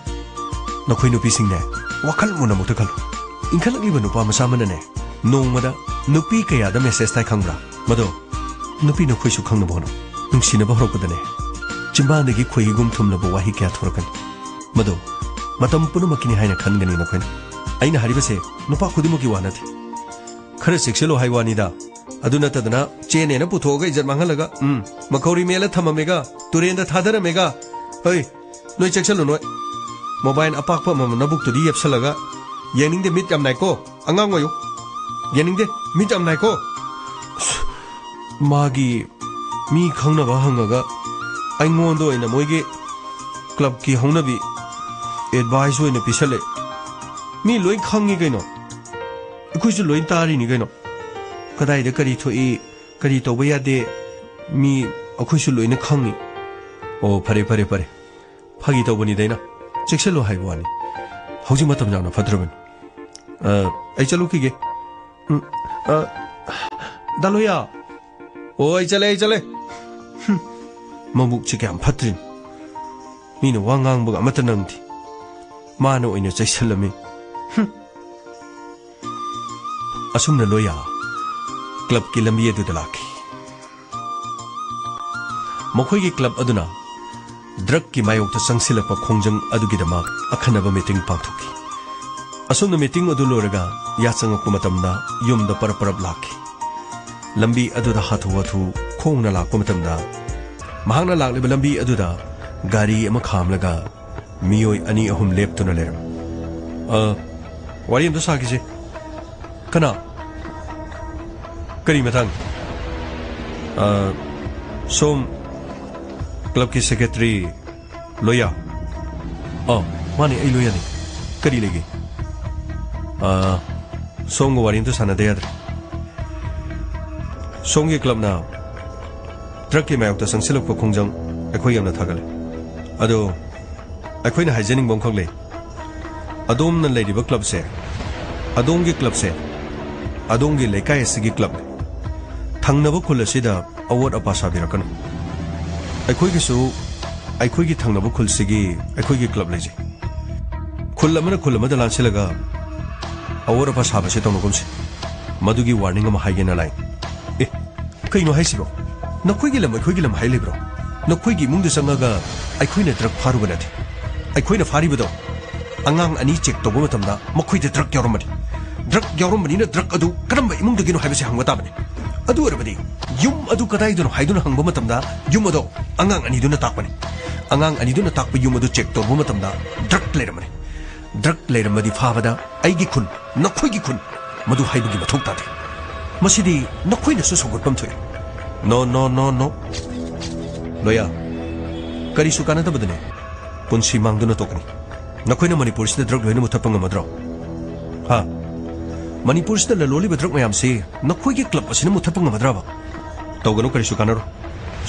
ꯅꯈꯣꯏ ꯅꯨꯄꯤꯁꯤꯡꯅꯦ, ꯋꯥꯈꯜ ꯃꯨꯟꯅ ꯑꯃꯨꯛꯇ ꯈꯜꯂꯨ꯫ ꯏꯟꯈꯠꯂꯛꯂꯤꯕ ꯅꯨꯄꯥ ꯃꯆꯥ ꯑꯃꯅꯅꯦ, ꯅꯣꯡꯃꯗ ꯅꯨꯄꯤ ꯀꯌꯥꯗ ꯃꯦꯁꯦꯖ ꯊꯥꯏ ꯈꯪꯕ꯭ꯔꯥ? ꯃꯗꯣ, ꯅꯨꯄꯤ ꯅꯈꯣꯏꯁꯨ ꯈꯪꯅꯕ ꯍꯣꯠꯅꯧ꯫ ꯅꯨꯡꯁꯤꯅꯕ ꯍꯧꯔꯛꯄꯗꯅꯦ, ꯆꯤꯝꯕꯥꯟꯗꯒꯤ ꯈꯣꯏꯍꯤꯒꯨꯝ ꯊꯨꯝꯂꯕ ꯋꯥꯍꯩ ꯀꯌꯥ ꯊꯣꯔꯛꯀꯅꯤ꯫ ꯃꯗꯣ ꯃꯇꯝ ꯄꯨꯝꯅꯃꯛꯀꯤꯅꯤ ꯍꯥꯏꯅ ꯈꯟꯒꯅꯤ ꯅꯈꯣꯏꯅ꯫ ꯑꯩꯅ ꯍꯥꯏꯔꯤꯕꯁꯦ ꯅꯨꯄꯥ ꯈꯨꯗꯤꯡꯃꯛꯀꯤ ꯋꯥ ꯅꯠꯇꯦ꯫ ꯈꯔ ꯆꯦꯛꯁꯤꯜꯂꯣ ꯍꯥꯏ ꯋꯥꯅꯤꯗ꯫ ꯑꯗꯨ ꯅꯠꯇꯗꯅ ꯆꯦꯅꯦꯅ ꯄꯨꯊꯣꯛꯑꯒ ꯏꯖꯠ ꯃꯥꯡꯍꯜꯂꯒ, ꯎꯝ, ꯃꯈꯧꯔꯤ ꯃꯦꯜꯂ ꯊꯝꯃꯝꯃꯦꯒ, ꯇꯨꯔꯦꯟꯗ ꯊꯥꯗꯔꯝꯃꯦꯒ꯫ ꯍꯩ, ꯅꯣꯏ ꯆꯦꯛꯁꯜꯂꯨ ꯅꯣꯏ꯫ ꯃꯣꯕꯥꯏꯜ ꯑꯄꯥꯛꯄ ꯑꯃꯃꯝ ꯅꯕꯨꯛꯇꯨꯗꯤ ꯌꯦꯞꯁꯜꯂꯒ, ꯌꯦꯡꯅꯤꯡꯗꯦ, ꯃꯤꯠ ꯌꯥꯝ ꯅꯥꯏꯀꯣ꯫ ꯑꯉꯥꯡ ꯑꯣꯏꯌꯨ꯫ ꯌꯦꯡꯅꯤꯡꯗꯦ, ꯃꯤꯠ ꯌꯥꯝ ꯅꯥꯏꯀꯣ꯫ ꯑꯁ, ꯃꯥꯒꯤ ꯃꯤ ꯈꯪꯅꯕ ꯍꯪꯉꯒ ꯑꯩꯉꯣꯟꯗ ꯑꯣꯏꯅ ꯃꯣꯏꯒꯤ ꯀ꯭ꯂꯕꯀꯤ ꯍꯧꯅꯕꯤ ꯑꯦꯗꯚꯥꯏꯁ ꯑꯣꯏꯅ ꯄꯤꯁꯜꯂꯦ꯫ ꯃꯤ ꯂꯣꯏ ꯈꯪꯉꯤ ꯀꯩꯅꯣ꯫ ꯑꯩꯈꯣꯏꯁꯨ ꯂꯣꯏ ꯇꯥꯔꯤꯅꯤ ꯀꯩꯅꯣ꯫ ꯀꯗꯥꯏꯗ ꯀꯔꯤ ꯊꯣꯛꯏ, ꯀꯔꯤ ꯇꯧꯕ ꯌꯥꯗꯦ, ꯃꯤ ꯑꯩꯈꯣꯏꯁꯨ ꯂꯣꯏꯅ ꯈꯪꯉꯤ꯫ ꯑꯣ, ꯐꯔꯦ, ꯐꯔꯦ, ꯐꯔꯦ꯫ ꯐꯥꯒꯤ ꯇꯧꯕꯅꯤꯗ ꯑꯩꯅ꯫ ꯆꯦꯛꯁꯤꯜꯂꯨ ꯍꯥꯏꯕ ꯋꯥꯅꯤ꯫ ꯍꯧꯖꯤꯛ ꯃꯇꯝ ꯌꯥꯝꯅ ꯐꯠꯇ꯭ꯔꯕꯅꯤ꯫ ꯑ, ꯑꯩ ꯆꯠꯂꯨꯈꯤꯒꯦ꯫ ꯎꯝ, ꯑ, ꯗꯥ ꯂꯣꯌꯥ꯫ ꯑꯣ, ꯑꯩ ꯆꯠꯂꯦ, ꯑꯩ ꯆꯠꯂꯦ꯫ ꯍꯨꯝ, ꯃꯕꯨꯛꯁꯦ ꯀꯌꯥꯝ ꯐꯠꯇ꯭ꯔꯤꯅꯣ꯫ ꯃꯤꯅ ꯋꯥ ꯉꯥꯡꯕꯒ ꯑꯃꯠꯇ ꯅꯪꯗꯦ꯫ ꯃꯥꯅ ꯑꯣꯏꯅ ꯆꯩꯁꯜꯂꯝꯃꯤ꯫ ꯍꯨꯝ꯫ ꯑꯁꯨꯝꯅ ꯂꯣꯌꯥ ꯀ꯭ꯂꯕꯀꯤ ꯂꯝꯕꯤ ꯑꯗꯨꯗ ꯂꯥꯛꯈꯤ꯫ ꯃꯈꯣꯏꯒꯤ ꯀ꯭ꯂꯕ ꯑꯗꯨꯅ ꯗ꯭ꯔꯒꯀꯤ ꯃꯥꯌꯣꯛꯇ ꯆꯪꯁꯤꯜꯂꯛꯄ ꯈꯣꯡꯖꯪ ꯑꯗꯨꯒꯤꯗꯃꯛ ꯑꯈꯟꯅꯕ ꯃꯤꯇꯤꯡ ꯄꯥꯡꯊꯣꯛꯈꯤ꯫ ꯑꯁꯨꯝꯅ ꯃꯤꯇꯤꯡ ꯑꯗꯨ ꯂꯣꯏꯔꯒ ꯌꯥ ꯆꯪꯉꯛꯄ ꯃꯇꯝꯗ ꯌꯨꯝꯗ ꯄꯔꯞ ꯄꯔꯞ ꯂꯥꯛꯈꯤ꯫ ꯂꯝꯕꯤ ꯑꯗꯨꯗ ꯍꯥꯊꯨ ꯍꯥꯊꯨ ꯈꯣꯡꯅ ꯂꯥꯛꯄ ꯃꯇꯝꯗ ꯃꯍꯥꯛꯅ ꯂꯥꯛꯂꯤꯕ ꯂꯝꯕꯤ ꯑꯗꯨꯗ ꯒꯥꯔꯤ ꯑꯃ ꯈꯥꯝꯂꯒ ꯃꯤꯑꯣꯏ ꯑꯅꯤ ꯑꯍꯨꯝ ꯂꯦꯞꯇꯨꯅ ꯂꯩꯔꯝꯃꯤ꯫ "ꯑ, ꯋꯥꯔꯤ ꯑꯝꯇ ꯁꯥꯈꯤꯁꯦ꯫ ꯀꯅꯥ? ꯀꯔꯤ ꯃꯇꯥꯡ?" "ꯑ, ꯁꯣꯝ ꯀ꯭ꯂꯕꯀꯤ ꯁꯦꯀ꯭ꯔꯦꯇꯔꯤ ꯂꯣꯌꯥ?" "ꯑ, ꯃꯥꯅꯦ, ꯑꯩ ꯂꯣꯌꯥꯅꯦ꯫ ꯀꯔꯤ ꯂꯩꯒꯦ?" "ꯑ, ꯁꯣꯝꯒ ꯋꯥꯔꯤ ꯑꯝꯇ ꯁꯥꯟꯅꯗ ꯌꯥꯗ꯭ꯔꯦ꯫ ꯁꯣꯝꯒꯤ ꯀ꯭ꯂꯕꯅ ꯗ꯭ꯔꯒꯀꯤ ꯃꯥꯌꯣꯛꯇ ꯆꯪꯁꯤꯜꯂꯛꯄ ꯈꯣꯡꯖꯪ ꯑꯩꯈꯣꯏ ꯌꯥꯝꯅ ꯊꯥꯒꯠꯂꯦ꯫ ꯑꯗꯣ ꯑꯩꯈꯣꯏꯅ ꯍꯥꯏꯖꯅꯤꯡꯕ ꯑꯃꯈꯛ ꯂꯩ꯫ ꯑꯗꯣꯝꯅ ꯂꯩꯔꯤꯕ ꯀ꯭ꯂꯕꯁꯦ, ꯑꯗꯣꯝꯒꯤ ꯀ꯭ꯂꯕꯁꯦ, ꯑꯗꯣꯝꯒꯤ ꯂꯩꯀꯥꯏ ꯑꯁꯤꯒꯤ ꯀ꯭ꯂꯕꯅꯤ꯫ ꯊꯪꯅꯕ ꯈꯨꯜ ꯑꯁꯤꯗ ꯑꯋꯣꯠ ꯑꯄꯥ ꯁꯥꯕꯤꯔꯛꯀꯅꯨ꯫ ꯑꯩꯈꯣꯏꯒꯤꯁꯨ ꯑꯩꯈꯣꯏꯒꯤ ꯊꯪꯅꯕ ꯈꯨꯜꯁꯤꯒꯤ ꯑꯩꯈꯣꯏꯒꯤ ꯀ꯭ꯂꯕ ꯂꯩꯖꯩ꯫ ꯈꯨꯜ ꯑꯃꯅ ꯈꯨꯜ ꯑꯃꯗ ꯂꯥꯟꯁꯤꯜꯂꯒ ꯑꯋꯣꯠ ꯑꯄꯥ ꯁꯥꯕꯁꯦ ꯇꯧꯅꯒꯨꯝꯁꯤ꯫ ꯃꯗꯨꯒꯤ ꯋꯥꯔꯅꯤꯡ ꯑꯃ ꯍꯥꯏꯒꯦꯅ ꯂꯥꯛꯏ꯫" "ꯑꯦ, ꯀꯩꯅꯣ ꯍꯥꯏꯁꯤꯕꯣ? ꯅꯈꯣꯏꯒꯤ ꯂꯝ ꯑꯩꯈꯣꯏꯒꯤ ꯂꯝ ꯍꯥꯏ ꯂꯩꯕ꯭ꯔꯣ? ꯅꯈꯣꯏꯒꯤ ꯏꯃꯨꯡꯗ ꯆꯪꯉꯒ ꯑꯩꯈꯣꯏꯅ ꯗ꯭ꯔꯒ ꯐꯥꯔꯨꯕ ꯅꯠꯇꯦ꯫ ꯑꯩꯈꯣꯏꯅ ꯐꯥꯔꯤꯕꯗꯣ ꯑꯉꯥꯡ ꯑꯅꯤ ꯆꯦꯛ ꯇꯧꯕ ꯃꯇꯝꯗ ꯃꯈꯣꯏꯗ ꯗ꯭ꯔꯒ ꯌꯥꯎꯔꯝꯕꯅꯤ꯫ ꯗ꯭ꯔꯒ ꯌꯥꯎꯔꯝꯕꯅꯤꯅ ꯗ꯭ꯔꯒ ꯑꯗꯨ ꯀꯔꯝꯕ ꯏꯃꯨꯡꯗꯒꯤꯅꯣ ꯍꯥꯏꯕꯁꯤ ꯍꯪꯕ ꯇꯥꯕꯅꯤ꯫" ꯑꯗꯨ ꯑꯣꯏꯔꯕꯗꯤ ꯌꯨꯝ ꯑꯗꯨ ꯀꯗꯥꯏꯗꯅꯣ ꯍꯥꯏꯗꯨꯅ ꯍꯪꯕ ꯃꯇꯝꯗ, ꯌꯨꯝ ꯑꯗꯣ ꯑꯉꯥꯡ ꯑꯅꯤꯗꯨꯅ ꯇꯥꯛꯄꯅꯤ꯫ ꯑꯉꯥꯡ ꯑꯅꯤꯗꯨꯅ ꯇꯥꯛꯄ ꯌꯨꯝ ꯑꯗꯨ ꯆꯦꯛ ꯇꯧꯔꯨꯕ ꯃꯇꯝꯗ ꯗ꯭ꯔꯒ ꯂꯩꯔꯝꯕꯅꯤ꯫ ꯗ꯭ꯔꯒ ꯂꯩꯔꯝꯕꯗꯤ ꯐꯥꯕꯗ ꯑꯩꯒꯤ ꯈꯨꯟ, ꯅꯈꯣꯏꯒꯤ ꯈꯨꯟ, ꯃꯗꯨ ꯍꯥꯏꯕꯒꯤ ꯃꯊꯧ ꯇꯥꯗꯦ꯫ ꯃꯁꯤꯗꯤ ꯅꯈꯣꯏꯅꯁꯨ ꯁꯧꯒꯠꯐꯝ ꯊꯣꯛꯏ꯫ ꯅꯣ, ꯅꯣ, ꯅꯣ, ꯅꯣ꯫ ꯂꯣꯌꯥ, ꯀꯔꯤꯁꯨ ꯀꯥꯟꯅꯗꯕꯗꯨꯅꯦ꯫ ꯄꯨꯟꯁꯤ ꯃꯥꯡꯗꯨꯅ ꯇꯣꯛꯀꯅꯤ꯫ ꯅꯈꯣꯏꯅ ꯃꯅꯤꯄꯨꯔꯁꯤꯗ ꯗ꯭ꯔꯒ ꯂꯣꯏꯅ ꯃꯨꯊꯠꯄ ꯉꯝꯃꯗ꯭ꯔꯣ? ꯍꯥ? ꯃꯅꯤꯄꯨꯔꯁꯤꯗ ꯂꯂꯣꯜꯂꯤꯕ ꯗ꯭ꯔꯒ ꯃꯌꯥꯝꯁꯤ ꯅꯈꯣꯏꯒꯤ ꯀ꯭ꯂꯕ ꯑꯁꯤꯅ ꯃꯨꯊꯠꯄ ꯉꯝꯃꯗ꯭ꯔꯕ? ꯇꯧꯒꯅꯨ, ꯀꯔꯤꯁꯨ ꯀꯥꯟꯅꯔꯣꯏ꯫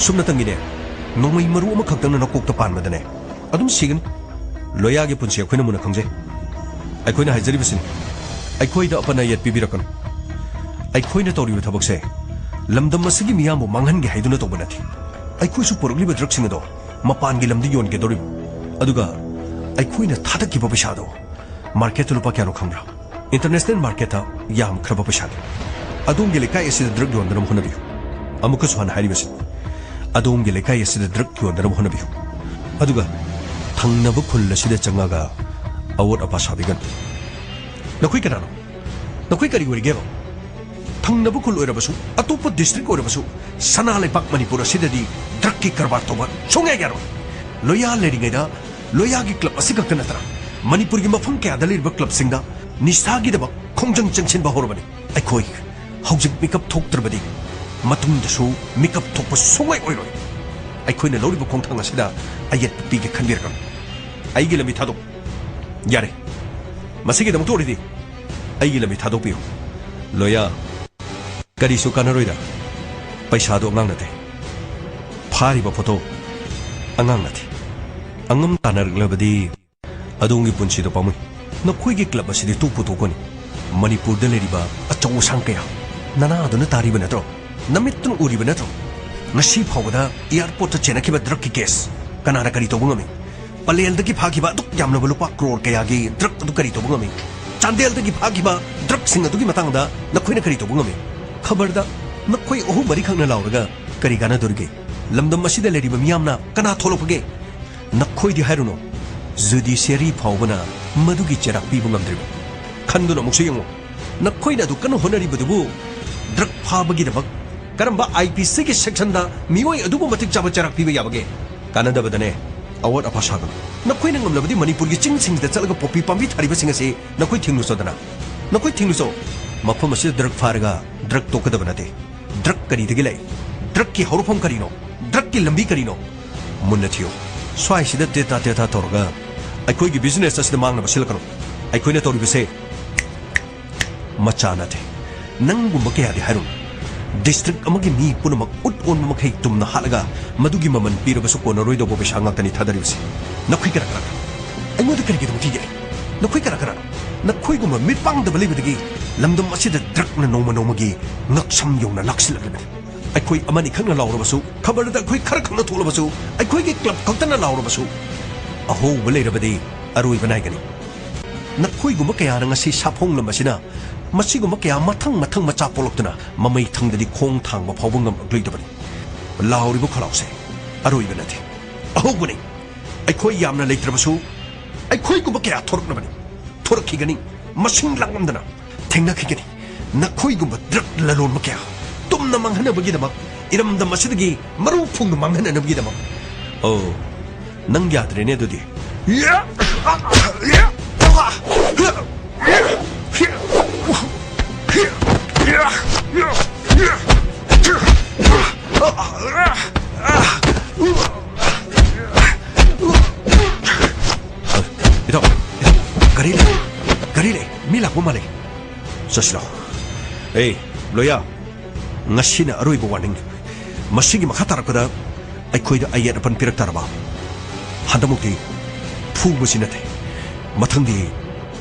ꯁꯨꯞꯅꯇꯪꯒꯤꯅꯦ, ꯅꯣꯡꯃꯩ ꯃꯔꯨ ꯑꯃꯈꯛꯇꯪꯅ ꯅꯀꯣꯛꯇ ꯄꯥꯟꯕꯗꯅꯦ, ꯑꯗꯨꯝ ꯁꯤꯒꯅꯤ꯫ ꯂꯣꯌꯥꯒꯤ ꯄꯨꯟꯁꯤ ꯑꯩꯈꯣꯏꯅ ꯃꯨꯟꯅ ꯈꯪꯖꯩ꯫ ꯑꯩꯈꯣꯏꯅ ꯍꯥꯏꯖꯔꯤꯕꯁꯤꯅꯤ, ꯑꯩꯈꯣꯏꯗ ꯑꯄꯟ ꯑꯌꯦꯠ ꯄꯤꯕꯤꯔꯛꯀꯅꯨ꯫ ꯑꯩꯈꯣꯏꯅ ꯇꯧꯔꯤꯕ ꯊꯕꯛꯁꯦ ꯂꯝꯗꯝ ꯑꯁꯤꯒꯤ ꯃꯤꯌꯥꯝꯕꯨ ꯃꯥꯡꯍꯟꯒꯦ ꯍꯥꯏꯗꯨꯅ ꯇꯧꯕ ꯅꯠꯇꯦ꯫ ꯑꯩꯈꯣꯏꯁꯨ ꯄꯨꯔꯛꯂꯤꯕ ꯗ꯭ꯔꯒꯁꯤꯡ ꯑꯗꯣ ꯃꯄꯥꯟꯒꯤ ꯂꯝꯗ ꯌꯣꯟꯒꯗꯧꯔꯤꯕ, ꯑꯗꯨꯒ ꯑꯩꯈꯣꯏꯅ ꯊꯥꯗꯈꯤꯕ ꯄꯩꯁꯥꯗꯣ ꯃꯥꯔꯀꯦꯠꯇ ꯂꯨꯄꯥ ꯀꯌꯥꯅꯣ ꯈꯪꯕ꯭ꯔꯥ? ꯏꯟꯇꯔꯅꯦꯁꯅꯦꯜ ꯃꯥꯔꯀꯦꯠꯇ ꯌꯥꯝꯈ꯭ꯔꯕ ꯄꯩꯁꯥꯅꯤ꯫ ꯑꯗꯣꯝꯒꯤ ꯂꯩꯀꯥꯏ ꯑꯁꯤꯗ ꯗ꯭ꯔꯒ ꯌꯣꯟꯗꯅꯕ ꯍꯣꯠꯅꯕꯤꯌꯨ꯫ ꯑꯃꯨꯛꯀꯁꯨ ꯍꯟꯅ ꯍꯥꯏꯔꯤꯕꯁꯤ, ꯑꯗꯣꯝꯒꯤ ꯂꯩꯀꯥꯏ ꯑꯁꯤꯗ ꯗ꯭ꯔꯒ ꯌꯣꯟꯗꯅꯕ ꯍꯣꯠꯅꯕꯤꯌꯨ꯫ ꯑꯗꯨꯒ ꯊꯪꯅꯕ ꯈꯨꯜ ꯑꯁꯤꯗ ꯆꯪꯉꯒ ꯑꯋꯣꯠ ꯑꯄꯥ ꯁꯥꯕꯤꯒꯅꯨ꯫ ꯅꯈꯣꯏ ꯀꯅꯥꯅꯣ? ꯅꯈꯣꯏ ꯀꯔꯤ ꯑꯣꯏꯔꯤꯒꯦꯕ? ꯊꯪꯅꯕ ꯈꯨꯜ ꯑꯣꯏꯔꯕꯁꯨ, ꯑꯇꯣꯞꯄ ꯗꯤꯁꯇ꯭ꯔꯤꯛ ꯑꯣꯏꯔꯕꯁꯨ, ꯁꯅꯥ ꯂꯩꯕꯥꯛ ꯃꯅꯤꯄꯨꯔ ꯑꯁꯤꯗꯗꯤ ꯗ꯭ꯔꯒꯀꯤ ꯀꯔꯕꯥꯔ ꯇꯧꯕ ꯁꯨꯡꯌꯥ ꯌꯥꯔꯣꯏ꯫ ꯂꯣꯌꯥ ꯂꯩꯔꯤꯉꯩꯗ ꯂꯣꯌꯥꯒꯤ ꯀ꯭ꯂꯕ ꯑꯁꯤꯈꯛꯇ ꯅꯠꯇꯅ ꯃꯅꯤꯄꯨꯔꯒꯤ ꯃꯐꯝ ꯀꯌꯥꯗ ꯂꯩꯔꯤꯕ ꯀ꯭ꯂꯕꯁꯤꯡꯗ ꯅꯤꯁꯥꯒꯤꯗꯃꯛ ꯈꯣꯡꯖꯪ ꯆꯪꯁꯤꯟꯕ ꯍꯧꯔꯕꯅꯤ꯫ ꯑꯩꯈꯣꯏ ꯍꯧꯖꯤꯛ ꯃꯤꯀꯞ ꯊꯣꯛꯇ꯭ꯔꯕꯗꯤ ꯃꯇꯨꯡꯗꯁꯨ ꯃꯤꯀꯞ ꯊꯣꯛꯄ ꯁꯨꯡꯑꯣꯏ ꯑꯣꯏꯔꯣꯏ꯫ ꯑꯩꯈꯣꯏꯅ ꯂꯧꯔꯤꯕ ꯈꯣꯡꯊꯥꯡ ꯑꯁꯤꯗ ꯑꯌꯦꯠꯄ ꯄꯤꯒꯦ ꯈꯟꯕꯤꯔꯒꯅꯨ꯫ ꯑꯩꯒꯤ ꯂꯝꯕꯤ ꯊꯥꯗꯣꯛ꯫ ꯌꯥꯔꯦ, ꯃꯁꯤꯒꯤꯗꯃꯛꯇ ꯑꯣꯏꯔꯗꯤ ꯑꯩꯒꯤ ꯂꯝꯕꯤ ꯊꯥꯗꯣꯛꯄꯤꯌꯨ꯫ ꯂꯣꯌꯥ, ꯀꯔꯤꯁꯨ ꯀꯥꯟꯅꯔꯣꯏꯗ꯫ ꯄꯩꯁꯥꯗꯣ ꯑꯉꯥꯡ ꯅꯠꯇꯦ꯫ ꯐꯥꯔꯤꯕ ꯄꯣꯠꯇꯣ ꯑꯉꯥꯡ ꯅꯠꯇꯦ꯫ ꯑꯉꯝ ꯇꯥꯟꯅꯔꯛꯂꯕꯗꯤ ꯑꯗꯣꯝꯒꯤ ꯄꯨꯟꯁꯤꯗꯣ ꯄꯥꯝꯃꯨꯏ꯫ ꯅꯈꯣꯏꯒꯤ ꯀ꯭ꯂꯕ ꯑꯁꯤꯗꯤ ꯇꯣꯛꯄꯨ ꯇꯣꯛꯀꯅꯤ꯫ ꯃꯅꯤꯄꯨꯔꯗ ꯂꯩꯔꯤꯕ ꯑꯆꯧ ꯑꯁꯥꯡ ꯀꯌꯥ ꯅꯅꯥꯗꯨꯅ ꯇꯥꯔꯤꯕ ꯅꯠꯇ꯭ꯔꯣ? ꯅꯃꯤꯠꯇꯨꯅ ꯎꯔꯤꯕ ꯅꯠꯇ꯭ꯔꯣ? ꯉꯁꯤ ꯐꯥꯎꯕꯗ ꯑꯦꯌꯥꯔꯄꯣꯔꯠꯇ ꯆꯦꯟꯅꯈꯤꯕ ꯗ꯭ꯔꯒꯀꯤ ꯀꯦꯁ ꯀꯅꯥꯅ ꯀꯔꯤ ꯇꯧꯕ ꯉꯝꯃꯤ? ꯄꯂꯦꯜꯗꯒꯤ ꯐꯥꯈꯤꯕ ꯑꯗꯨꯛ ꯌꯥꯝꯂꯕ ꯂꯨꯄꯥ ꯀ꯭ꯔꯣꯔ ꯀꯌꯥꯒꯤ ꯗ꯭ꯔꯒ ꯑꯗꯨ ꯀꯔꯤ ꯇꯧꯕ ꯉꯝꯃꯤ? ꯆꯥꯟꯗꯦꯜꯗꯒꯤ ꯐꯥꯈꯤꯕ ꯗ꯭ꯔꯒꯁꯤꯡ ꯑꯗꯨꯒꯤ ꯃꯇꯥꯡꯗ ꯅꯈꯣꯏꯅ ꯀꯔꯤ ꯇꯧꯕ ꯉꯝꯃꯤ? ꯈꯕꯔꯗ ꯅꯈꯣꯏ ꯑꯍꯨꯝ ꯃꯔꯤꯈꯛꯅ ꯂꯥꯎꯔꯒ ꯀꯔꯤ ꯀꯥꯟꯅꯗꯣꯔꯤꯒꯦ? ꯂꯝꯗꯝ ꯑꯁꯤꯗ ꯂꯩꯔꯤꯕ ꯃꯤꯌꯥꯝꯅ ꯀꯅꯥ ꯊꯣꯛꯂꯛꯄꯒꯦ? ꯅꯈꯣꯏꯗꯤ ꯍꯥꯏꯔꯨꯅꯨ, ꯖꯨꯗꯤꯁꯤꯌꯔꯤ ꯐꯥꯎꯕꯅ ꯃꯗꯨꯒꯤ ꯆꯩꯔꯥꯛ ꯄꯤꯕ ꯉꯝꯗ꯭ꯔꯤꯕ꯫ ꯈꯟꯗꯨꯅ ꯑꯃꯨꯛꯁꯨ ꯌꯦꯡꯉꯨ, ꯅꯈꯣꯏꯅ ꯑꯗꯨ ꯀꯟꯅ ꯍꯣꯠꯅꯔꯤꯕꯗꯨꯕꯨ ꯗ꯭ꯔꯒ ꯐꯥꯕꯒꯤꯗꯃꯛ ꯀꯔꯝꯕ IPCꯒꯤ sectionꯗ ꯃꯤꯑꯣꯏ ꯑꯗꯨꯕꯨ ꯃꯇꯤꯛ ꯆꯥꯕ ꯆꯩꯔꯥꯛ ꯄꯤꯕ ꯌꯥꯕꯒꯦ? ꯀꯥꯟꯅꯗꯕꯗꯅꯦ, ꯑꯋꯥꯠ ꯑꯄꯥ ꯁꯥꯒꯅꯨ꯫ ꯅꯈꯣꯏꯅ ꯉꯝꯂꯕꯗꯤ ꯃꯅꯤꯄꯨꯔꯒꯤ ꯆꯤꯡꯁꯤꯡꯁꯤꯗ ꯆꯠꯂꯒ ꯄꯣꯄꯤ ꯄꯥꯝꯕꯤ ꯊꯥꯔꯤꯕꯁꯤꯡ ꯑꯁꯤ ꯅꯈꯣꯏ ꯊꯤꯡꯂꯨꯆꯣꯗꯅ꯫ ꯅꯈꯣꯏ ꯊꯤꯡꯂꯨꯆꯣ꯫ ꯃꯐꯝ ꯑꯁꯤꯗ ꯗ꯭ꯔꯒ ꯐꯥꯔꯒ ꯗ꯭ꯔꯒ ꯇꯣꯛꯀꯗꯕ ꯅꯠꯇꯦ꯫ ꯗ꯭ꯔꯒ ꯀꯔꯤꯗꯒꯤ ꯂꯩ? ꯗ꯭ꯔꯒꯀꯤ ꯍꯧꯔꯛꯐꯝ ꯀꯔꯤꯅꯣ? ꯗ꯭ꯔꯒꯀꯤ ꯂꯝꯕꯤ ꯀꯔꯤꯅꯣ? ꯃꯨꯟꯅ ꯊꯤꯌꯨ꯫ ꯁ꯭ꯋꯥꯏꯁꯤꯗ ꯇꯦꯇꯥ ꯇꯦꯇꯥ ꯇꯧꯔꯒ ꯑꯩꯈꯣꯏꯒꯤ business ꯑꯁꯤꯗ ꯃꯥꯡꯅꯕ ꯁꯤꯜꯂꯛꯀꯅꯨ꯫ ꯑꯩꯈꯣꯏꯅ ꯇꯧꯔꯤꯕꯁꯦ ꯃꯆꯥ ꯅꯠꯇꯦ꯫ ꯅꯪꯒꯨꯝꯕ ꯀꯌꯥꯗꯤ ꯍꯥꯏꯔꯨꯅꯨ꯫ District ꯑꯃꯒꯤ ꯃꯤ ꯄꯨꯝꯅꯃꯛ ꯎꯠ ꯑꯣꯟꯕ ꯃꯈꯩ ꯇꯨꯝꯅ ꯍꯥꯠꯂꯒ ꯃꯗꯨꯒꯤ ꯃꯃꯜ ꯄꯤꯔꯕꯁꯨ ꯀꯣꯟꯅꯔꯣꯏꯗꯧꯕ ꯄꯩꯁꯥ ꯉꯥꯛꯇꯅꯤ ꯊꯥꯗꯔꯤꯕꯁꯤ꯫ ꯅꯈꯣꯏ ꯀꯅꯥ ꯀꯅꯥ? ꯑꯩꯉꯣꯟꯗ ꯀꯔꯤꯒꯤꯗꯃꯛ ꯊꯤꯒꯦ? ꯅꯈꯣꯏ ꯀꯅꯥ ꯀꯅꯥꯅꯣ? ꯅꯈꯣꯏꯒꯨꯝꯕ ꯃꯤꯠ ꯄꯥꯡꯗꯕ ꯂꯩꯕꯗꯒꯤ ꯂꯝꯗꯝ ꯑꯁꯤꯗ ꯗ꯭ꯔꯒꯅ ꯅꯣꯡꯃ ꯅꯣꯡꯃꯒꯤ ꯉꯛꯁꯝ ꯌꯧꯅ ꯂꯥꯛꯁꯤꯜꯂꯛꯂꯤꯕꯅꯤ꯫ ꯑꯩꯈꯣꯏ ꯑꯃꯅꯤ ꯈꯛꯅ ꯂꯥꯎꯔꯕꯁꯨ, ꯈꯕꯔꯗ ꯑꯩꯈꯣꯏ ꯈꯔ ꯈꯛꯅ ꯊꯣꯛꯂꯕꯁꯨ, ꯑꯩꯈꯣꯏꯒꯤ club ꯈꯛꯇꯅ ꯂꯥꯎꯔꯕꯁꯨ, ꯑꯍꯧꯕ ꯂꯩꯔꯕꯗꯤ ꯑꯔꯣꯏꯕ ꯅꯥꯏꯒꯅꯤ꯫ ꯅꯈꯣꯏꯒꯨꯝꯕ ꯀꯌꯥꯅ ꯉꯁꯤ ꯁꯥꯐꯣꯡꯂꯝꯕꯁꯤꯅ ꯃꯁꯤꯒꯨꯝꯕ ꯀꯌꯥ ꯃꯊꯪ ꯃꯊꯪ ꯃꯆꯥ ꯄꯣꯛꯂꯛꯇꯨꯅ ꯃꯃꯩ ꯊꯪꯗꯗꯤ ꯈꯣꯡ ꯊꯥꯡꯕ ꯐꯥꯎꯕ ꯉꯝꯂꯛꯂꯣꯏꯗꯕꯅꯤ꯫ ꯂꯥꯎꯔꯤꯕ ꯈꯣꯜꯂꯥꯎꯁꯦ ꯑꯔꯣꯏꯕ ꯅꯠꯇꯦ, ꯑꯍꯧꯕꯅꯤ꯫ ꯑꯩꯈꯣꯏ ꯌꯥꯝꯅ ꯂꯩꯇ꯭ꯔꯕꯁꯨ ꯑꯩꯈꯣꯏꯒꯨꯝꯕ ꯀꯌꯥ ꯊꯣꯔꯛꯅꯕꯅꯤ, ꯊꯣꯔꯛꯈꯤꯒꯅꯤ꯫ ꯃꯁꯤꯡ ꯂꯥꯛꯂꯝꯗꯅ ꯊꯦꯡꯅꯈꯤꯒꯅꯤ꯫ ꯅꯈꯣꯏꯒꯨꯝꯕ ꯗ꯭ꯔꯒ ꯂꯂꯣꯟꯕ ꯀꯌꯥ ꯇꯨꯝꯅ ꯃꯥꯡꯍꯟꯅꯕꯒꯤꯗꯃꯛ, ꯏꯔꯝꯗꯝ ꯑꯁꯤꯗꯒꯤ ꯃꯔꯨ ꯐꯨꯡꯅ ꯃꯥꯡꯍꯟꯅꯅꯕꯒꯤꯗꯃꯛ꯫ ꯑꯣ, ꯅꯪ ꯌꯥꯗ꯭ꯔꯦꯅꯦ ꯑꯗꯨꯗꯤ꯫ ꯏꯇꯥꯎ, ꯏꯇꯥꯎ, ꯒꯥꯔꯤ ꯂꯩ, ꯒꯥꯔꯤ ꯂꯩ, ꯃꯤ ꯂꯥꯛꯄ ꯃꯥꯜꯂꯦ꯫ ꯆꯠꯁꯤ ꯂꯥꯎ꯫ ꯑꯦ, ꯂꯣꯌꯥ, ꯉꯁꯤꯅ ꯑꯔꯣꯏꯕ warning꯫ ꯃꯁꯤꯒꯤ ꯃꯈꯥ ꯇꯥꯔꯛꯄꯗ ꯑꯩꯈꯣꯏꯗ ꯑꯌꯦꯠ ꯑꯄꯟ ꯄꯤꯔꯛ ꯇꯥꯔꯕ? ꯍꯟꯗꯛꯃꯨꯛꯇꯤ ꯐꯨꯕꯁꯤ ꯅꯠꯇꯦ, ꯃꯊꯪꯗꯤ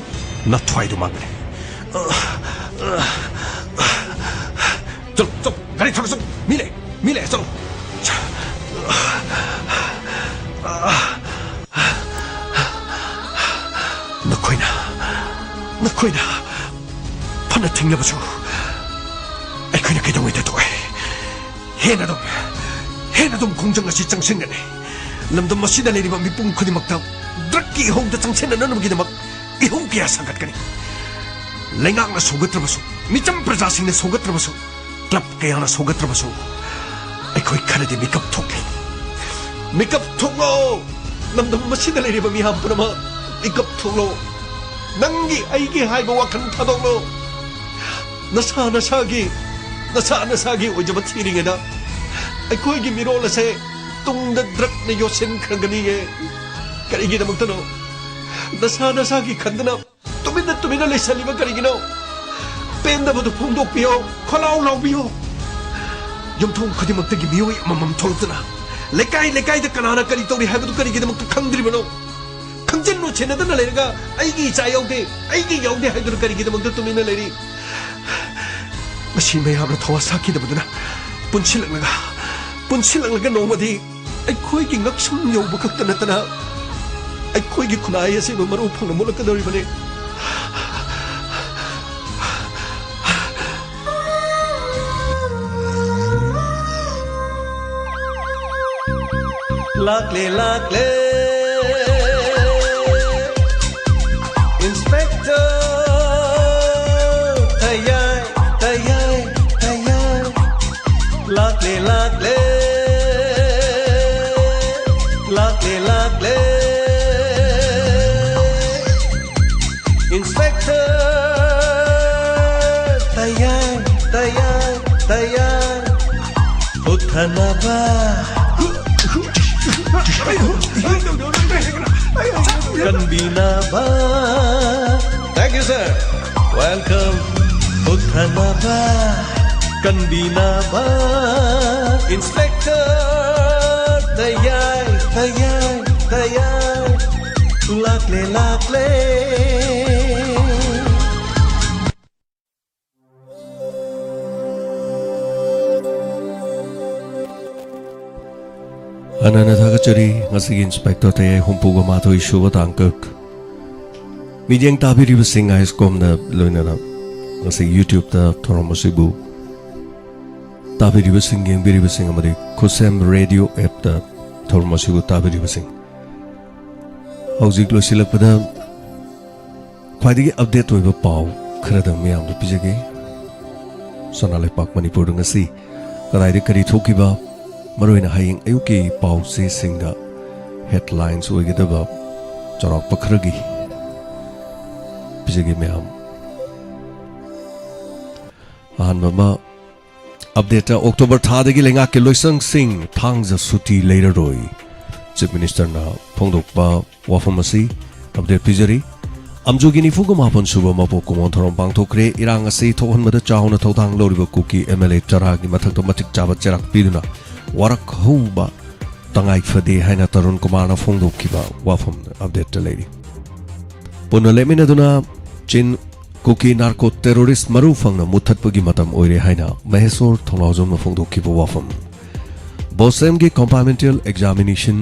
ꯅꯊ꯭ꯋꯥꯏꯗꯨ ꯃꯥꯡꯒꯅꯤ꯫ ꯆꯠꯂꯣ, ꯆꯠꯂꯣ, ꯒꯥꯔꯤ ꯊꯧꯔꯣ, ꯆꯠꯂꯣ꯫ ꯃꯤ ꯂꯩ, ꯃꯤ ꯂꯩ, ꯆꯠꯂꯣ꯫ ꯅꯈꯣꯏꯅ, ꯅꯈꯣꯏꯅ ꯐꯅ ꯊꯤꯡꯂꯕꯁꯨ ꯑꯩꯈꯣꯏꯅ ꯀꯩꯗꯧꯉꯩꯗ ꯇꯣꯛꯑꯦ꯫ ꯍꯦꯟꯅ ꯑꯗꯨꯝ, ꯍꯦꯟꯅ ꯑꯗꯨꯝ ꯈꯣꯡꯖꯪ ꯑꯁꯤ ꯆꯪꯁꯤꯟꯒꯅꯤ꯫ ꯂꯝꯗꯝ ꯑꯁꯤꯗ ꯂꯩꯔꯤꯕ ꯃꯤꯄꯨꯝ ꯈꯨꯗꯤꯡꯃꯛꯇ ꯗ꯭ꯔꯒꯀꯤ ꯏꯍꯧꯗ ꯆꯪꯁꯤꯟꯅꯅꯕꯒꯤꯗꯃꯛ ꯏꯍꯧ ꯀꯌꯥ ꯁꯥꯒꯠꯀꯅꯤ꯫ ꯂꯩꯉꯥꯛꯅ ꯁꯧꯒꯠꯇ꯭ꯔꯕꯁꯨ, ꯃꯤꯆꯝ ꯄ꯭ꯔꯖꯥꯁꯤꯡꯅ ꯁꯧꯒꯠꯇ꯭ꯔꯕꯁꯨ, ꯀ꯭ꯂꯕ ꯀꯌꯥꯅ ꯁꯧꯒꯠꯇ꯭ꯔꯕꯁꯨ, ꯑꯩꯈꯣꯏ ꯈꯔꯗꯤ ꯃꯤꯀꯞ ꯊꯣꯛꯂꯤ꯫ ꯃꯤꯀꯞ ꯊꯣꯛꯂꯣ! ꯂꯝꯗꯝ ꯑꯁꯤꯗ ꯂꯩꯔꯤꯕ ꯃꯤꯌꯥꯝ ꯄꯨꯝꯅꯃꯛ, ꯃꯤꯀꯞ ꯊꯣꯛꯂꯣ! ꯅꯪꯒꯤ, ꯑꯩꯒꯤ ꯍꯥꯏꯕ ꯋꯥꯈꯜ ꯊꯥꯗꯣꯛꯂꯣ꯫ ꯅꯁꯥ ꯅꯁꯥꯒꯤ, ꯅꯁꯥ ꯅꯁꯥꯒꯤ ꯑꯣꯏꯖꯕ ꯊꯤꯔꯤꯉꯩꯗ ꯑꯩꯈꯣꯏꯒꯤ ꯃꯤꯔꯣꯜ ꯑꯁꯦ ꯇꯨꯡꯗ ꯗ꯭ꯔꯒꯅ ꯌꯣꯠꯁꯤꯟꯈ꯭ꯔꯒꯅꯤꯌꯦ꯫ ꯀꯔꯤꯒꯤꯗꯃꯛꯇꯅꯣ? ꯅꯁꯥ ꯅꯁꯥꯒꯤ ꯈꯟꯗꯅ ꯇꯨꯃꯤꯟꯅ ꯇꯨꯃꯤꯟꯅ ꯂꯩꯁꯜꯂꯤꯕ ꯀꯔꯤꯒꯤꯅꯣ? ꯄꯦꯟꯗꯕꯗꯨ ꯐꯣꯡꯗꯣꯛꯄꯤꯌꯣ, ꯈꯣꯜꯂꯥꯎ ꯂꯥꯎꯕꯤꯌꯣ꯫ ꯌꯨꯝꯊꯣꯡ ꯈꯨꯗꯤꯡꯃꯛꯇꯒꯤ ꯃꯤꯑꯣꯏ ꯑꯃꯃꯝ ꯊꯣꯛꯂꯛꯇꯨꯅ ꯂꯩꯀꯥꯏ ꯂꯩꯀꯥꯏꯗ ꯀꯅꯥꯅ ꯀꯔꯤ ꯇꯧꯔꯤ ꯍꯥꯏꯕꯗꯨ ꯀꯔꯤꯒꯤꯗꯃꯛꯇ ꯈꯪꯗ꯭ꯔꯤꯕꯅꯣ? ꯈꯪꯖꯤꯟ ꯂꯣꯠꯁꯤꯟꯅꯗꯅ ꯂꯩꯔꯒ ꯑꯩꯒꯤ ꯏꯆꯥ ꯌꯥꯎꯗꯦ, ꯑꯩꯒꯤ ꯌꯥꯎꯗꯦ ꯍꯥꯏꯗꯨꯅ ꯀꯔꯤꯒꯤꯗꯃꯛꯇ ꯇꯨꯃꯤꯟꯅ ꯂꯩꯔꯤ? ꯃꯁꯤ ꯃꯌꯥꯝꯅ ꯊꯋꯥ ꯁꯥꯈꯤꯗꯕꯗꯨꯅ ꯄꯨꯟꯁꯤꯜꯂꯛꯂꯒ, ꯄꯨꯟꯁꯤꯜꯂꯛꯂꯒ ꯅꯣꯡꯃꯗꯤ ꯑꯩꯈꯣꯏꯒꯤ ꯉꯛꯁꯝ ꯌꯧꯕ ꯈꯛꯇ ꯅꯠꯇꯅ ꯑꯩꯈꯣꯏꯒꯤ ꯈꯨꯟꯅꯥꯏ ꯑꯁꯤꯕꯨ ꯃꯔꯨ ꯐꯪꯅ ꯃꯨꯠꯂꯛꯀꯗꯧꯔꯤꯕꯅꯤ꯫ ꯂꯥꯛꯂꯦ, ꯂꯥꯛꯂꯦ, Inspector ꯊꯌꯥꯏ, ꯊꯌꯥꯏ, ꯊꯌꯥꯏ꯫ ꯂꯥꯛꯂꯦ, ꯂꯥꯛꯂꯦ, ꯂꯥꯛꯂꯦ, ꯂꯥꯛꯂꯦ꯫ Inspector ꯊꯌꯥꯏ, ꯊꯌꯥꯏ, ꯊꯌꯥꯏ꯫ ꯍꯨꯠꯊꯅꯕ, ꯀꯟꯕꯤꯅꯕ꯫ Thank you, sir. Welcome. ꯍꯨꯠꯊꯅꯕ, ꯀꯟꯕꯤꯅꯕ꯫ Inspector ꯊꯌꯥꯏ, ꯊꯌꯥꯏ, ꯊꯌꯥꯏ꯫ ꯂꯥꯛꯂꯦ, ꯂꯥꯛꯂꯦ꯫ ꯍꯥꯟꯅꯅ ꯊꯥꯒꯠꯆꯔꯤ꯫ ꯉꯁꯤꯒꯤ Inspector ꯊꯌꯥꯏ ꯍꯨꯝꯐꯨꯒ ꯃꯥꯊꯣꯏ ꯁꯨꯕ ꯇꯥꯡꯀꯛ꯫ ꯃꯤꯠꯌꯦꯡ ꯇꯥꯕꯤꯔꯤꯕꯁꯤꯡ ꯑꯥꯏ ꯑꯦꯁ ꯀꯣꯝꯅ ꯂꯣꯏꯅꯅ ꯉꯁꯤ YouTube-ꯇ ꯊꯧꯔꯝ ꯑꯁꯤꯕꯨ ꯇꯥꯕꯤꯔꯤꯕꯁꯤꯡ, ꯌꯦꯡꯕꯤꯔꯤꯕꯁꯤꯡ ꯑꯃꯗꯤ ꯈꯨꯠꯁꯦꯝ ꯔꯦꯗꯤꯑꯣ ꯑꯦꯞꯇ ꯊꯧꯔꯝ ꯑꯁꯤꯕꯨ ꯇꯥꯕꯤꯔꯤꯕꯁꯤꯡ, ꯍꯧꯖꯤꯛ ꯂꯣꯏꯁꯤꯜꯂꯛꯄꯗ ꯈ꯭ꯋꯥꯏꯗꯒꯤ update ꯑꯣꯏꯕ ꯄꯥꯎ ꯈꯔꯗꯪ ꯃꯌꯥꯝꯗ ꯄꯤꯖꯒꯦ꯫ ꯁꯅꯥ ꯂꯩꯄꯥꯛ ꯃꯅꯤꯄꯨꯔꯗ ꯉꯁꯤ ꯀꯗꯥꯏꯗ ꯀꯔꯤ ꯊꯣꯛꯈꯤꯕ, ꯃꯔꯨꯑꯣꯏꯅ ꯍꯌꯦꯡ ꯑꯌꯨꯛꯀꯤ ꯄꯥꯎ ꯆꯦꯁꯤꯡꯗ headlines ꯑꯣꯏꯒꯗꯕ ꯆꯥꯎꯔꯥꯛꯄ ꯈꯔꯒꯤ ꯄꯤꯖꯒꯦ ꯃꯌꯥꯝ꯫ ꯑꯍꯥꯟꯕ ꯑꯃ, ꯑꯞꯗꯦꯠꯇ ꯑꯣꯛꯇꯣꯕꯔ ꯊꯥꯗꯒꯤ ꯂꯩꯉꯥꯛꯀꯤ ꯂꯣꯏꯁꯪꯁꯤꯡ ꯊꯥꯡꯖ ꯁꯨꯇꯤ ꯂꯩꯔꯔꯣꯏ꯫ ꯆꯤꯐ ꯃꯤꯅꯤꯁꯇꯔꯅ ꯐꯣꯡꯗꯣꯛꯄ ꯋꯥꯐꯝ ꯑꯁꯤ ꯑꯞꯗꯦꯠ ꯄꯤꯖꯔꯤ꯫ ꯑꯝꯖꯨꯒꯤ ꯅꯤꯐꯨꯒ ꯃꯥꯄꯟ ꯁꯨꯕ ꯃꯄꯣꯛ ꯀꯨꯝꯑꯣꯟ ꯊꯧꯔꯝ ꯄꯥꯡꯊꯣꯛꯈ꯭ꯔꯦ꯫ ꯏꯔꯥꯡ ꯑꯁꯤ ꯊꯣꯛꯍꯟꯕꯗ ꯆꯥꯎꯅ ꯊꯧꯗꯥꯡ ꯂꯧꯔꯤꯕ ꯀꯨꯀꯤ ꯑꯦꯝ ꯑꯦꯜ ꯑꯦ ꯇꯔꯥꯒꯤ ꯃꯊꯛꯇ ꯃꯇꯤꯛ ꯆꯥꯕ ꯆꯩꯔꯥꯛ ꯄꯤꯗꯨꯅ ꯋꯥꯔꯛ ꯍꯧꯕ ꯇꯉꯥꯏ ꯐꯗꯦ ꯍꯥꯏꯅ ꯇꯔꯨꯟ ꯀꯨꯃꯥꯔꯅ ꯐꯣꯡꯗꯣꯛꯈꯤꯕ ꯋꯥꯐꯝ ꯑꯞꯗꯦꯠꯇ ꯂꯩꯔꯤ꯫ ꯄꯨꯟꯅ ꯂꯦꯞꯃꯤꯟꯅꯗꯨꯅ ꯆꯤꯟ ꯀꯨꯀꯤ ꯅꯥꯔꯀꯣ ꯇꯦꯔꯣꯔꯤꯁ ꯃꯔꯨ ꯐꯪꯅ ꯃꯨꯠꯊꯠꯄꯒꯤ ꯃꯇꯝ ꯑꯣꯏꯔꯦ ꯍꯥꯏꯅ ꯃꯍꯦꯁꯣꯔ ꯊꯧꯅꯥꯎꯖꯝꯅ ꯐꯣꯡꯗꯣꯛꯈꯤꯕ ꯋꯥꯐꯝ꯫ ꯕꯣꯁꯦꯝꯒꯤ ꯀꯝꯄꯥꯔꯃꯦꯟꯇꯦꯜ ꯑꯦꯛꯖꯥꯃꯤꯅꯦꯁꯟ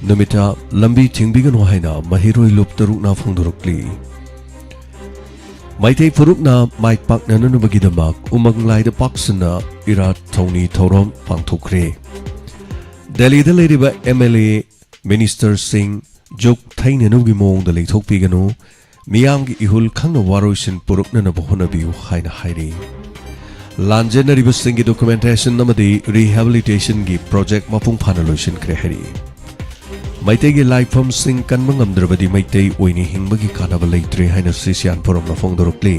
ꯅꯨꯃꯤꯠꯇ ꯂꯝꯕꯤ ꯊꯤꯡꯕꯤꯒꯅꯨ ꯍꯥꯏꯅ ꯃꯍꯩꯔꯣꯏ ꯂꯨꯞ ꯇꯔꯨꯛꯅ ꯐꯣꯡꯗꯣꯔꯛꯂꯤ꯫ ꯃꯩꯇꯩ ꯐꯨꯔꯨꯞꯅ ꯃꯥꯏ ꯄꯥꯛꯅꯅꯕꯒꯤꯗꯃꯛ ꯎꯃꯪ ꯂꯥꯏꯗ ꯄꯥꯛꯁꯟꯅ ꯏꯔꯥꯠ ꯊꯧꯅꯤ ꯊꯧꯔꯝ ꯄꯥꯡꯊꯣꯛꯈ꯭ꯔꯦ꯫ ꯗꯦꯜꯂꯤꯗ ꯂꯩꯔꯤꯕ ꯑꯦꯝ ꯑꯦꯜ ꯑꯦ, ꯃꯤꯅꯤꯁꯇꯔꯁꯤꯡ ꯖꯨꯛ ꯊꯩꯅꯅꯕꯒꯤ ꯃꯑꯣꯡꯗ ꯂꯩꯊꯣꯛꯄꯤꯒꯅꯨ, ꯃꯤꯌꯥꯝꯒꯤ ꯏꯍꯨꯜ ꯈꯪꯅ ꯋꯥꯔꯣꯏꯁꯤꯟ ꯄꯨꯔꯛꯅꯅꯕ ꯍꯣꯠꯅꯕꯤꯌꯨ ꯍꯥꯏꯅ ꯍꯥꯏꯔꯤ꯫ ꯂꯥꯟꯖꯦꯟꯅꯔꯤꯕꯁꯤꯡꯒꯤ ꯗꯣꯀꯨꯃꯦꯟꯇꯦꯁꯟ ꯑꯃꯗꯤ ꯔꯤꯍꯦꯕꯤꯂꯤꯇꯦꯁꯟꯒꯤ ꯄ꯭ꯔꯣꯖꯦꯛ ꯃꯄꯨꯡ ꯐꯥꯅ ꯂꯣꯏꯁꯤꯟꯈ꯭ꯔꯦ ꯍꯥꯏꯔꯤ꯫ ꯃꯩꯇꯩꯒꯤ ꯂꯥꯏꯐꯝꯁꯤꯡ ꯀꯟꯕ ꯉꯝꯗ꯭ꯔꯕꯗꯤ ꯃꯩꯇꯩ ꯑꯣꯏꯅ ꯍꯤꯡꯕꯒꯤ ꯀꯥꯟꯅꯕ ꯂꯩꯇ꯭ꯔꯦ ꯍꯥꯏꯅ ꯁꯤꯁꯤꯌꯥꯟ ꯐꯣꯔꯝꯅ ꯐꯣꯡꯗꯣꯔꯛꯂꯤ꯫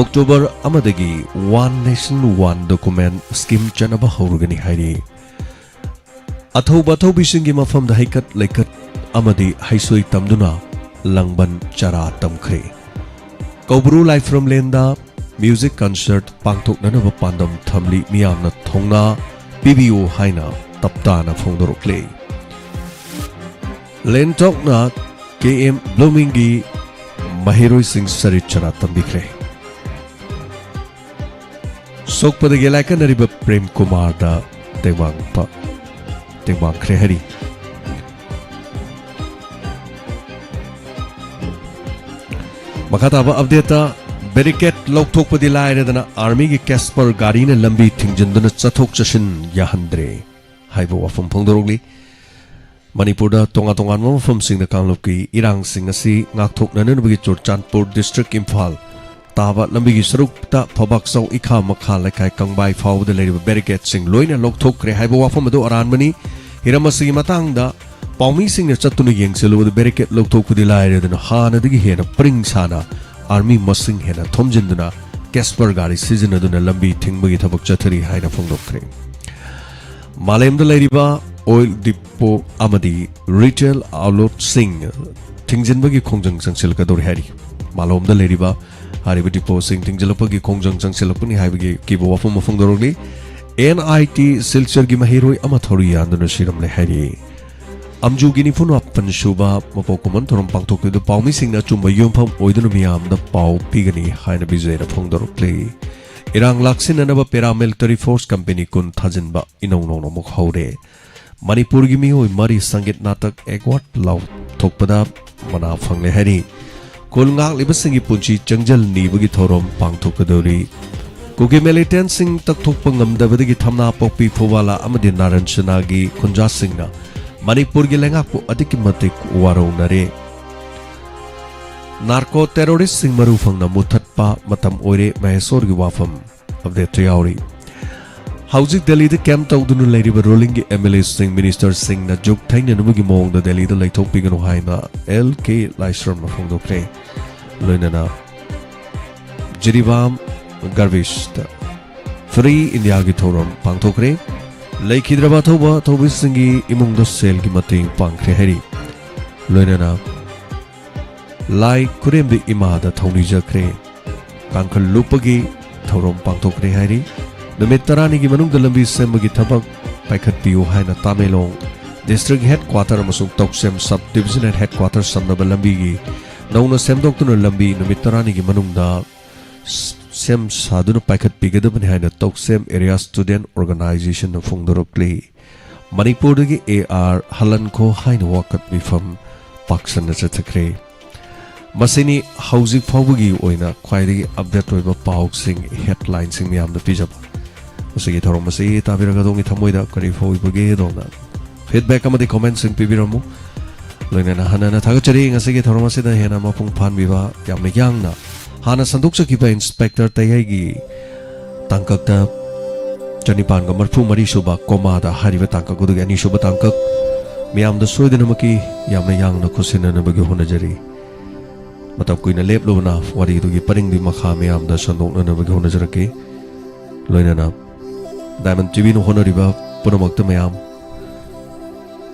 ꯑꯣꯛꯇꯣꯕꯔ ꯑꯃꯗꯒꯤ one nation one document scheme ꯆꯠꯅꯕ ꯍꯧꯔꯒꯅꯤ ꯍꯥꯏꯔꯤ꯫ ꯑꯊꯧꯕ ꯑꯊꯧꯕꯤꯁꯤꯡꯒꯤ ꯃꯐꯝꯗ ꯍꯩꯀꯠ ꯂꯩꯀꯠ ꯑꯃꯗꯤ ꯍꯩꯁꯣꯏ ꯇꯝꯗꯨꯅ ꯂꯪꯕꯟ ꯆꯔꯥ ꯇꯝꯈ꯭ꯔꯦ꯫ ꯀꯧꯕ꯭ꯔꯨ ꯂꯥꯏꯐ꯭ꯔꯝꯂꯦꯟꯗ ꯃ꯭ꯌꯨꯖꯤꯛ ꯀꯟꯁꯔꯠ ꯄꯥꯡꯊꯣꯛꯅꯅꯕ ꯄꯥꯟꯗꯝ ꯊꯝꯂꯤ, ꯃꯤꯌꯥꯝꯅ ꯊꯧꯅꯥ ꯄꯤꯕꯤꯌꯨ ꯍꯥꯏꯅ ꯇꯞꯇꯥꯅ ꯐꯣꯡꯗꯣꯔꯛꯂꯤ꯫ ꯂꯦꯟꯊꯣꯛꯅ ꯀꯦ ꯑꯦꯝ ꯕ꯭ꯂꯨꯃꯤꯡꯒꯤ ꯃꯍꯩꯔꯣꯏꯁꯤꯡ ꯁꯔꯤꯠ ꯆꯔꯥ ꯇꯝꯕꯤꯈ꯭ꯔꯦ꯫ ꯁꯣꯛꯄꯗꯒꯤ ꯂꯥꯏꯀꯠꯅꯔꯤꯕ ꯄ꯭ꯔꯦꯝ ꯀꯨꯃꯥꯔꯗ ꯇꯦꯡꯕꯥꯡꯄ-, ꯇꯦꯡꯕꯥꯡꯈ꯭ꯔꯦ ꯍꯥꯏꯔꯤ꯫ ꯃꯈꯥ ꯇꯥꯕ ꯑꯞꯗꯦꯠꯇ, ꯕꯦꯔꯤꯀꯦꯠ ꯂꯧꯊꯣꯛꯄꯗꯤ ꯂꯥꯏꯔꯗꯅ ꯑꯥꯔꯃꯤꯒꯤ ꯀꯦꯁꯄꯔ ꯒꯥꯔꯤꯅ ꯂꯝꯕꯤ ꯊꯤꯡꯖꯤꯟꯗꯨꯅ ꯆꯠꯊꯣꯛ ꯆꯠꯁꯤꯟ ꯌꯥꯍꯟꯗ꯭ꯔꯦ ꯍꯥꯏꯕ ꯋꯥꯐꯝ ꯐꯣꯡꯗꯣꯔꯛꯂꯤ꯫ ꯃꯅꯤꯄꯨꯔꯗ ꯇꯣꯉꯥꯟ ꯇꯣꯉꯥꯟꯕ ꯃꯐꯝꯁꯤꯡꯗ ꯀꯥꯡꯂꯨꯞꯀꯤ ꯏꯔꯥꯡꯁꯤꯡ ꯑꯁꯤ ꯉꯥꯛꯊꯣꯛꯅꯅꯕꯒꯤ ꯆꯨꯔꯆꯥꯟꯄꯨꯔ ꯗꯤꯁꯇ꯭ꯔꯤꯛ ꯏꯝꯐꯥꯜ ꯇꯥꯕ ꯂꯝꯕꯤꯒꯤ ꯁꯔꯨꯛꯇ ꯐꯣꯕꯥꯛꯆꯧ ꯏꯈꯥ ꯃꯈꯥ ꯂꯩꯀꯥꯏ ꯀꯪꯕꯥꯏ ꯐꯥꯎꯕꯗ ꯂꯩꯔꯤꯕ ꯕꯦꯔꯤꯀꯦꯗꯁꯤꯡ ꯂꯣꯏꯅ ꯂꯧꯊꯣꯛꯈ꯭ꯔꯦ ꯍꯥꯏꯕ ꯋꯥꯐꯝ ꯑꯗꯨ ꯑꯔꯥꯟꯕꯅꯤ꯫ ꯍꯤꯔꯝ ꯑꯁꯤꯒꯤ ꯃꯇꯥꯡꯗ ꯄꯥꯎꯃꯤꯁꯤꯡꯅ ꯆꯠꯇꯨꯅ ꯌꯦꯡꯁꯤꯜꯂꯨꯕꯗ ꯕꯦꯔꯤꯀꯦꯗ ꯂꯧꯊꯣꯛꯄꯗꯤ ꯂꯥꯏꯔꯗꯅ ꯍꯥꯟꯅꯗꯒꯤ ꯍꯦꯟꯅ ꯄꯔꯤꯡ ꯁꯥꯅ ꯑꯥꯔꯃꯤ ꯃꯁꯤꯡ ꯍꯦꯟꯅ ꯊꯣꯝꯖꯤꯟꯗꯨꯅ ꯀꯦꯁꯄꯔ ꯒꯥꯔꯤ ꯁꯤꯖꯤꯟꯅꯗꯨꯅ ꯂꯝꯕꯤ ꯊꯤꯡꯕꯒꯤ ꯊꯕꯛ ꯆꯠꯊꯔꯤ ꯍꯥꯏꯅ ꯐꯣꯡꯗꯣꯛꯈ꯭ꯔꯦ꯫ ꯃꯥꯂꯦꯝꯗ ꯂꯩꯔꯤꯕ ꯑꯣꯏꯜ ꯗꯤꯄꯣ ꯑꯃꯗꯤ ꯔꯤꯇꯦꯜ ꯑꯥꯎꯠꯂꯦꯠꯁꯤꯡ ꯊꯤꯡꯖꯤꯟꯕꯒꯤ ꯈꯣꯡꯖꯪ ꯆꯪꯁꯤꯜꯂꯛꯀꯗꯧꯔꯤ ꯍꯥꯏꯔꯤ꯫ ꯃꯥꯂꯣꯝꯗ ꯂꯩꯔꯤꯕ ꯍꯥꯏꯔꯤꯕ ꯗꯤꯄꯣꯁꯤꯡ ꯊꯤꯡꯖꯤꯜꯂꯛꯄꯒꯤ ꯈꯣꯡꯖꯪ ꯆꯪꯁꯤꯜꯂꯛꯄꯅꯤ ꯍꯥꯏꯕꯒꯤ ꯑꯀꯤꯕ ꯋꯥꯐꯝ ꯑꯃ ꯐꯣꯡꯗꯣꯔꯛꯂꯤ꯫ ꯑꯦꯟ ꯑꯥꯏ ꯇꯤ ꯁꯤꯜꯆꯔꯒꯤ ꯃꯍꯩꯔꯣꯏ ꯑꯃ ꯊꯧꯔꯤ ꯌꯥꯟꯗꯨꯅ ꯁꯤꯔꯝꯂꯦ ꯍꯥꯏꯔꯤ꯫ ꯑꯝꯖꯨꯒꯤ ꯅꯤꯐꯨ ꯃꯥꯄꯟ ꯁꯨꯕ ꯃꯄꯣꯛ ꯀꯨꯝꯑꯣꯟ ꯊꯧꯔꯝ ꯄꯥꯡꯊꯣꯛꯈꯤꯕꯗ ꯄꯥꯎꯃꯤꯁꯤꯡꯅ ꯑꯆꯨꯝꯕ ꯌꯨꯝꯐꯝ ꯑꯣꯏꯗꯨꯅ ꯃꯤꯌꯥꯝꯗ ꯄꯥꯎ ꯄꯤꯒꯅꯤ ꯍꯥꯏꯅ ꯕꯤꯖꯦꯅ ꯐꯣꯡꯗꯣꯔꯛꯂꯤ꯫ ꯏꯔꯥꯡ ꯂꯥꯛꯁꯤꯟꯅꯅꯕ ꯄꯦꯔꯥꯃꯤꯂꯤꯇꯔꯤ ꯐꯣꯔꯁ ꯀꯝꯄꯦꯅꯤ ꯀꯨꯟ ꯊꯥꯖꯤꯟꯕ ꯏꯅꯧ ꯅꯧꯅ ꯑꯃꯨꯛ ꯍꯧꯔꯦ꯫ ꯃꯅꯤꯄꯨꯔꯒꯤ ꯃꯤꯑꯣꯏ ꯃꯔꯤ ꯁꯪꯒꯤꯠ ꯅꯥꯇꯛ ꯑꯦꯋꯥꯔꯗ ꯂꯥꯎꯊꯣꯛꯄꯗ ꯃꯅꯥ ꯐꯪꯂꯦ ꯍꯥꯏꯔꯤ꯫ ꯈꯨꯜ ꯉꯥꯛꯂꯤꯕꯁꯤꯡꯒꯤ ꯄꯨꯟꯁꯤ ꯆꯪꯖꯜ ꯅꯤꯕꯒꯤ ꯊꯧꯔꯝ ꯄꯥꯡꯊꯣꯛꯀꯗꯧꯔꯤ꯫ ꯀꯨꯀꯤ ꯃꯤꯂꯤꯇꯦꯟꯁꯤꯡ ꯇꯛꯊꯣꯛꯄ ꯉꯝꯗꯕꯗꯒꯤ ꯊꯝꯅꯥ ꯄꯣꯛꯄꯤ ꯐꯨꯋꯥꯂꯥ ꯑꯃꯗꯤ ꯅꯥꯔꯟ ꯁꯅꯥꯒꯤ ꯈꯨꯟꯖꯥꯁꯤꯡꯅ ꯃꯅꯤꯄꯨꯔꯒꯤ ꯂꯩꯉꯥꯛꯄꯨ ꯑꯗꯨꯛꯀꯤ ꯃꯇꯤꯛ ꯋꯥꯔꯧꯅꯔꯦ꯫ ꯅꯥꯔꯀꯣ ꯇꯦꯔꯣꯔꯤꯁꯁꯤꯡ ꯃꯔꯨ ꯐꯪꯅ ꯃꯨꯊꯠꯄ ꯃꯇꯝ ꯑꯣꯏꯔꯦ, ꯃꯍꯦꯁꯣꯔꯒꯤ ꯋꯥꯐꯝ ꯑꯞꯗꯦꯠꯇ ꯌꯥꯎꯔꯤ꯫ ꯍꯧꯖꯤꯛ ꯗꯦꯜꯂꯤꯗ ꯀꯦꯝꯞ ꯇꯧꯗꯨꯅ ꯂꯩꯔꯤꯕ ꯔꯨꯂꯤꯡꯒꯤ ꯑꯦꯝ ꯑꯦꯜ ꯑꯦꯁꯤꯡ, ꯃꯤꯅꯤꯁꯇꯔꯁꯤꯡꯅ ꯖꯨꯛ ꯊꯩꯅꯅꯕꯒꯤ ꯃꯑꯣꯡꯗ ꯗꯦꯜꯂꯤꯗ ꯂꯩꯊꯣꯛꯄꯤꯒꯅꯨ ꯍꯥꯏꯅ ꯑꯦꯜ ꯀꯦ ꯂꯥꯏꯁ꯭ꯔꯝꯅ ꯐꯣꯡꯗꯣꯛꯈ꯭ꯔꯦ꯫ ꯂꯣꯏꯅꯅ ꯖꯤꯔꯤꯕꯥꯝ ꯒꯥꯔꯕꯦꯖꯇ ꯐ꯭ꯔꯤ ꯏꯟꯗꯤꯌꯥꯒꯤ ꯊꯧꯔꯝ ꯄꯥꯡꯊꯣꯛꯈ꯭ꯔꯦ꯫ ꯂꯩꯈꯤꯗ꯭ꯔꯕ ꯑꯊꯧꯕ ꯑꯊꯧꯕꯤꯁꯤꯡꯒꯤ ꯏꯃꯨꯡꯗ ꯁꯦꯜꯒꯤ ꯃꯇꯦꯡ ꯄꯥꯡꯈ꯭ꯔꯦ ꯍꯥꯏꯔꯤ꯫ ꯂꯣꯏꯅꯅ ꯂꯥꯏ ꯈꯨꯔꯦꯝꯕꯤ ꯏꯃꯥꯗ ꯊꯧꯅꯤꯖꯈ꯭ꯔꯦ꯫ ꯀꯥꯡꯈꯜ ꯂꯨꯞꯄꯒꯤ ꯊꯧꯔꯝ ꯄꯥꯡꯊꯣꯛꯈ꯭ꯔꯦ ꯍꯥꯏꯔꯤ꯫ ꯅꯨꯃꯤꯠ ꯇꯔꯥꯅꯤꯒꯤ ꯃꯅꯨꯡꯗ ꯂꯝꯕꯤ ꯁꯦꯝꯕꯒꯤ ꯊꯕꯛ ꯄꯥꯏꯈꯠꯄꯤꯌꯨ ꯍꯥꯏꯅ ꯇꯥꯃꯦꯡꯂꯣꯡ ꯗꯤꯁꯇ꯭ꯔꯤꯛ ꯍꯦꯗꯀ꯭ꯋꯥꯇꯔ ꯑꯃꯁꯨꯡ ꯇꯧꯁꯦꯝ ꯁꯕ ꯗꯤꯕꯤꯖꯅꯦꯜ ꯍꯦꯗꯀ꯭ꯋꯥꯇꯔ ꯁꯝꯅꯕ ꯂꯝꯕꯤꯒꯤ ꯅꯧꯅ ꯁꯦꯝꯗꯣꯛꯇꯨꯅ ꯂꯝꯕꯤ ꯅꯨꯃꯤꯠ ꯇꯔꯥꯅꯤꯒꯤ ꯃꯅꯨꯡꯗ ꯁ-, ꯁꯦꯝ ꯁꯥꯗꯨꯅ ꯄꯥꯏꯈꯠꯄꯤꯒꯗꯕꯅꯤ ꯍꯥꯏꯅ ꯇꯧꯁꯦꯝ ꯑꯦꯔꯤꯌꯥ ꯁ꯭ꯇꯨꯗꯦꯟꯠ ꯑꯣꯔꯒꯅꯥꯏꯖꯦꯁꯟꯅ ꯐꯣꯡꯗꯣꯔꯛꯂꯤ꯫ ꯃꯅꯤꯄꯨꯔꯗꯒꯤ ꯑꯦ ꯑꯥꯔ ꯍꯂꯟꯈꯣ ꯍꯥꯏꯅ ꯋꯥꯀꯠ ꯃꯤꯐꯝ ꯄꯥꯛꯁꯟꯅ ꯆꯠꯊꯈ꯭ꯔꯦ꯫ ꯃꯁꯤꯅꯤ ꯍꯧꯖꯤꯛ ꯐꯥꯎꯕꯒꯤ ꯑꯣꯏꯅ ꯈ꯭ꯋꯥꯏꯗꯒꯤ ꯑꯞꯗꯦꯠ ꯑꯣꯏꯕ ꯄꯥꯎꯁꯤꯡ, ꯍꯦꯗꯂꯥꯏꯟꯁꯤꯡ ꯃꯌꯥꯝꯗ ꯄꯤꯖꯕ꯫ ꯃꯁꯤꯒꯤ ꯊꯧꯔꯝ ꯑꯁꯤ ꯇꯥꯕꯤꯔꯒ ꯑꯗꯣꯝꯒꯤ ꯊꯃꯣꯏꯗ ꯀꯔꯤ ꯐꯥꯎꯏꯕꯒꯦ? ꯑꯗꯣꯝꯅ ꯐꯤꯗꯕꯦꯛ ꯑꯃꯗꯤ ꯀꯣꯃꯦꯟꯠꯁꯤꯡ ꯄꯤꯕꯤꯔꯝꯃꯨ꯫ ꯂꯣꯏꯅꯅ ꯍꯟꯅ ꯍꯟꯅ ꯊꯥꯒꯠꯆꯔꯤ꯫ ꯉꯁꯤꯒꯤ ꯊꯧꯔꯝ ꯑꯁꯤꯗ ꯍꯦꯟꯅ ꯃꯄꯨꯡ ꯐꯥꯍꯟꯕꯤꯕ ꯌꯥꯝꯅ ꯌꯥꯡꯅ ꯍꯥꯟꯅ ꯁꯟꯗꯣꯛꯆꯈꯤꯕ ꯏꯟꯁꯄꯦꯛꯇꯔ ꯇꯩꯍꯩꯒꯤ ꯇꯥꯡꯀꯛꯇ ꯆꯅꯤꯄꯥꯟꯒ ꯃꯔꯤꯐꯨ ꯃꯔꯤ ꯁꯨꯕ ꯀꯣꯃꯥꯗ ꯍꯥꯏꯔꯤꯕ ꯇꯥꯡꯀꯛ ꯑꯗꯨꯒꯤ ꯑꯅꯤꯁꯨꯕ ꯇꯥꯡꯀꯛ ꯃꯤꯌꯥꯝꯗ ꯁꯣꯏꯗꯅꯃꯛꯀꯤ ꯌꯥꯝꯅ ꯌꯥꯡꯅ ꯈꯨꯠꯁꯤꯟꯅꯅꯕꯒꯤ ꯍꯣꯠꯅꯖꯔꯤ꯫ ꯃꯇꯝ ꯀꯨꯏꯅ ꯂꯦꯞꯂꯨꯕꯅ ꯋꯥꯔꯤꯗꯨꯒꯤ ꯄꯔꯤꯡꯗꯨꯒꯤ ꯃꯈꯥ ꯃꯤꯌꯥꯝꯗ ꯁꯟꯗꯣꯛꯅꯅꯕꯒꯤ ꯍꯣꯠꯅꯖꯔꯛꯀꯦ꯫ ꯂꯣꯏꯅꯅ ꯗꯥꯏꯃꯟ ꯇꯤꯚꯤꯅ ꯍꯣꯠꯅꯔꯤꯕ ꯄꯨꯝꯅꯃꯛꯇ ꯃꯌꯥꯝ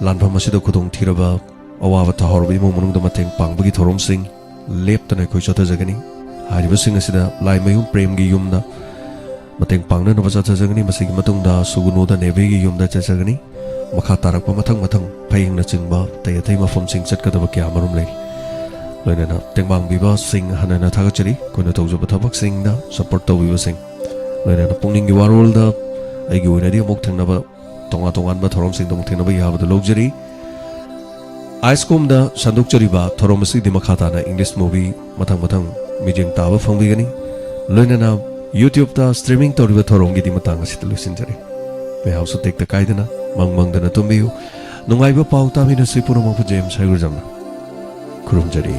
ꯂꯥꯟꯐꯝ ꯑꯁꯤꯗ ꯈꯨꯗꯣꯡꯊꯤꯔꯕ ꯑꯋꯥꯕ ꯇꯥꯍꯧꯔꯕ ꯏꯃꯨꯡ ꯃꯅꯨꯡꯗ ꯃꯇꯦꯡ ꯄꯥꯡꯕꯒꯤ ꯊꯧꯔꯝꯁꯤꯡ ꯂꯦꯞꯇꯅ ꯑꯩꯈꯣꯏ ꯆꯠꯊꯖꯒꯅꯤ꯫ ꯍꯥꯏꯔꯤꯕꯁꯤꯡ ꯑꯁꯤꯗ ꯂꯥꯏꯃꯌꯨꯝ ꯄ꯭ꯔꯦꯝꯒꯤ ꯌꯨꯝꯗ ꯃꯇꯦꯡ ꯄꯥꯡꯅꯅꯕ ꯆꯠꯊꯖꯒꯅꯤ꯫ ꯃꯁꯤꯒꯤ ꯃꯇꯨꯡꯗ ꯁꯨꯒꯨꯅꯨꯗ ꯅꯦꯚꯤꯒꯤ ꯌꯨꯝꯗ ꯆꯠꯆꯒꯅꯤ꯫ ꯃꯈꯥ ꯇꯥꯔꯛꯄ ꯃꯊꯪ ꯃꯊꯪ ꯐꯌꯦꯡꯅꯆꯤꯡꯕ ꯑꯇꯩ ꯑꯇꯩ ꯃꯐꯝꯁꯤꯡ ꯆꯠꯀꯗꯕ ꯀꯌꯥ ꯑꯃꯔꯣꯝ ꯂꯩꯔꯤ꯫ ꯂꯣꯏꯅꯅ ꯇꯦꯡꯕꯥꯡꯕꯤꯕꯁꯤꯡ ꯍꯟꯅ ꯍꯟꯅ ꯊꯥꯒꯠꯆꯔꯤ꯫ ꯑꯩꯈꯣꯏꯅ ꯇꯧꯖꯕ ꯊꯕꯛꯁꯤꯡꯗ ꯁꯄꯣꯔꯠ ꯇꯧꯕꯤꯕꯁꯤꯡ, ꯂꯣꯏꯅꯅ ꯄꯨꯛꯅꯤꯡꯒꯤ ꯋꯥꯔꯣꯜꯗ ꯑꯩꯒꯤ ꯑꯣꯏꯅꯗꯤ ꯑꯃꯨꯛ ꯊꯦꯡꯅꯕ, ꯇꯣꯉꯥꯟ ꯇꯣꯉꯥꯟꯕ ꯊꯧꯔꯝꯁꯤꯡꯗ ꯑꯃꯨꯛ ꯊꯦꯡꯅꯕ ꯌꯥꯕꯗ ꯂꯧꯖꯔꯤ꯫ ꯑꯥꯏꯁꯀꯣꯝꯗ ꯁꯟꯗꯣꯛꯆꯔꯤꯕ ꯊꯧꯔꯝ ꯑꯁꯤꯒꯤꯗꯤ ꯃꯈꯥ ꯇꯥꯅ ꯏꯪꯂꯤꯁ ꯃꯨꯚꯤ ꯃꯊꯪ ꯃꯊꯪ ꯃꯤꯠꯌꯦꯡ ꯇꯥꯕ ꯐꯪꯕꯤꯒꯅꯤ꯫ ꯂꯣꯏꯅꯅ ꯌꯨꯇ꯭ꯌꯨꯕꯇ ꯁ꯭ꯇ꯭ꯔꯤꯃꯤꯡ ꯇꯧꯔꯤꯕ ꯊꯧꯔꯝꯒꯤꯗꯤ ꯃꯇꯥꯡ ꯑꯁꯤꯗ ꯂꯣꯏꯁꯤꯟꯖꯔꯦ꯫ ꯃꯌꯥꯝꯁꯨ ꯇꯦꯛꯇ ꯀꯥꯏꯗꯅ ꯃꯪ ꯃꯪꯗꯅ ꯇꯨꯝꯕꯤꯌꯨ꯫ ꯅꯨꯡꯉꯥꯏꯕ ꯄꯥꯎ ꯇꯥꯃꯤꯟꯅꯁꯤ꯫ ꯄꯨꯝꯅꯃꯛꯄꯨ ꯖꯦꯝꯁ ꯍꯩꯒ꯭ꯔꯖꯝꯅ ꯈꯨꯔꯨꯝꯖꯔꯤ꯫